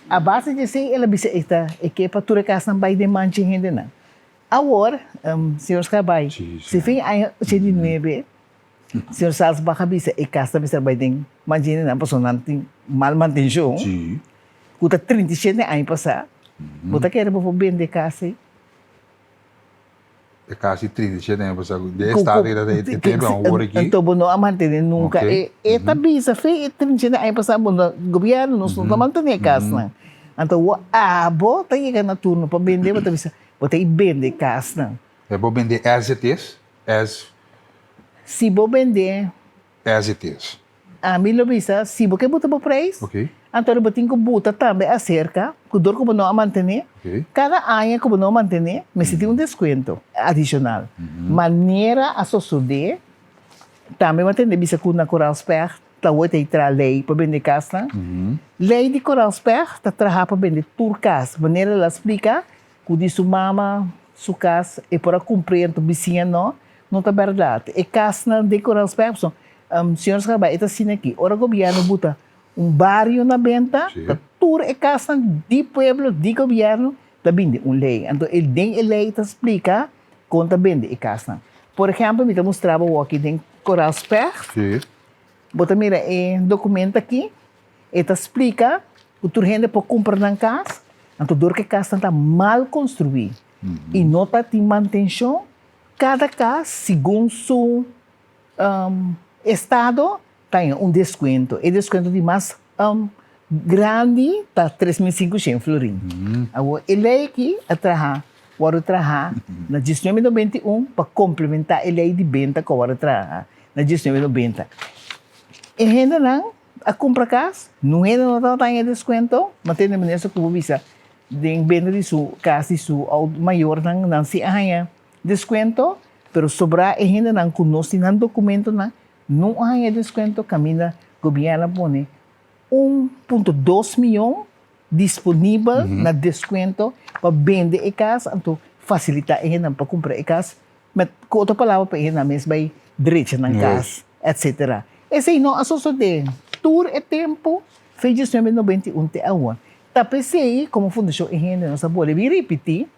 a base di esei el a bisa e ta e ke pa tur e kasnan bai den manchi hendenan. Awor señor Scarbay si fin aña 89 señor Salsbach a bisa e kas ta mester bai den manchi hendenan pasobra nan tin mal mantenshon ku ta 37 aña pasá bo ta kere bo por bende e kas ei? E casi 37 aña pasá ku den estado ki ta e tempu awor aki. Anto bo no a mantene nunka. E e ta bisa fe e 37 aña pasá bo no gobierno nos no ta mantene e kasnan. Anto awor abo ta yega na turno pa bende bo ta bisa bo ta i bende e kasnan. E bo bende as it is, as. Si bo bende. As it is. Ami lo bisa, si bo ke buta bo prijs, anto bo tin ku buta tambe aserka ku dor ku bo no a mantené, kada aña ku bo no a mantené, mester tin un deskuento adishonal. Manera a sosodé, tambe bo a tende bisa ku na Koraalspecht ta word ei traha lei pa bende kasnan. Lei di Koraalspecht ta traha pa bende tur kas, manera el a splika ku di su mama su kas e por a kumpr'é anto bisiña no, no ta bèrdat. E kasnan den Koraalspecht pasobra Señor Scarbay, e ta asina aki, ora gobierno buta un bario na benta, ta tur e casnan di pueblo, di gobierno, ta bini un ley. Anto e den e ley ta splica con ta bende e casnan. Por ehempel, mi ta mustra bo awor aki den Koraal Specht, bo ta mira e documento aki, e ta splica cu tur hende por cumpra nan cas, anto dor cu e casnan ta mal construi y no ta tin mantencion, cada cas segun su Estado ta haña un deskuento. E deskuento di mas grandi ta 3500 florin. Awor e lei aki a traha, wòrdu traha na 1991 pa komplementá e lei di benta ku a wòrdu traha na 1990. E hendenan a kumpra kas, nun hende no tabata haña e deskuento, ma tende minister ku bo bisa den benta di su kas di su mayornan nan si a haña Deskuento, pero sobrá e hendenan ku nos tin nan dokumentonan no a haña deskuento kaminda gobièrnu a pone 1.2 mion disponibel na deskuento pa bende e kas anto fasilitá e hendenan pa kumpra e kas met ku otro palabra pa e hendenan mes bai drecha nan kas etsetera. Esei no a sosodé tur e tempu fe 1991 te awor. Ta p'esei komo fundashon e hendenan sa bolbe ripití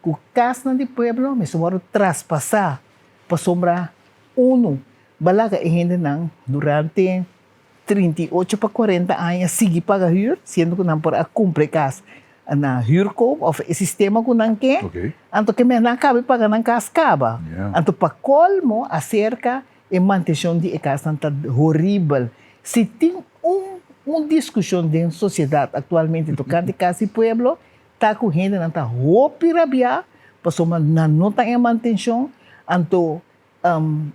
Ku kasnan di pueblo mester wòrdu traspasá pasobra unu balaga e hendenan durante 38 pa 40 aña sigui paga hür, siendo ku nan por a kumpra e kas na hürkoop òf e sistema ku nan ke, anto ke men nan kaba di paga nan kas kaba. Anto pa kolmo aserka e mantenshon di e kasnan ta horibel. Si tin un un diskushon den sosiedat aktualmente tokante kas di pueblo, Ta ku hendenan ta hopi rabiá pasobra nan no ta en mantenshon, anto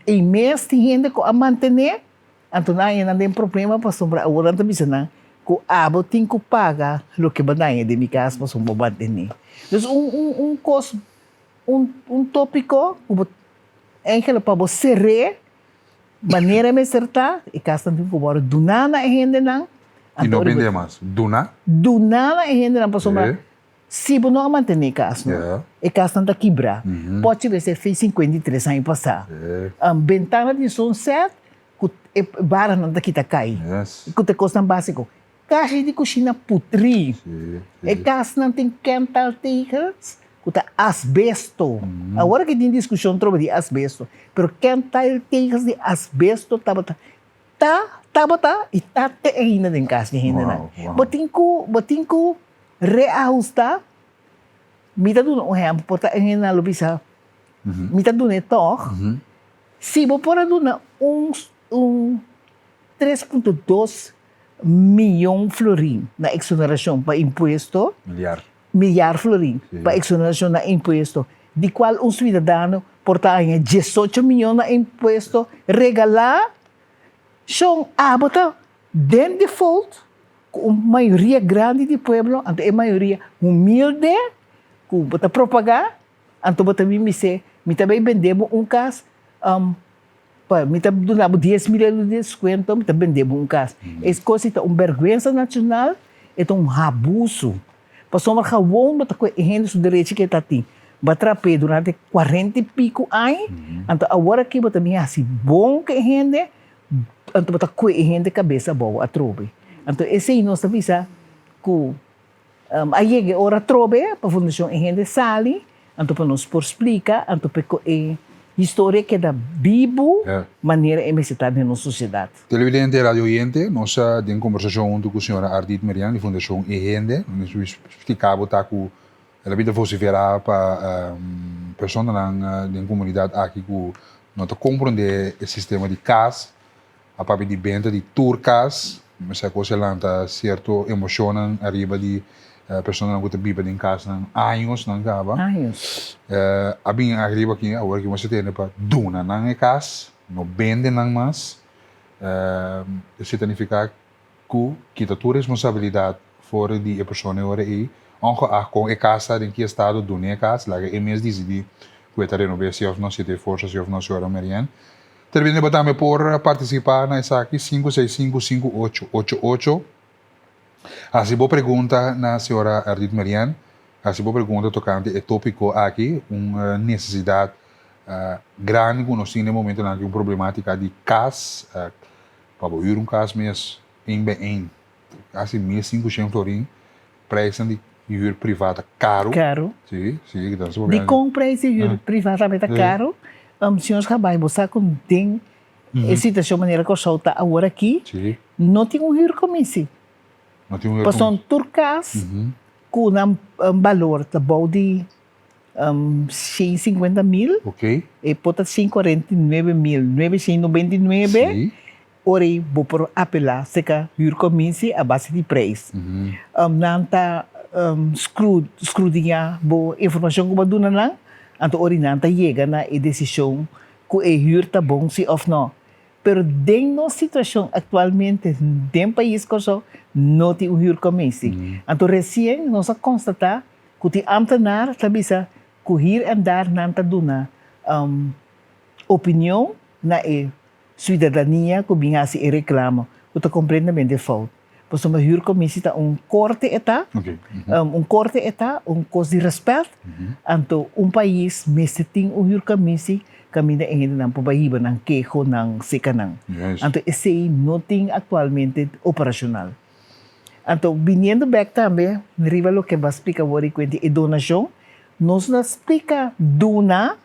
ei mes tin hende ku a mantené, anto nan a yena den problema pasobra awor nan ta bisa nan ku abo tin ku paga loke bo a daña den mi kas pasobra bo mantené. Dus un un un kos un un tópiko ku bo eigenlijk pa bo ser'é Manera e mester ta, e kasnan tin ku wòrdu duná na e hendenan. I no bendé mas. Duná? Duná na e hendenan pasobra si bo no a mantené e kasnan, e kasnan ta kibrá. Pòchi bes e fei 53 aña pasá. Bentana di sunset ku e baranan ta kita kai. Ku ta e kosnan básiko. Kashi di kushina putrí. E kasnan tin kentaltegels ku ta asbesto. Awor aki tin diskushon trobe di asbesto, pero kentaltegels di asbesto tabata, ta, tabata i ta te ainda den kas di hendenan. Bo tin ku, bo tin ku reahustá. Mi ta duna un ehèmpel, por ta e hendenan lo bisa, mi ta dun'é tòg. Si bo por a duna un, un 3.2 miyon florin na exoneracion pa impuesto. Milyar. Milyar florin pa exoneracion na impuesto, di cual un ciudadano por ta haña 18 miyon na impuesto regalá. Shon, abo ta den default. Ku un mayoria grandi di pueblo, anto e mayoria humilde ku bo ta propagá, anto bo ta bin bis'é, mi ta bai bende bo un kas, pa mi ta duna bo 10,000 euro di deskuento, mi ta bende bo un kas. Es kos ei ta un bèrgwensa nashonal, e ta un habusu. Pasobra gewoon bo ta kohe e hende su derechi ku e ta tin. Bo a trap'é durante kuarenta i piku aña, anto awor aki bo ta bin hasi bon ku e hende, Anto bo ta kue e hende kabes abou atrobe. Anto esei nos ta bisa ku a yega e ora atrobe pa Fundashon E Hende sali, anto pa nos por splika, anto pa e historia keda bibu manera e mester ta den nos sosiedat. Televidente, radio oyente, nos a den kombersashon huntu ku señora Ardit Merian di Fundashon E Hende. Nos a splika bo ta ku El a bira vociferá pa personanan den comunidad aki cu no ta comprende e sistema di cas, a papia di benta di tur cas, mester a cos a lanta cierto emocionnan ariba di personanan cu ta biba den casnan añosnan caba. Años. A bin ariba aki awor aki mester tene pa duna nan e cas, no bende nan mas. Esey ta nifica ku kita tur responsabilidat for di e persona e ora ei, ongeacht kon e kas ta, den ki estado, duna e kas, laga e mes disidí ku e ta renob'é si òf no, si e ta e forsa si òf no, señora Marianne. Televidente bo tambe por partisipá na esaki, 565 5888. Hasi bo pregunta na señora Ardit Marianne, hasi bo pregunta tokante e tópiko aki, un nesesidat grandi ku nos tin den momentonan aki, un problemátika di kas, Pa bo hür un kas mes een bij een, kasi 1500 florin, prijsnan di hür privá ta karu. Karu. Si, si, ki ta super. Dikon prijs di hür privá tambe ta karu? Señor Schabay, bo sa ku den e situashon manera Kòrsou ta awor aki, no tin un hürkomisi. No tin un hürkomisi. Pasobra tur kas ku nan balor ta bou di 150 mil, e por ta 149,999, ora ei bo por apelá serka huurcommissie a base di prijs. Nan ta skrudiñá bo informashon ku bo a duna nan, anto ora ei nan ta yega na e desishon ku e huur ta bon si òf nò. Pero den nos situashon aktualmente den pais Kòrsou no tin un huurcommissie. Anto resien nos a konstatá ku tin ámtenar ta bisa ku hier en daar nan ta duna opinion na e suidadania ku bin hasi e reklamo ku ta kompletamente fout. Pasobra huurcommissie ta un korte e ta, un korte e ta, un kos di rèspèt, anto un pais mester tin un huurcommissie kaminda e hendenan por bai hiba nan keho, nan seka nan. Anto esei no tin aktualmente operashonal. Anto biniendo bek tambe riba loke bo a splika awor i kuenti e donashon, nos no a splika duna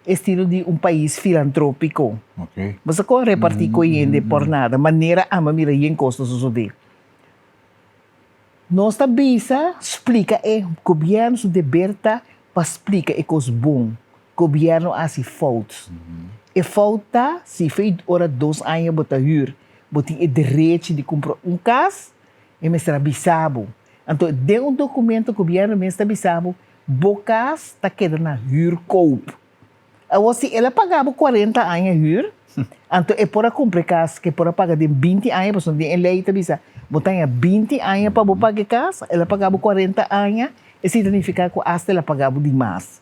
estilo di un pais filantropiko. Bo sa kon reparti ku hende por nada, manera amba mira yen kos ta sosode. Nos ta bisa splika e gobièrnu su deber ta pa splika e kos bon. Gobièrnu a hasi fout. E fout ta si fei ora dos aña bo ta hür, bo tin e derechi di kumpra un kas, e mester a bisa bo. Anto den un dokumento gobièrnu mes ta bisa bo, bo kas ta keda na hürkoop. Awor si el a paga bo 40 aña hür, anto e por a kumpra e kas ku e por a paga den 20 aña, pasobra den e lei ta bisa bo ta haña 20 aña pa bo paga e kas, el a paga bo 40 aña, esei ta nifiká ku asta el a paga bo di mas.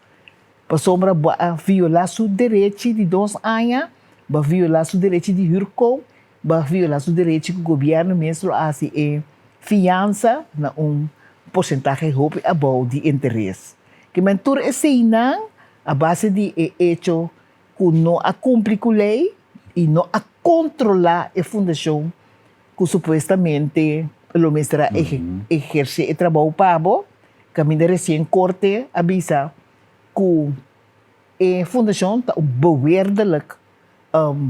Pasobra bo a violá su derechi di dos aña, bo a violá su derechi di hürkoop, bo a violá su derechi ku gobièrnu mes lo a hasi e fiansa na un porsentahe hopi abou di interes. Kimen tur eseinan a base di e echo ku no a kumpli ku lei i no a kontrolá e fundashon ku supuestamente lo mester a ehersé e trabou pa bo, kaminda resien korte a bisa ku e fundashon ta un beweerdelijk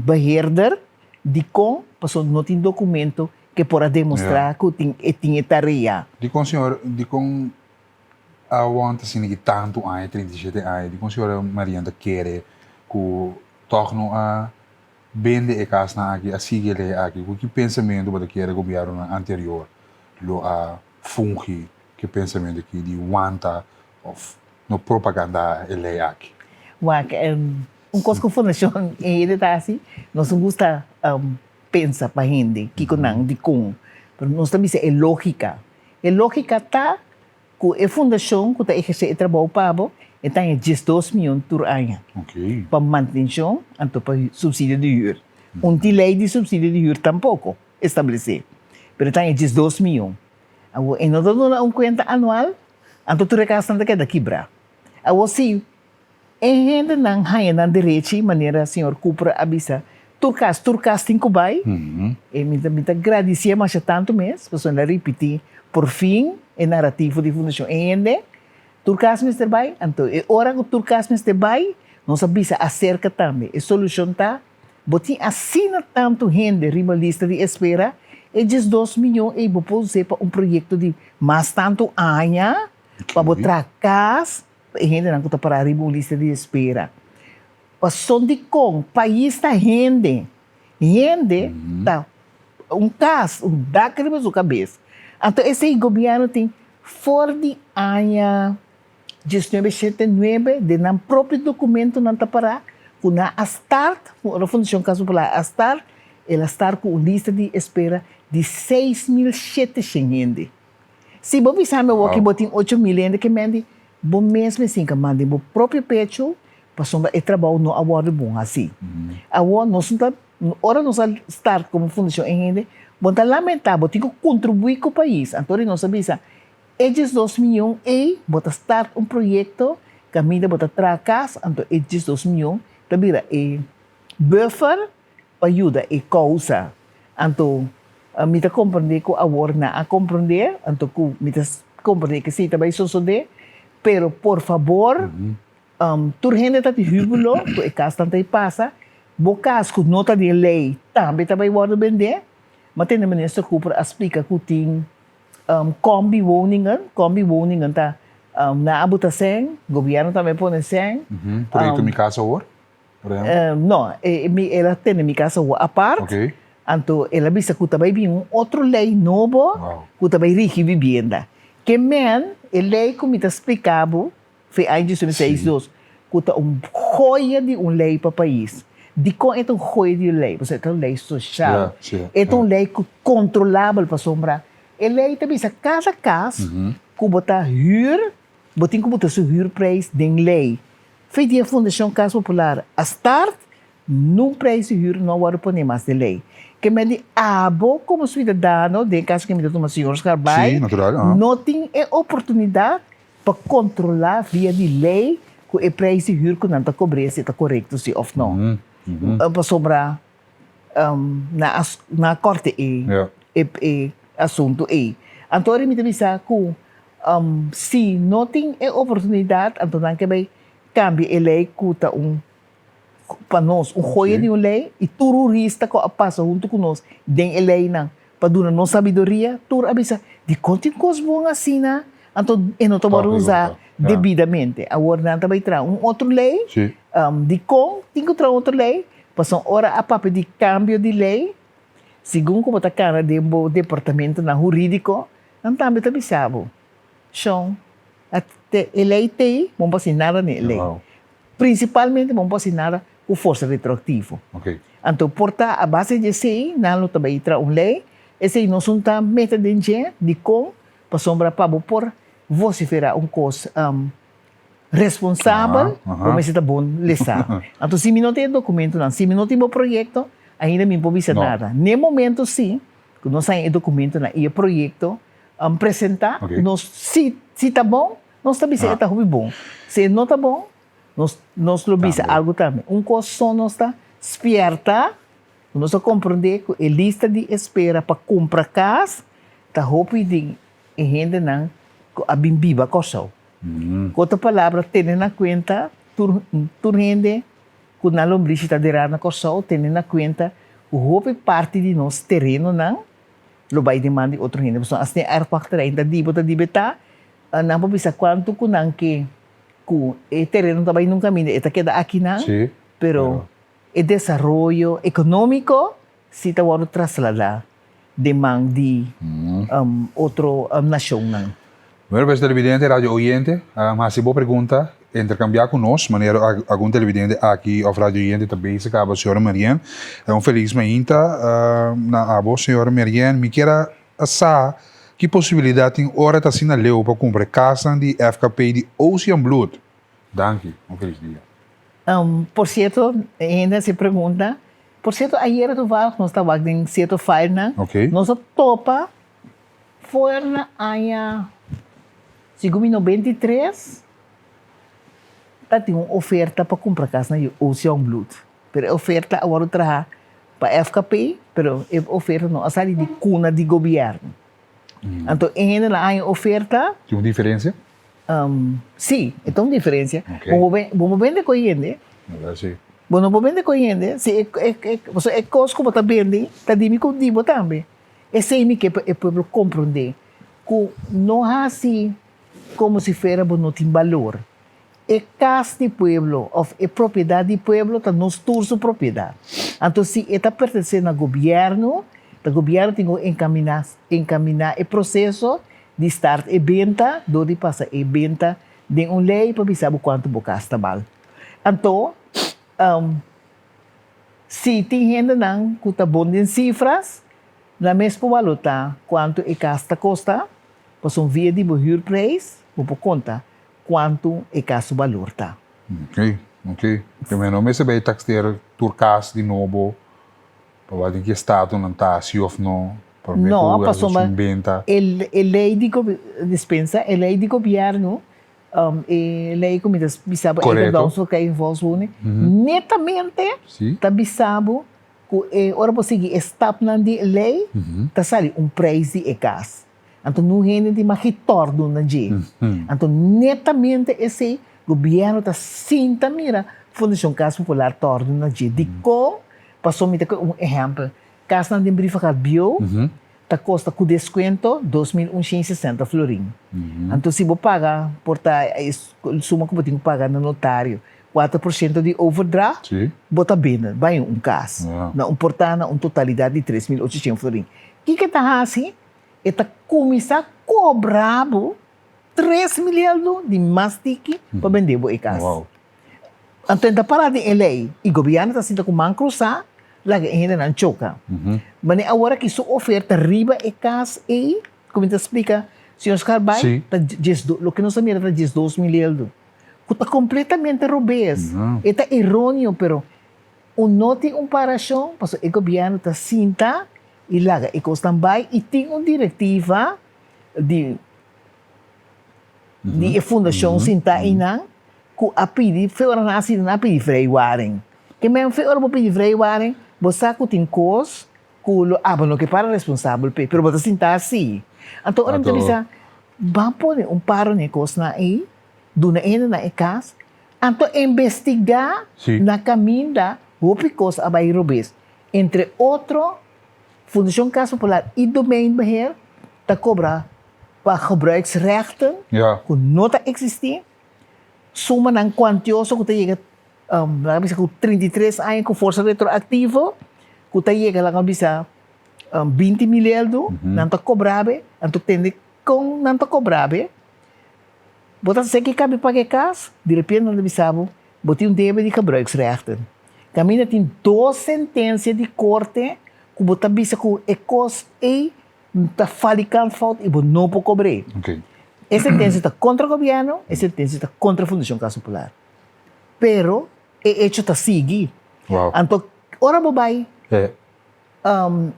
beheerder, dikon? Pasobra no tin dokumento ke por a demostrá ku tin e tin e tarea. Dikon señor, dikon a wanta asina ki tantu aña, 37 aña, dikon señora Marian ta kere ku tòg no a bende e kasnan aki, a sigui e lei aki? Ku ki pensamentu bo ta kere gobièrnunan anterior lo a fungi ku e pensamentu aki di wanta òf no propagandá e lei aki? Wak, un kos ku Fundashon Hende ta hasi, nos no gusta pensa pa hende kiko nan, dikon. Pero nos ta bisa e lógika. E lógika ta ku e fundashon ku ta ehersé e trabou pa bo, e ta haña 12 mion tur aña pa mantenshon anto pa supsidio di hür. Un tin lei di supsidio di hür tampoko establesé, pero e ta haña 12 mion. Awor e no ta duna un kuenta anual, anto tur e kasnan ta keda kibrá. Awor si E hendenan haña nan derechi, manera señor Cooper a bisa, tur kas, tur kas tin ku bai. E mi ta mi ta gradisié masha tantu mes, pasobra el a ripití por fin e narativo di Fundashon E Hende, tur kas mester bai. Anto e ora ku tur kas mester bai, nos a bisa aserka tambe. E solushon ta, bo tin asina tantu hende riba lista di espera, e 12 miyon ei bo por us'é pa un proyekto di mas tantu aña, pa bo traha kas, Pa e hendenan ku ta pará riba un lista di espera. Pason dikon pais ta hende. Hende ta un kas, un dak riba su kabes. Anto esei gobièrnu tin for di aña 1979 den nan propio dokumentonan ta pará ku nan a start, ora Fundashon Kas Popular a start, el a start ku un lista di espera di 6700 hende. Si bo bisa mi awor ki bo tin 8000 hende ke mendi, bo mes mester ka manda den bo propio pecho pasobra e trabou no a wordo bon hasi. Awor nos no ta, ora nos a start komo fundashon e hende, bo ta lamenta, bo tin ku kontribuí ku pais. Anto di nos a bisa, e 12 miyon ei bo ta start un proyekto kaminda bo ta traha kas, anto e 12 miyon ta bira e buffer pa yuda e kousa. Anto mi ta komprendé ku awor nan a komprendé, anto ku mi ta komprendé ku esei ta bai sosodé, pero por fabor tur hende ta di húbulo ku e kasnan ta e pasa, bo kas ku no ta den lei tambe ta bai wòrdu bendé. Mi a tende Minister Cooper a splika ku tin combi woningen, combi woningen ta nan a buta sèn, gobièrnu tambe a pone sèn. Proyekto Mi Kas Awor? No, el a tene mi casa awor apart, anto el a bisa cu ta bay bin un otro ley nobo cu ta bay rigi vivienda. Ke men, e ley cu mi ta splica bo, fe aña 1962, cu ta un joya di un ley pa pais. Dicon e ta un joya di un ley? Pasobra e ta un ley social, e ta un ley cu controlabel pasobra e ley ta bisa cada cas cu bo ta huur, bo tin cu buta su huurprijs den ley. Fe di e Fundashon Kas Popular a start, nun prijs di hür no a wòrdu poné mas den lei. Ke men di abo komo suidadano, den e kaso ke mi ta tuma señor Scharbaai, no tin e oportunidat pa kontrolá via di lei ku e prijs di hür ku nan ta kobr'é si ta korekto si òf no. Pasobra nan a kòrte e asuntu ei. Anto ora mi ta bisa ku Si no tin e oportunidat, anto nan ke bai kambia e lei ku ta un pa nos un joya di un lei i tur hurista ku a pasa huntu ku nos den e leinan pa duna nos sabiduria, tur a bisa dikon tin kos bon asina? Anto e no ta wòrdu usá debidamente. Awor nan ta bai traha un otro lei. Dikon tin ku traha un otro lei? Pasobra ora a papia di kambio di lei, segun ku bo ta kana den bo departamentonan hurídiko, Nan tambe ta bisa bo, Shon, a te e lei t'ei, bo no por hasi nada n'e lei. Prinsipalmente bo no por hasi nada ku forsa retroaktivo. Anto por ta a base di esei nan lo ta bai traha un lei, esei nos no ta mete den dje, dikon? Pasobra pa bo por vosiferá un kos responsabel, bo mester ta bon lesá. Anto si mi no tin e dokumentonan, si mi no tin bo proyekto, ainda mi no por bisa nada. N'e momento si, Ku nos haña e dokumentonan i e proyekto presentá, nos si si ta bon, nos ta bisa e ta hopi bon. Si e no ta bon, nos nos lo bisa algu tambe. Un kos so nos ta spièrta, ku nos a komprondé ku e lista di espera pa kumpra kas ta hopi den e hendenan ku a bin biba Kòrsou. Ku otro palabra, tene na kuenta tur tur hende Ku nan lombrishi ta derá na Kòrsou, tene na kuenta ku hopi parti di nos terenonan lo bai den man di otro hende. Pasobra as den erfpachterij ta di bo ta di betá, nan por bisa kuantu ku nan ke ku e tereno ta bai nun kaminda, e ta keda akinan, pero e desaroyo ekonómiko si ta wòrdu trasladá den man di otro nashonnan. Bueno pues televidente, radio oyente, hasi bo pregunta, intercambia cu nos, manera algun televidente aki of radio oyente ta bezig caba señora Mariën. Un feliz mainta na abo señora Mariën. Mi kier a. a sa ki posibilidat tin ora ta asina leu pa kumpra e kasnan di FKP di Ocean Bloed. Danki, un felis dia. Por sierto, hende a hasi pregunta. Por sierto, ayera toevallig nos ta wak den sierto filenan. Nos a topa for na aña, segun mi, 93, ta tin un oferta pa kumpra kas na Ocean Bloed. Pero e oferta a wòrdu traha pa FKP, pero e oferta no a sali di kuna di gobièrnu. Anto e hendenan a haña oferta. Tin un diferensia? Sí, e ta un diferensia. Bo bo por bende ku e hende. Bo no por bende ku e hende si e pasobra e kos ku bo ta bende ta di mi ku di bo tambe. Esei mi ke pa e pueblo komprondé ku no hasi komo si fuera bo no tin balor. E kas di pueblo òf e propiedat di pueblo ta nos tur su propiedat. Anto si e ta pertenesé na gobièrnu, ta gobièrnu tin ku enkaminá enkaminá e proseso di start e benta dor di pasa e benta den un lei pa bisa bo kuantu bo kas ta bal. Anto si tin hendenan ku ta bon den sifras, nan mes por balotá kuantu e kas ta kosta, pasobra via di bo huurprijs bo por konta Kuantu e kas su balor ta. Ok, ok. Primer no mester bay taxteer tur kas di nobo pa wak den ki estado nan ta, si of no, prome No, ku pasobra un benta. e e ley di dispensa, e ley di gobierno, e ley ku mi ta bisa bo Korekto. Eigendomsverkrijging volkswoning, netamente ta bisa bo ku e ora bo sigui e stapnan di e ley ta sali un prijs di e kas. Anto nun hende tin mag gitordo na dje. Anto netamente esei gobierno ta sinta mira Fundashon Kas Popular tordo na dje. Dikon? Pasobra mi ta kohe un ehèmpel, kasnan den Brievengat bieu ta kosta ku deskuento 2160 florin. Anto si bo paga por ta e suma ku bo tin ku paga na notario, 4% di overdracht, bo ta binnen bai un kas na un por ta na un totalidat di 3800 florin. Kiko e ta hasi? E ta kuminsá kobra bo 3000 eldo di mas tiki pa bende bo e kas. Anto e ta para den e lei i gobièrnu ta sinta ku man krusá laga e hendenan choka. Mane awor aki su oferta riba e kas ei, ku mi ta splika señor Scarbay, ta loke nos a mira ta 12000 eldo, ku ta kompletamente robes. E ta eróneo pero un no tin un parashon pasobra e gobièrnu ta sinta i laga e kosnan bai i tin un direktiva di di e fundashon sintá einan ku a pidi fe ora nan a sinta nan a pidi vrijwaring. Ke men fe ora bo pidi vrijwaring bo sa ku tin kos ku lo abo no ke para responsabel p'e pero bo ta sinta asi. Anto ora mi ta bisa ban pone un paro na e kosnan ei duna e hendenan e kas anto investigá na kaminda hopi kos a bai robes. Entre otro, Fundashon Kas Popular i Domeinbeheer ta kobra pa gebruiksrechten ku no ta eksistí, sumanan kuantioso ku ta yega, laga bisa ku 33 aña ku forsa retroaktivo, ku ta yega laga bisa 20 mil eldo, nan ta kobra be, anto tende kon nan ta kobra be, bo ta seki kabi paga e kas, di repente nan ta bisa bo, Bo tin un debe di gebruiksrechten. Kaminda tin dos sentensia di korte ku bo ta bisa ku e kos ei ta falikant fout i bo no por kobr'é. E sentensia ta kontra gobièrnu, e sentensia ta kontra Fundashon Kas Popular. Pero e echo ta sigui. Anto ora bo bai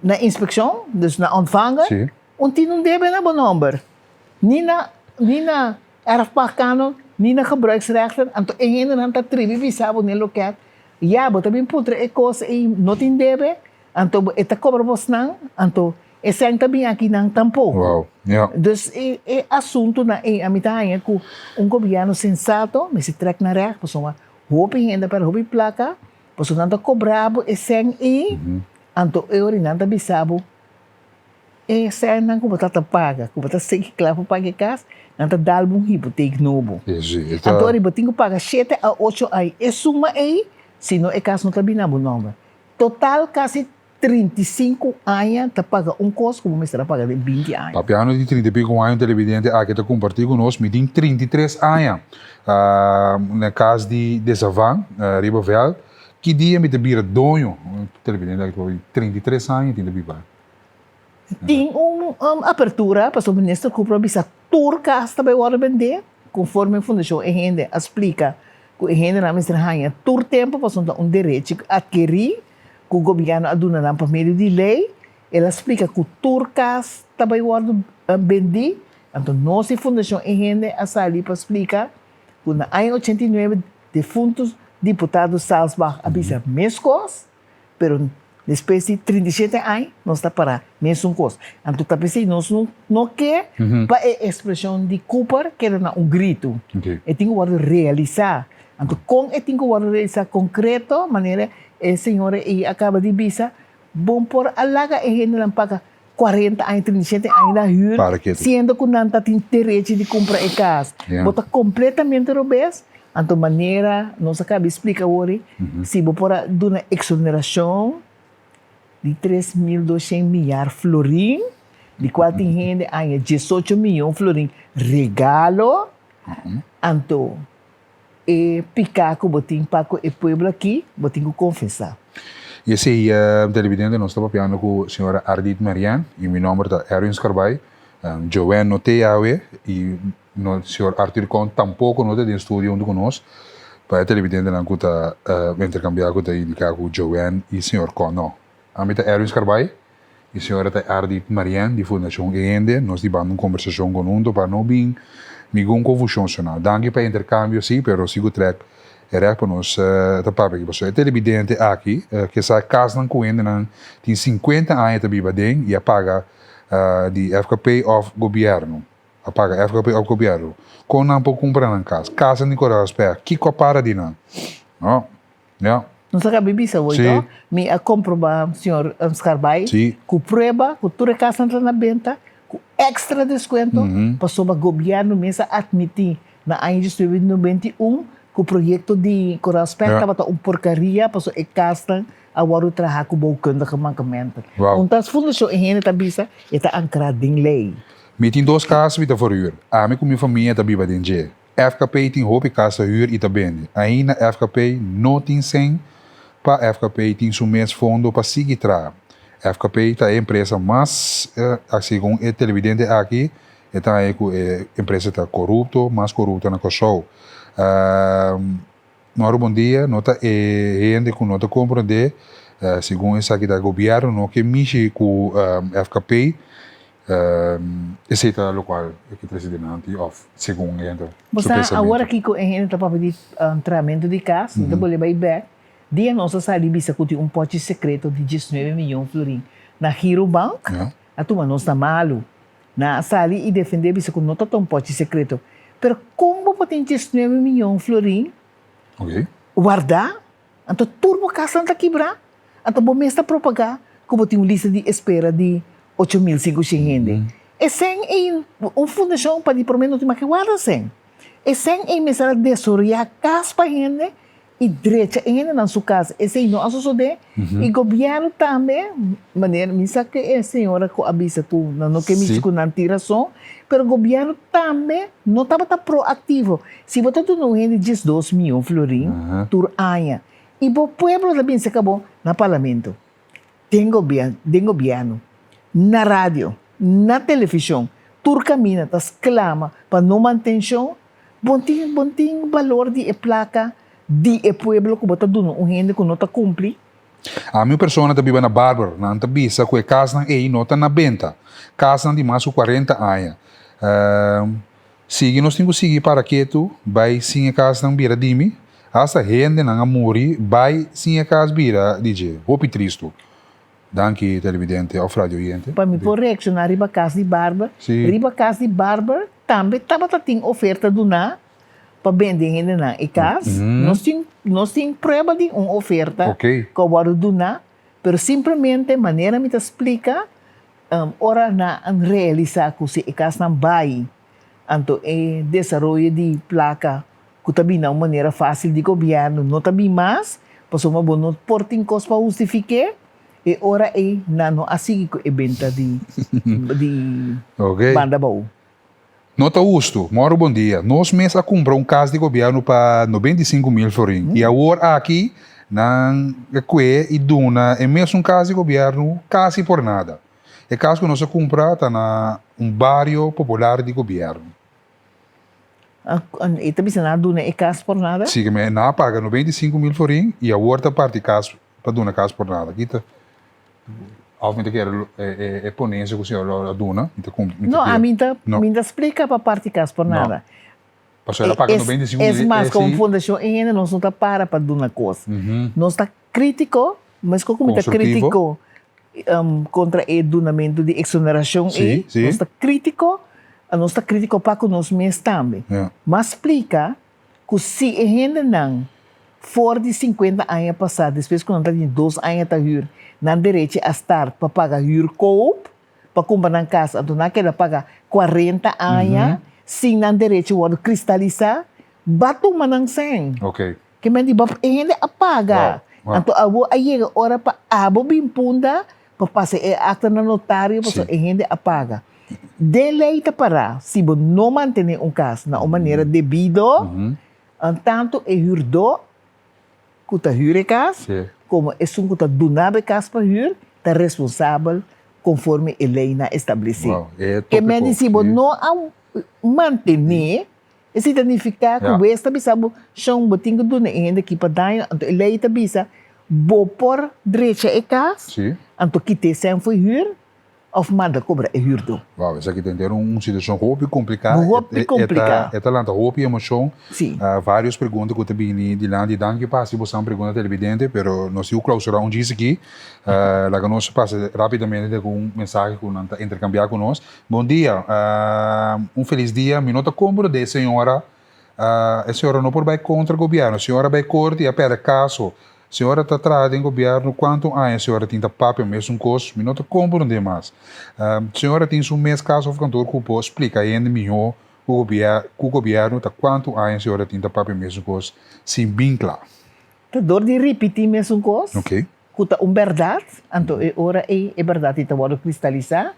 na inspekshon, dus na ontvanger, un tin un debe na bo nòmber. Ni na ni na erfpachtkanon, ni na gebruiksrechten, anto e hendenan ta tribi bisa bo den loket, ya bo ta bin puntra e kos ei no tin debe, anto e ta kobra bosnan, anto e sèn ta bin aki nan tampoko. Dus e e asuntunan ei ami ta haña ku un gobièrnu sensato mester trèk nan règt pasobra hopi hende a pèrdè hopi plaka. Pasobra nan ta kobra bo e sèn ei, anto e ora nan ta bisa bo e sènnan ku bo ta ta paga, ku bo ta sigui kla pa paga e kas, nan ta dal bo un hipotek nobo. Anto ora bo tin ku paga shete a ocho ai e suma ei, si no e kas no ta bini na bo nòmber. Total kasi 35 aña ta paga un kos ku bo mester a paga den 20 aña. Papiando di trinta i pico aña un televidente aki ta comparti cu nos, mi tin 33 aña na cas di Desavan riba veld, ki dia mi ta bira doño? Un televidente aki ta papia di 33 aña tin ta biba. Tin un apertura pasobra Minister Cooper a bisa tur kas ta bai wòrdu bendé konforme Fundashon E Hende a splika ku e hendenan mester haña tur tempu pasobra ta un derechi atkerí ku gobièrnu a duna nan pa medio di lei. El a splika ku tur kas ta bai wòrdu bendí. Anto nos di Fundashon E Hende a sali pa splika ku na aña 89 defuntu diputado Salsbach a bisa meskos. Pero despues di 37 aña nos ta para mesun kos. Anto ta p'esei nos no no ke pa e ekspreshon di Cooper keda na un gritu. E tin ku wòrdu realisá. Anto kon e tin ku wòrdu realisá konkreto manera e señora ei a kaba di bisa, bon por a laga e hendenan paga 40 aña, 37 aña na hür siendo ku nan ta tin derechi di kumpra e kas. Bo ta kompletamente robes. Anto manera nos a kaba di splika awor, si bo por a duna eksonerashon di 3200 miar florin, di kual tin hende aña 18 miyon florin regalo, anto E piká ku bo tin pa ku e pueblo akí, bo tin ku konfesá. I esei, televidente, nos ta papiando ku señora Ardit Marian i mi nomber ta Erwin Scarbay. Joanne no te awe i no señor Arthur Con tampoko no ta den studio huntu ku nos. Pa e televidentenan ku ta interkambiá ku ta indiká ku Joanne i señor Con no. Ami ta Erwin Scarbay i señora ta Ardit Marian di Fundashon E Hende. Nos di banda un kombersashon konhunto pa no bin ningun konfushon sona. Danki pa e interkambio si, pero si ku trèk e rèk pa nos ta papia aki. Pasobra e telebidente aki ke sa kasnan ku hendenan tin 50 aña ta biba aden i a paga di FKP òf gobièrnu. A paga FKP òf gobièrnu. Kon nan por kumpra nan kas? Kasnan di Koraal Spèr, kiko a para di nan? No. Ja. Nos a kabi bisa hoy Sí. to. Mi a komproba señor Scarbay Sí. ku prueba ku tur e kasnan ta na benta ku extra deskuento pasobra gobièrnu mes a atmití na aña 1991 ku proyekto di Koraal Spek Ja. tabata un porkaria pasobra e kasnan a wòrdu traha ku bouwkundige mankementen. Wow. Un tas fundashon e hende ta bisa e ta ankrá den lei. Mi tin dos kas mi ta verhuur. Ami ku mi famia ta biba den dje. FKP tin hopi kas ta hür i ta bende. Ainda FKP no tin sen pa FKP tin su mes fondo pa sigui traha. FKP ta e empresa mas, segun e televidente aki, e ta haña ku e empresa ta korupto, mas korupto na Kòrsou. Mauro bon dia, no ta e hende ku no ta komprondé, segun esaki ta gobièrnu no ke mishi ku FKP, Esei ta lokual e ke trese dilanti òf segun e hende Bo su sa pensamentu. awor aki ku e hende ta papia di tramentu di kas, mi ta bolbe bai bèk, dia nos a sali bisa ku tin un pòchi sekreto di 19 miyon florin na Girobank, a tuma nos na malu. Nan a sali i defendé bisa ku no ta ta un pòchi sekreto. Pero kon bo por tin 19 miyon florin wardá? Anto tur bo kasnan ta kibrá. Anto bo mes ta propagá ku bo tin un lista di espera di 8500 hende. E sèn ei, un fundashon pa di promé no tin mas ke warda sèn. E sèn ei mester a desaroyá kas pa hende i drecha e hendenan su kas. Esei no a sosodé i gobièrnu tambe, manera mi sa ku e señora ku a bisa ku nan no ke mishi ku nan tin rason, pero gobièrnu tambe no tabata proaktivo. Si bo ta duna un hende 12 mion florin tur aña I bo pueblo ta binse ka bo na parlamento, den gobier, den gobierno, na radio, na television, tur camina ta sclama pa no mantencion, bo tin, bo tin balor di e placa di e pueblo cu bo ta duna un hende cu no ta cumpli? Ami un persona ta biba na Barber, nan ta bisa cu e casnan ey no ta na benta, casnan di mas cu 40 aña. Sigui nos tin ku sigui para ketu bai sin e kasnan bira di mi, hasta hendenan a muri bai sin e kas bira di dje. Hopi tristu. Danki televidente of radio oyente. Pa mi por reakshoná riba kas di Barber, Sí. riba kas di Barber tambe tabata tin oferta duná pa bende hendenan e kas. Nos tin nos tin prueba di un oferta Oké. ku a wòrdu duná, pero simplemente manera mi ta splika, Ora nan realisá ku si e kasnan bai, anto e desaroyo di plaka ku ta bini na un manera fásil di gobièrnu no ta bin mas, pasobra bo no por tin kos pa hustifik'é, e ora ei nan no a sigui ku e benta di di banda abou. No ta hustu. Moro bon dia. Nos mes a kumpra un kas di gobièrnu pa 95 mil florin i awor aki nan a kue i duna e mesun kas di gobièrnu kasi por nada. E kas ku nos a kumpra ta na un bario popular di gobièrnu. E ta bisa nan a duna e kas por nada? Si, nan a paga 95 mil florin i awor ta parti kas pa duna kas por nada. Kita of mi ta kere e ponencia ku señor a duna, mi ta kumpli, mi ta No, kere. ami ta, No. mi ta splika pa parti kas por No. nada. Pasobra el a paga 95 mil, Es mas, e komo si. fundashon e hende nos no ta para pa duna kos. Nos ta kritiko, meskos ku mi ta Konstruktivo. kritiko kontra e dunamentu di eksonerashon ei, nos ta kritiko, nos ta kritiko pa ku nos mes tambe. Mas splika ku si e hendenan for di sinkuenta aña pasá, despues ku nan ta tin dos aña ta hür, nan derechi a start pa paga hürkoop pa kumpra nan kas, anto nan a keda paga kuarenta aña sin nan derechi wòrdu kristalisá, ba tuma nan sèn. Ke men di bo e hende a paga. Anto abo a yega ora pa abo bin punda pa pasa e akta na notario pasobra e hende a paga. Den lei ta pará si bo no mantené un kas na un manera debido, tantu e hürdó ku ta hür e kas komo esun ku ta duna bo e kas pa hür ta responsabel konforme e leinan establesé. Ke men di si bo no a mantené Esei ta nifiká ku wes ta bisa bo, Shon, bo tin ku duna e hende aki pa daño. Anto e lei ta bisa, Bo por drecha e kas, anto kita e sèn for hür òf manda kobra e hürdó. Wou, esaki ta henter un situashon hopi kompliká. Hopi kompliká. E ta lanta hopi emoshon. Vários pregunta ku ta bini dilanti. Danki pa hasi bosan pregunta televidente, pero nos tin ku klausurá un djis aki. Laga nos pasa rápidamente ku un mensahe ku nan ta interkambiá ku nos. Bon dia, un felis dia. Mi no ta komprondé señora. E señora no por bai kontra gobièrnu. Señora bai korte i a pèrdè kaso. Señora ta traha den gobièrnu kuantu aña señora tin ta papia mesun kos? Mi no ta komprondé mas. Señora tin su mes kas òf kantor ku por splika hende mihó ku ku gobièrnu ta kuantu aña señora tin ta papia mesun kos sin bin kla. Ta dor di ripití mesun kos. Oké. Ku ta un bèrdat, anto e ora ei e bèrdat ei ta wòrdu kristalisá.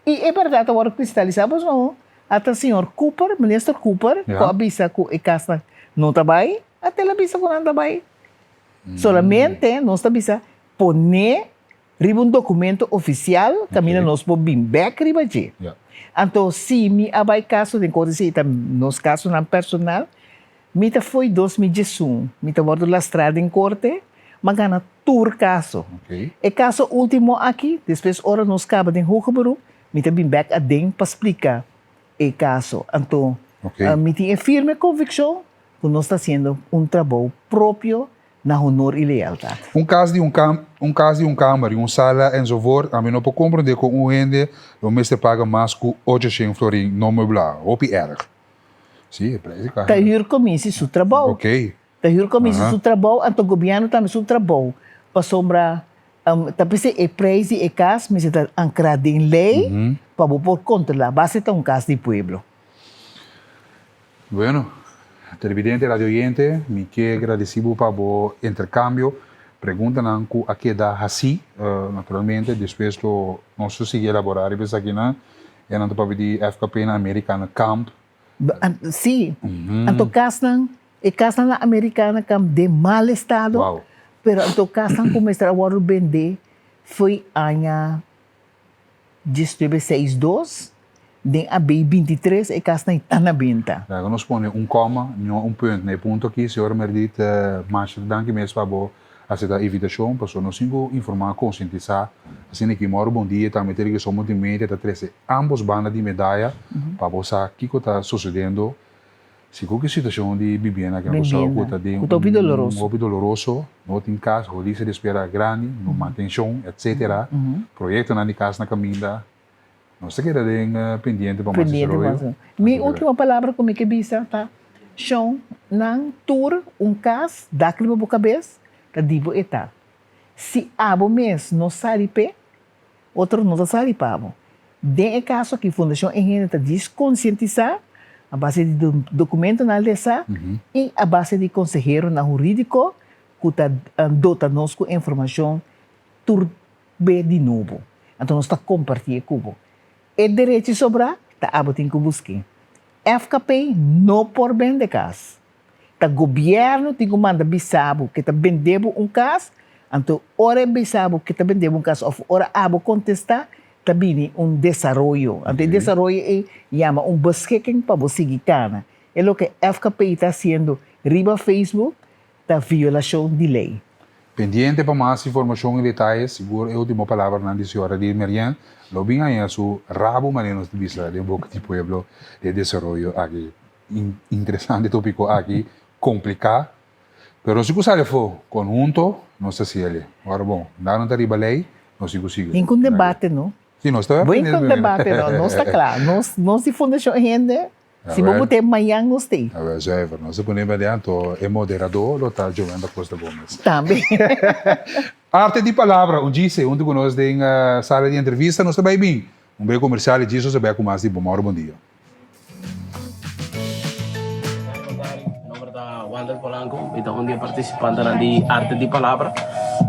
I e bèrdat ta wòrdu kristalisá pasobra ata señor Cooper, minister Cooper, ku a bisa ku e kasnan no ta bai, ata el a bisa ku nan ta bai. Solamente nos ta bisa pone riba un dokumento ofisial kaminda nos por bin bèk riba dje. Anto si mi a bai kaso den korte si ta nos kasonan personal, Mi ta fo'i 2011, mi ta wòrdu lastrá den korte, m'a gana tur kaso. E kaso último aki, despues ora nos kaba den hoger beroep, mi ta bin bèk aden pa splika e kaso. Anto, mi tin e firme konvikshon ku nos ta hasiendo un trabou propio na honor i lealtat. Un kas di un kam, un kas di un kamber i un sala enzovoort, ami no por komprondé kon un hende lo mester paga mas ku 800 florin no meublá. Hopi erg. Sí, e prijs di kaha. Ta huurcommissie su trabou. Ok. Ta huurcommissie su trabou, anto gobierno tambe su trabou. Pasobra ta p'esei e prijs di e kas mester ta ankrá den lei pa bo por kontrolá. Basta ta un kas di pueblo. Bueno, televidente, radio oyente, mi ke gradisí bo pa bo interkambio, preguntanan ku a keda hasí. Naturalmente despues lo nos lo sigui elaborá riba esakinan. E nan ta papia di FKP na Americana Camp. Sí, anto kasnan, e kasnan na Americana Camp den mal estado, Wow. pero anto kasnan ku mester a wòrdu bendé foi aña diesnuebe seis dos, den abei bintitres e kasnan ta na benta. Laga nos pone un kòma, no un punt na e punto aki, señor Merdit, masha danki mes pa bo Acepta invitacion pasobra nos tin cu informa, concientisa, asina ki moro bon dia tambe te Television Multimedia ta trece ambos banda di medaya pa bo sa kico ta sucediendo sigur cu e situacion di bibienda aki na Curaçao cu ta den un hopi doloroso, no tin cas, lista di espera grandi, no mantencion etc. Proyectonan di cas na caminda, nos ta keda den pendiente pa mas desaroyo. Mi ultimo palabra cu mi ke bisa ta Shon, nan tur un kas dak riba bo kabes ta di bo e ta. Si abo mes no sali p'e, otro no ta sali pa bo. Den e kaso aki Fundashon E Hende ta djis konsientisá a base di dokumentonan lesá i a base di konseheronan hurídiko ku ta dota nos ku informashon tur be di nobo. Anto nos ta kompartié ku bo. E derechi sobrá ta abo tin ku busk'é. FKP no por bende kas. Ta gobièrnu tin ku manda bisa bo ke ta bende bo un kas, anto ora e bisa bo ke ta bende bo un kas òf ora abo kontestá, Ta bini un desaroyo. Anto e desaroyo ei yama un beschikking pa bo sigui kana. E loke FKP ta hasiendo riba Facebook ta violashon di lei. Pendiente pa mas informashon i detaye, sigur e ultimo palabranan di señora Dil Merien lo bin haña su rabo manera nos ta bisa den boka di pueblo den desaroyo aki. Interesante topiko aki, kompliká, pero si ku sali afó konhunto nos ta siele. Ora bon, nan no ta riba lei, nos tin ku sigui. Ninkun debate no. Si, nos ta. Bo ninkun debate no, nos ta kla. Nos nos di Fundashon Hende Si bo bot'é mañan nos t'ei. Awel, zuiver. Nos ta pone bende anto e moderador lo ta Joan da Costa Gomez. Tambe. Arte di palabra, un djise huntu ku nos den sala di entrevista. Nos ta bai bin un brek komersial i djis nos ta bai ku mas di Bo Mauro Bon Dia. Mi nomber ta Wander Polanco, mi ta un di e partisipantenan di Arte di Palabra.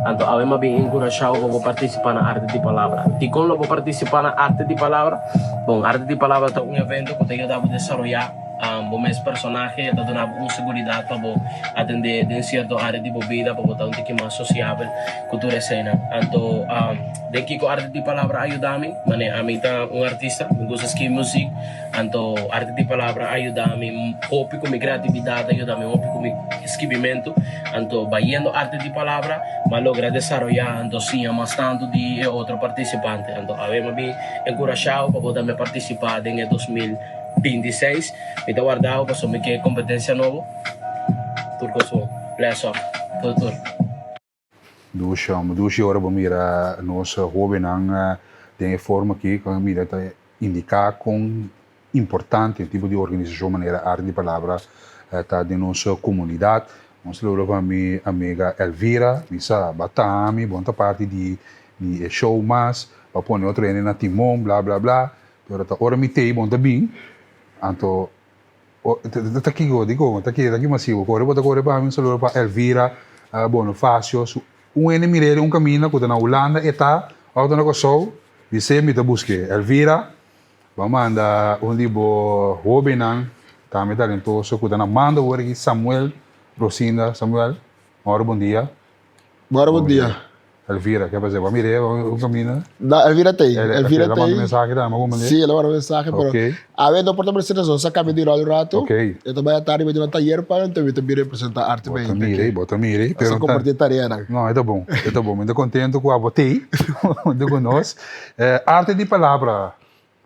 Anto awe mi a bin enkurashá bo pa bo partisipá na Arte di Palabra. Dikon lo bo partisipá na Arte di Palabra? Bon, Arte di Palabra ta un evento ku ta yuda bo desaroyá bo mes personahe, e ta duna bo un seguridat pa bo atendé den sierto área di bo bida, pa bo ta un tiki mas sosiabel ku tur eseinan. Anto den kiko Arte di Palabra a yuda mi? Manera ami ta un artista, mi gusta skibi muzik. Anto Arte di Palabra a yuda mi hopi ku mi kreatividat, a yuda mi hopi ku mi skibimentu. Anto bayendo Arte di Palabra mi a logra desaroyá anto siña mas tantu di e otro partisipante. Anto awe mi a bin enkurashá bo pa bo tambe partisipá den e 2026. Mi ta warda bo pasobra mi ke kompetensia nobo. Tur kos bon. Bless up. Tur tur. Dushi homber, dushi ora bo mira nos hobennan den e forma aki, ku mira ta indiká kon importante e tipo di organisashon manera Arte di Palabra ta den nos komunidat. Un saludo pa mi amiga Elvira, mi sa ba ta ami, bo no ta parti di e show mas, bo a pone otro hende na timon, bla bla bla, pero ta ora mi tei bo no ta bin, anto Ta kiko dikon ta keda ki masivo kore bo ta kore pa mi un saludo pa Elvira Bonifacio su un hende mir'é den un kaminda ku ta na Hulanda e ta òf ta na Kòrsou bis'é mi ta busk'é Elvira bo a manda un di bo hóbennan tambe talentoso ku ta na mando awor aki Samuel Rosinda Samuel mòrdu bon dia. Mòrdu bon dia. Elvira, ke pasa? Bo a mir'é un kaminda? No, Elvira t'ei. Elvira t'ei. El a manda mensahe tambe ku manera? Sí, el a manda mensahe, pero awe no por ta presente, nos a kambia di ròl un ratu. E ta bai atardi bai duna tayer pa mi, mi ta bin representá Arte Bo ta mir'é, bo ta mir'é. Nos a kompartí tareanan. No, e ta bon, e ta bon. Mi ta kontento ku abo t'ei huntu ku nos. Arte di palabra,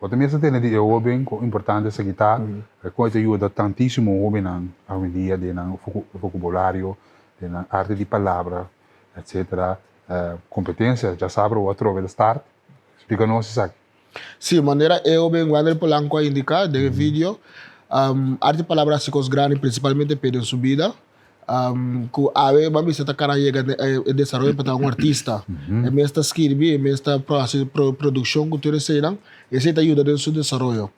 bo ta mester tene di e hóben kon importante esaki ta, kon e ta yuda tantísimo hóbennan awendia den nan vokabulario, den nan arte di palabra. Etcetera Competencia djasabra o atrobe ta start. Splica nos esaki. Sí, manera e hoben Wander Polanco a indica den e video, Arte Palabra haci cos grandi principalmente p'e den su bida, cu awe ban bisa ta cara yega den e desaroyo pa ta un artista. E mes ta skirbi, e mes ta haci produccion cu tur eseinan, esei ta yuda den su desaroyo.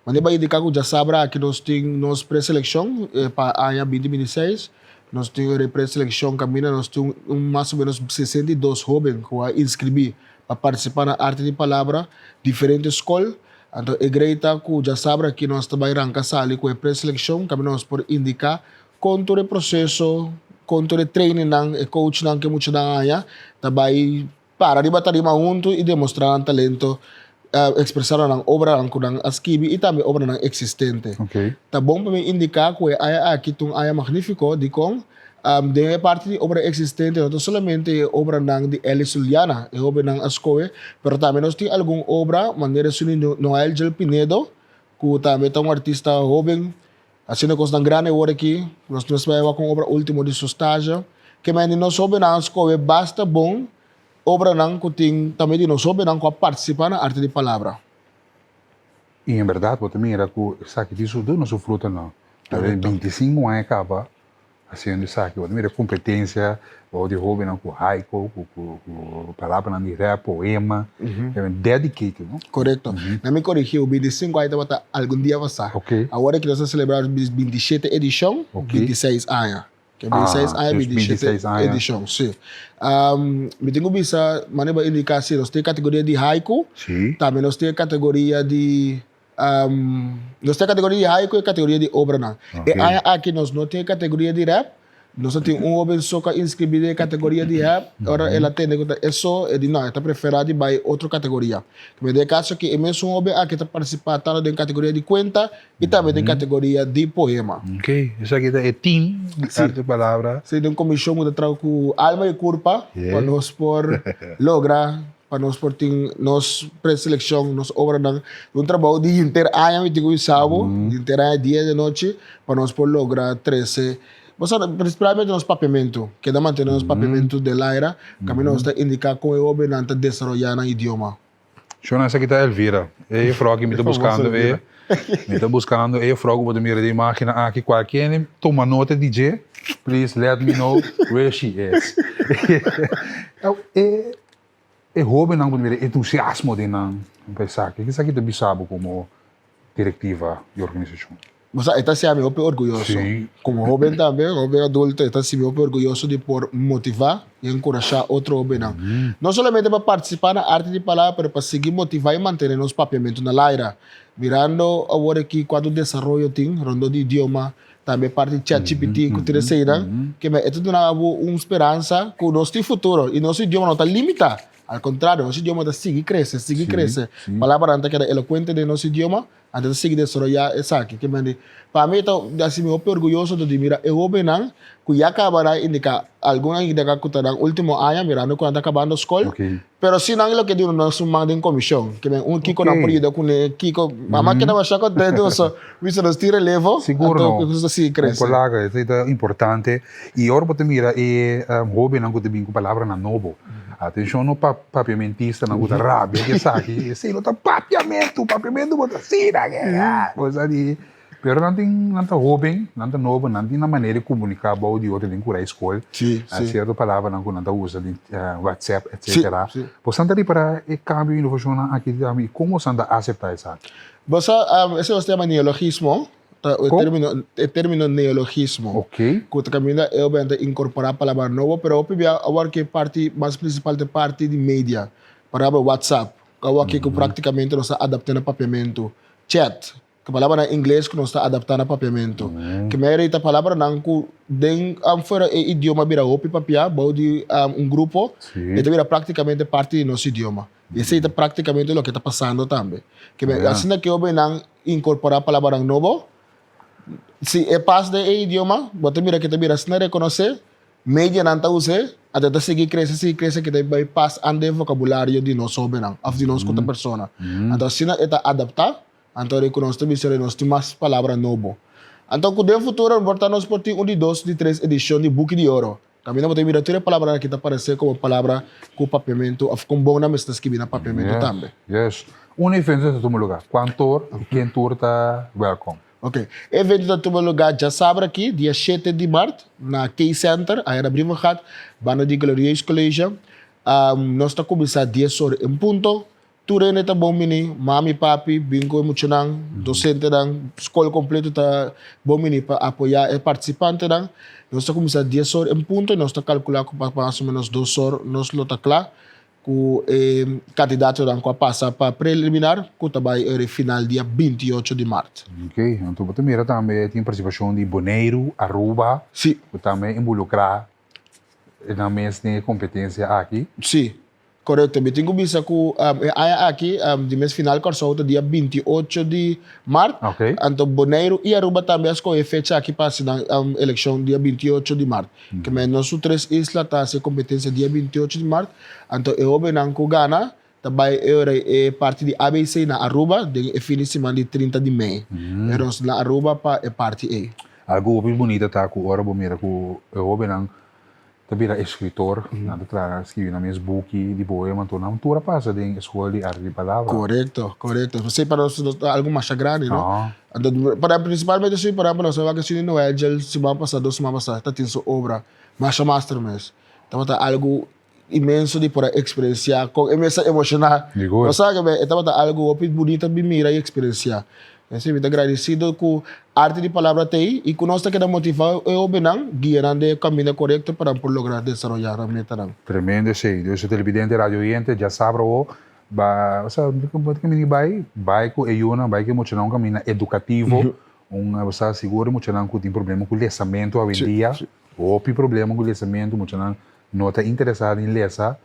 Manera bo a indica cu djasabra aki nos tin nos preseleccion pa aña binti 26. Nos tin un represeleccion caminda nos tin un mas o menos 62 hoben cu a inscribi pa participa na Arte di Palabra, diferente scol. Anto e grey ta cu djasabra aki nos ta bay ranca sali cu e preseleccion caminda nos por indica con tur e proceso, con tur e trainingnan, e coachnan cu e muchanan a haña ta bay Para riba tarima huntu i demostrá nan talento, ekspresá nan obranan ku nan a skibi i tambe obranan eksistente. Ta bon pa mi indiká ku e aña aki ta un aña magnífiko. Dikon? Den e parti di obra eksistente no ta solamente e obranan di Ellis Juliana, e hóbennan a skohe, pero tambe nos tin algun obra manera esun di Noel Gel Pinedo, ku tambe ta un artista hóben Haciendo cosnan grandi awor aki, nos mes bai wak un obra ultimo di su stage. Ke men di nos hobennan a scoge basta bon obranan cu tin tambe di nos hobennan cu a participa na Arte di Palabra. Y en berdad bo ta mira cu esaki tin su duna su frutanan. Correcto. 25 aña caba Haciendo esaki bo ta mira competencia bao di hobennan cu haiku, cu palabranan di rap, poema, dedicated no. Corecto. Na mi corigi bo, 25 aña tabata algun dia pasa. Awor aki nos ta celebra 27 edicion, 26 aña. Ke 26 aña, 27 edicion, si. Mi tin cu bisa, manera bo a indica, si nos tin e categoria di haiku, tambe nos tin e categoria di Nos tin e kategoria di haiku i e kategoria di obranan. E aña aki nos no tin e kategoria di rap. Nos a tin un hoben so ku a inskribí den e kategoria di hèp, ora el a tende ku ta e so, e di no, e ta preferá di bai otro kategoria. Pero den e kaso aki e mesun hoben aki ta partisipá tantu den kategoria di kuenta i tambe den kategoria di poema. Ok, esaki ta e team di Arte Palabra. Sí, den komishon ku ta traha ku alma i kurpa pa nos por logra, pa nos por tin nos preselekshon, nos obranan. Un trabou di henter aña mi tin ku bisa bo, di henter aña dia i anochi, pa nos por logra trese Bo sa, principalmente nos papiamentu. Keda mantene nos papiamentu den laira, kaminda nos ta indiká kon e hóbennan ta desaroyá nan idioma. Shona, esaki ta Elvira. E jefrou aki mi ta buskando e. Mi ta buskando e jefrou ku bo ta mira den imágennan aki. Kualke hende tuma nota di dje, please let me know where she is. E e hóbennan ku bo ta mira e entusiasmo den nan pa esaki. Esaki ta bisa bo komo direktiva di organisashon? Bo sa, e ta hasiami hopi orguyoso. Komo hóben tambe, hóben adulto, e ta hasiami hopi orguyoso di por motivá i enkurashá otro hóbennan. No solamente pa partisipá na Arte di Palabra, pero pa sigui motivá i mantené nos papiamentu na laira. Mirando awor aki kuantu desaroyo tin rondó di idioma, tambe parti di ChatGPT ku tur eseinan, ke e ta duna bo un speransa ku nos tin futuro i nos idioma no ta limitá. Al kontrario, nos idioma ta sigui krese, sigui krese. Palabranan ta keda elokuente den nos idioma. Anto ta sigui desaroyá esaki. Ke mende, pa mi ta hasi mi hopi orguyoso di mira e hóbennan ku ya kaba na indiká, algun a indiká ku ta nan último aña mirando ku nan ta kabando skol, pero si nan lo ke duna nos un man den komishon. Ke men un kiko nan por yuda kuné, kiko, mama keda masha kontento pasobra bisa nos tin relevo, Sigur anto no. ku ta sigui krese. Un kolaga, esei ta importante. I ora bo ta mira e hóbennan ku ta bin ku palabranan nobo, Atencion no pa papiamentistanan ku ta rabia di esaki, esei no ta papiamentu, papiamentu bo ta asina ke cosa di, pero nan tin nan ta hoben, nan ta nobo, nan tin nan manera di komuniká bou di otro den kura e skol, sierto palabranan ku nan ta usa den whatsapp etcetera. Bosan ta ripará e kambio i inovashonnan aki tambe i kon bosan ta aseptá esaki? Bo sa, esei nos ta yama neologismo. Ta e termino, e termino neologismo. Ok. Ku ta kaminda e hoben ta inkorporá palabra nobo, pero hopi bia awor ke parti mas prinsipal ta e parti di media. Por ehèmpel WhatsApp, ku awor ke ku praktikamente nos ta adapt'é na papiamentu. Chat, ku palabranan ingles ku nos ta adaptá na papiamentu. Ke manera ei ta palabranan ku den fuera e idioma bira hopi papiá bou di un grupo, e ta bira praktikamente parti di nos idioma. I esei ta práktikamente loke ta pasando tambe. Ke men, asina ke hobennan inkorporá palabranan nobo, si e pas den e idioma, bo ta mira ke ta bira asina rekonosé, medianan ta us'é, anto ta sigui krese, sigui krese ke ta bai pas an den vokabulario di nos hobennan òf di nos ku ta persona. Anto asina e ta adaptá, anto riku nos ta bisa nos tin mas palabra nobo. Anto ku den futuro por ta nos por tin un di dos, di tres edishon di Buki di Oro. Kaminda bo ta mira tur e palabranan aki ta paresé komo palabra ku papiamentu òf kon bon nan mester skibi na papiamentu tambe. Yes. Un evento ta tuma lugá. Kuantu or i ken tur ta wèlkom? Ok. E evento ta tuma lugá djasabra aki, dia shete di mart, na K-Center, aya na Brievengat, banda di Glorieus College. Nos ta kuminsá dies or en punto. Tur hende ta bon bini, mami, papi, bin ku e muchanan, dosentenan, skol kompleto ta bon bini pa apoyá e partisipantenan. Nos ta kuminsá dies or en punto i nos ta kalkulá ku pa mas o ménos dos or nos lo ta kla ku e kandidatonan ku a pasa pa preliminar ku ta bai ora e final dia 28 di mart. Ok, anto bo ta mira tambe tin partisipashon di Boneiru, Aruba, ku tambe inbolukrá nan mes den e kompetensia aki. Sí. Korekto, mi tin ku bisa ku e aña aki di mes final Kòrsou ta dia 28 di mart, anto Boneiru i Aruba tambe a skohe e fecha aki pa hasi nan elekshon dia 28 di mart. Ke men nos su tres isla ta hasi e kompetensia dia 28 di mart, anto e hóbennan ku gana ta bai e ora e parti di ABC na Aruba den e fin di siman di 30 di mei. E nos na Aruba pa e parti ei. Algu hopi bunita ta ku ora bo mira ku e hóbennan ta bira eskritor, nan ta traha skibi nan mes buki di poema, anto nan tur a pasa den e skol di arte di palabra. Korekto, korekto. Esei pa nos ta algu masha grandi, no? Anto, por prinsipalmente si, por ehempel, nos a wak Cindy Noedgel siman pasá, dos siman pasá, ta tin su obra masha master mes. Tabata algu inmenso di por a eksperensiá kon e mes a emoshoná. Bo sa ke e tabata algu hopi bunita di mira i eksperensiá. Esei mi ta gradisido ku Arte di Palabra ta ei i ku nos ta keda motivá e hóbennan, guia nan den e kaminda korekto pa nan por logra desaroyá nan metanan. Tremendo esei. Dus e televidente, radio oyente djasabra awo ba, osea, bo ta kaminda bai, bai ku e yunan, bai ku e muchanan un kaminda edukativo, un, bo sa, sigur e muchanan ku tin problema ku lesamentu awendia. Hopi problema ku lesamentu, muchanan no ta interesá den lesa.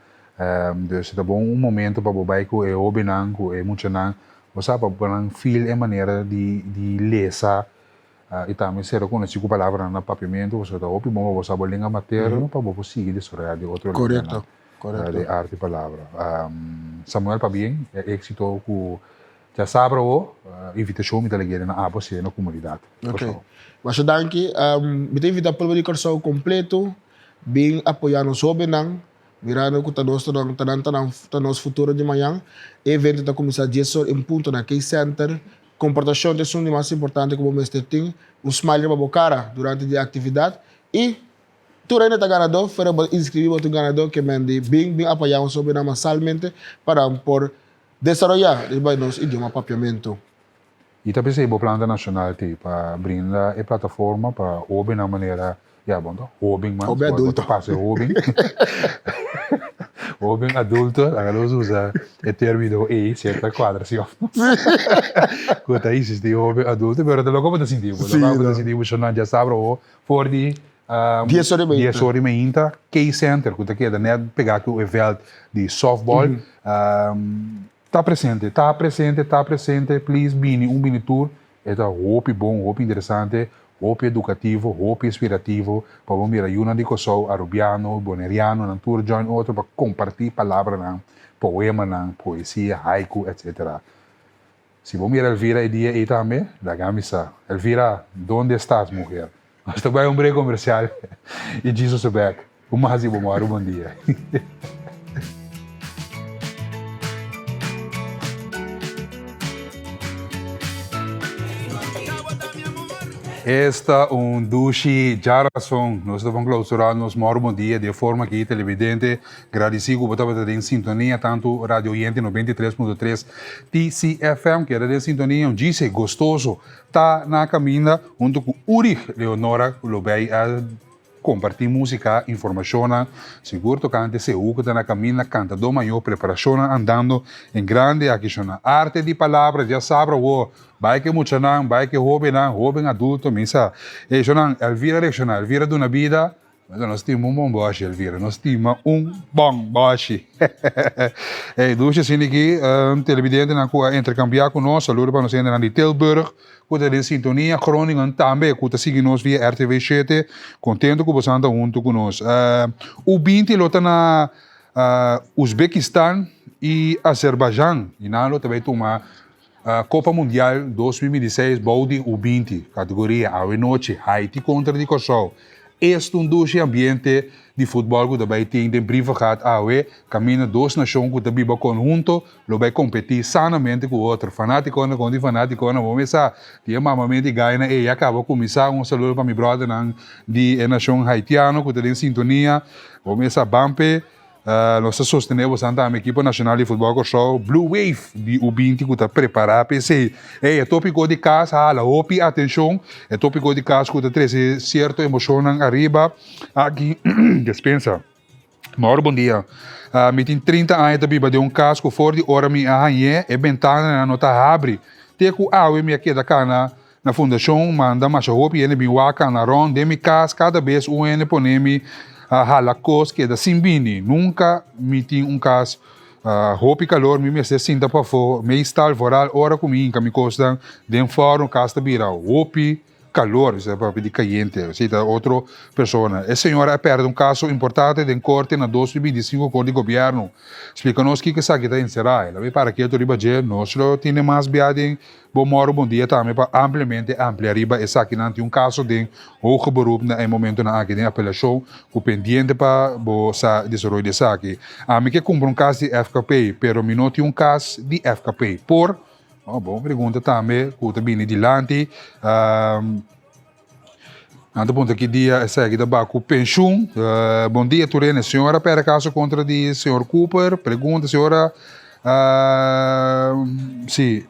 Dus ta bon un momento pa bo bai ku e hóbennan, ku e muchanan, bo sa, pa bo nan feel e manera di di lesa i tambe ser konosí ku palabranan na papiamentu, pasobra ta hopi bon pa bo sa bo lenga materno pa bo por sigui desaroyá den otro lenganan di arte i palabra. Samuel, pabien e éksito ku Djasabra awo, invitashon mi ta lag'é na abo sea na komunidat. Ok. Masha danki. Mi ta invitá pueblo di Kòrsou kompleto bin apoyá nos hóbennan, mirando ku ta nos ta nan ta nan ta nos futuro di mañan. E evento ta kuminsá dies or en punto na K-Center. Komportashon ta esun di mas importante ku bo mester tin. Un smile riba bo kara durante di e aktividat i Tur hende ta ganadó, fuera bo inscribí bo ta un ganadó ke men di bin bin apoyá nos hóbennan masalmente pa nan por desaroyá riba nos idioma papiamentu. I ta p'esei bo planta nashonal t'ei pa brinda e plataforma pa hóbennan manera, ya bon ta hóben mas, Hóben bo ta adulto. pasa e hóben, hóben adulto, laga nos usa e término ei si e ta kuadra si òf no, ku ta insistí hóben adulto, pero ta loke bo ta sinti bo, Sí, loke bo ta no. sinti bo shonnan djasabra awo for di Dies ora i meinta. Dies ora i meinta, K-Center ku ta keda nèt pegá ku e vèlt di sòftbòl. Ta presente, ta presente, ta presente, please bini un bini tur. E ta hopi bon, hopi interesante, hopi edukativo, hopi inspirativo pa bo mira yunan di Kòrsou, arubiano, boneriano, nan tur join otro pa kompartí palabranan, poemanan, poesia, haiku, etcetera. Si bo mira Elvira e dia ei tambe, laga mi sa. Elvira, donde estás, mujer? Nos ta bai un break comercial y Jesus ta back. Un mas di bo mòru bon dia. Esta un dushi djarason. Nos ta bon clausura nos mòru bon dia di e forma aki, televidente. Gradisí ku bo tabata den sintonia, tantu radio oyente 93.3 TCFM keda den sintonia, un djise gostoso ta na kaminda huntu ku Urich Leonora ku lo bay a kompartí músika, informashonnan sigur tokante seú ku ta na kaminda, kantadó mayó, preparashonnan andando en grande aki shona. Arte di palabra dja sabra wor, bai ku e muchanan, bai ku e hóbennan, hóben adulto, mi sa. Ey shonnan, Elvira reakshoná, Elvira duna bida. Mester nos stima un bon bòshi, Elvira. Nos stima un bon bòshi. Ey, dushi asina aki, televidentenan ku a interkambiá ku nos, saludo pa nos hendenan di Tilburg ku ta den sintonia, Groningen tambe ku ta sigui nos via RTV shete. Kontento ku bosan ta huntu ku nos. U binti lo ta na Uzbekistan i Azerbaijan i nan lo ta bai tuma Kopa Mundial 2026 bou di U20, kategoria awe nochi, Haiti kontra di Kòrsou. Esta un dushi ambiente di futbòl ku ta bai tin den Brievengat awe, kaminda dos nashon ku ta biba konhunto lo bai kompetí sanamente ku otro. Fanátikonan kontra fanátikonan, bo mesa di e mamamenti gaina ei a kaba kuminsá. Un saludo pa mi bròdernan di e nashon haitiano ku ta den sintonia. Bo mesa ban p'e. Nos ta sostené bosan tambe ekipo nashonal di futbòl Kòrsou, Blue Wave di U binti ku ta prepará pa esei. Ey, e tópiko di kas a hala hopi atenshon, e tópiko di kas ku ta trese sierto emoshonnan ariba. Aki, despensa. Mauro bon dia. Mi tin 30 aña ta biba den un kas ku for di ora mi a hañ'é e bentananan no ta habri. Te ku awe mi a keda kana Na fundashon manda masha hopi hende bin wak kana rond den mi kas, kada bes un hende pone mi hala kos keda sin bini. Nunka mi tin un kas hopi kalor mi mester sinta pafó, meestal vooral ora ku mi hinka mi kosnan den fòrnu kas ta bira hopi kalor, esei ta papia di kayente, esei ta otro persona. E señora a pèrdè un kaso importante den korte na 2025 kontra di gobièrnu. Splika nos kiko esaki ta enserá. El a bay para ketu riba dje, nos lo tene mas bia den Bo moro bon dia tambe pa ampliamente amplia riba esakinan. Tin un kaso den hoger beroep na e momentonan aki den apelashon ku pendiente pa bo sa desaroyo di esaki. Ami ke kumpra un kas di FKP, pero mi no tin un kas di FKP. Por? Oh, bon pregunta tambe ku ta bini dilanti. Nan ta puntra ki dia esaki ta ba ku penshun. Bon dia tur hende. Señora perde kaso kontra di señor Cooper. Pregunta señora si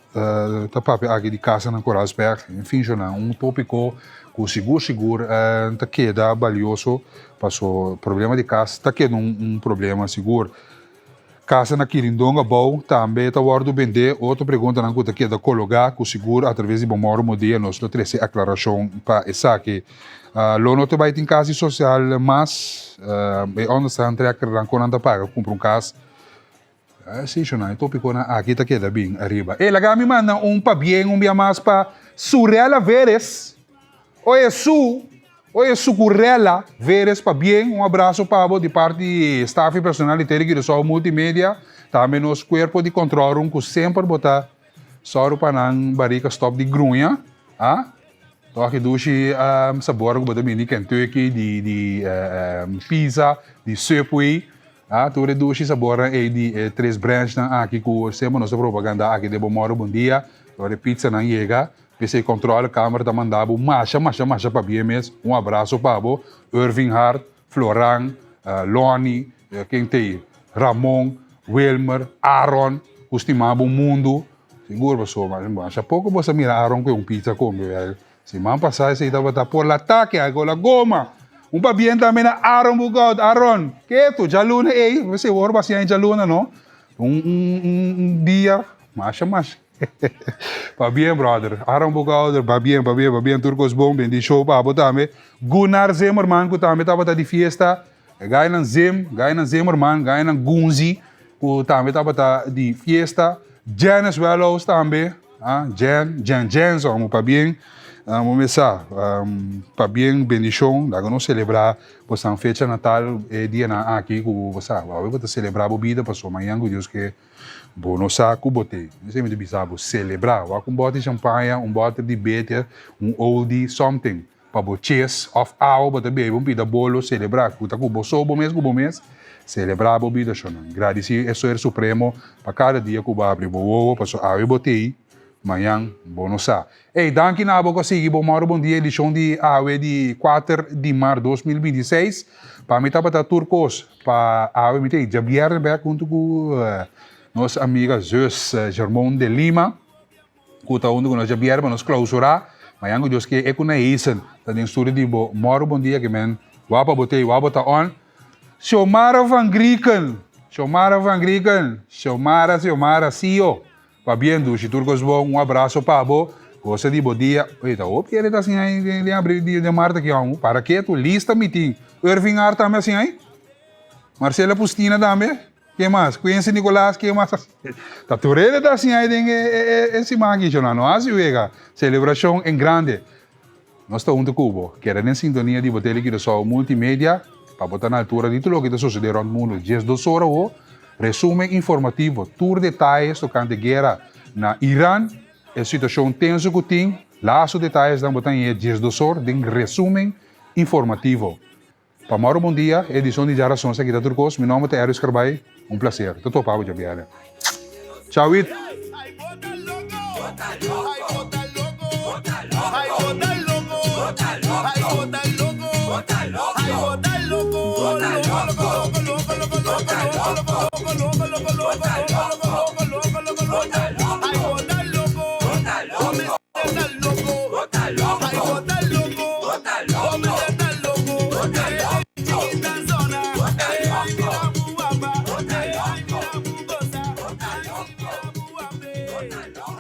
ta papia aki di kasa na Koraalsberg. Enfin shona un topiko ku sigur sigur ta keda balioso paso problema di kas ta keda un problema sigur. Casa na Quirindongo abou tambe ta wordo bende. Otro preguntanan cu ta keda cologa cu sigur a traves di Bon Moro Modia nos lo trece aclaracion pa esaki. Lo no ta bay tin cas di social mas. E onderstand trekkernan con nan ta paga cumpra un cas. Si, shona, e topiconan aki ta keda bin ariba. E laga mi manda un pabien un bia mas pa Surella Veres. Oye Su, oye Sucurella Veres pabien, un abrazo pa bo di parti di staff y personal di Tele Curaçao Multimedia. Tambe nos cuerpo di control room cu semper bo ta sòru pa nan barika stop di gruña. Ah, Tòg e dushi sabor ku bo ta bini di Kentucky, di di pizza, di Subway. Ah, tur e dushi sabornan ei di e tres branchnan aki ku semper nos ta propaganda aki den Bo Mòru Bon Dia. Ora e pizzanan yega, p'esei controle kamer ta manda bo masha masha masha pabia mes. Un abraso pa bo, Irving Hart, Floran, Lonnie, ken t'ei? Ramon, Wilmer, Aaron, ku stima bo mundu. Sigur pasobra masha poko bo sa mira Aaron ku e un pizza kome. Siman pasá esei tabata por la take algo la goma. Un pabien tambe na Aaron Bugout. Aaron, ketu, djaluna ei, bo sigur bo hasi djaluna no? Un un un dia masha masha. Pabien brother. Aaron Bugout, pabien, pabien, pabien. Tur kos bon, bendishon pa bo tambe. Gunnar Zimmerman ku tambe tabata di fiesta. E gainan Zim, gainan Zimmerman, gainan Gunzi ku tambe tabata di fiesta. Janice Welhouse tambe, ah, Jan, Jan Jans, amo pabien, amo me sa, pabien bendishon, laga nos selebrá bosan fecha natal e dianan aki ku bo sa, awe bo ta selebrá bo bida pasobra mañan ku Dios ke bo no sa ku bo te. Esei mi ta bisa bo, selebrá, wak un bòter di champaña, un bòter di beter, un oldie, something. Pa bo ches of awa bo ta bebe un pida bolo celebra cu ta cu bo so bo mes cu bo mes celebra bo bida shonnan. Gradici e Ser Supremo pa cada dia cu bo abri bo wowo paso awe bo tey mañan bo no sa. Ey danki na abo cu a sigui bo moro bon dia edicion di awe di kuater di mart 2026 pa mi tabata tur cos pa awe mi tey djabierne bek hunto cu nos amiga zus Germon de Lima. Ku ta huntu ku nos djabièrnè pa nos klausurá. Mañan ku Dios ke e ku Naeisen ta den studio di bo mòru bon dia ke men wou pa bo tei wou bo ta on. Xiomara van Grieken Xiomara van Grieken Xiomara Xiomara Sio Pabien dushi tur kos bon un abraso pa bo gosa di bo dia Oye ta hopi hende ta asin ai den abril di den mart aki amo para ketu lista mi tin Irving Hart tambe asin ai Marcela Pustina tambe. Ken mas? Quincy Nicolas, ken mas? Ta tur hende ta haciendo ahí den e siman aki, shona. No haci wega. Celebracion en grande. Nos ta hunto cu bo. Keda den sintonia di bo Tele Curaçao Multimedia pa bo ta na altura di tur loke ta sucede rond mundo. 12 ora awo, resumen informativo, tur detayes tocante guera na Iran, e situacion tenso cu tin, laatste detayesnan bo ta haya 12 or den resumen informativo. Pa moro bon dia, edicion di Djarason sa kita tur cos, mi nomber ta Erwis Carbay, un placer, ta topa bo djabièrnè. Chawit!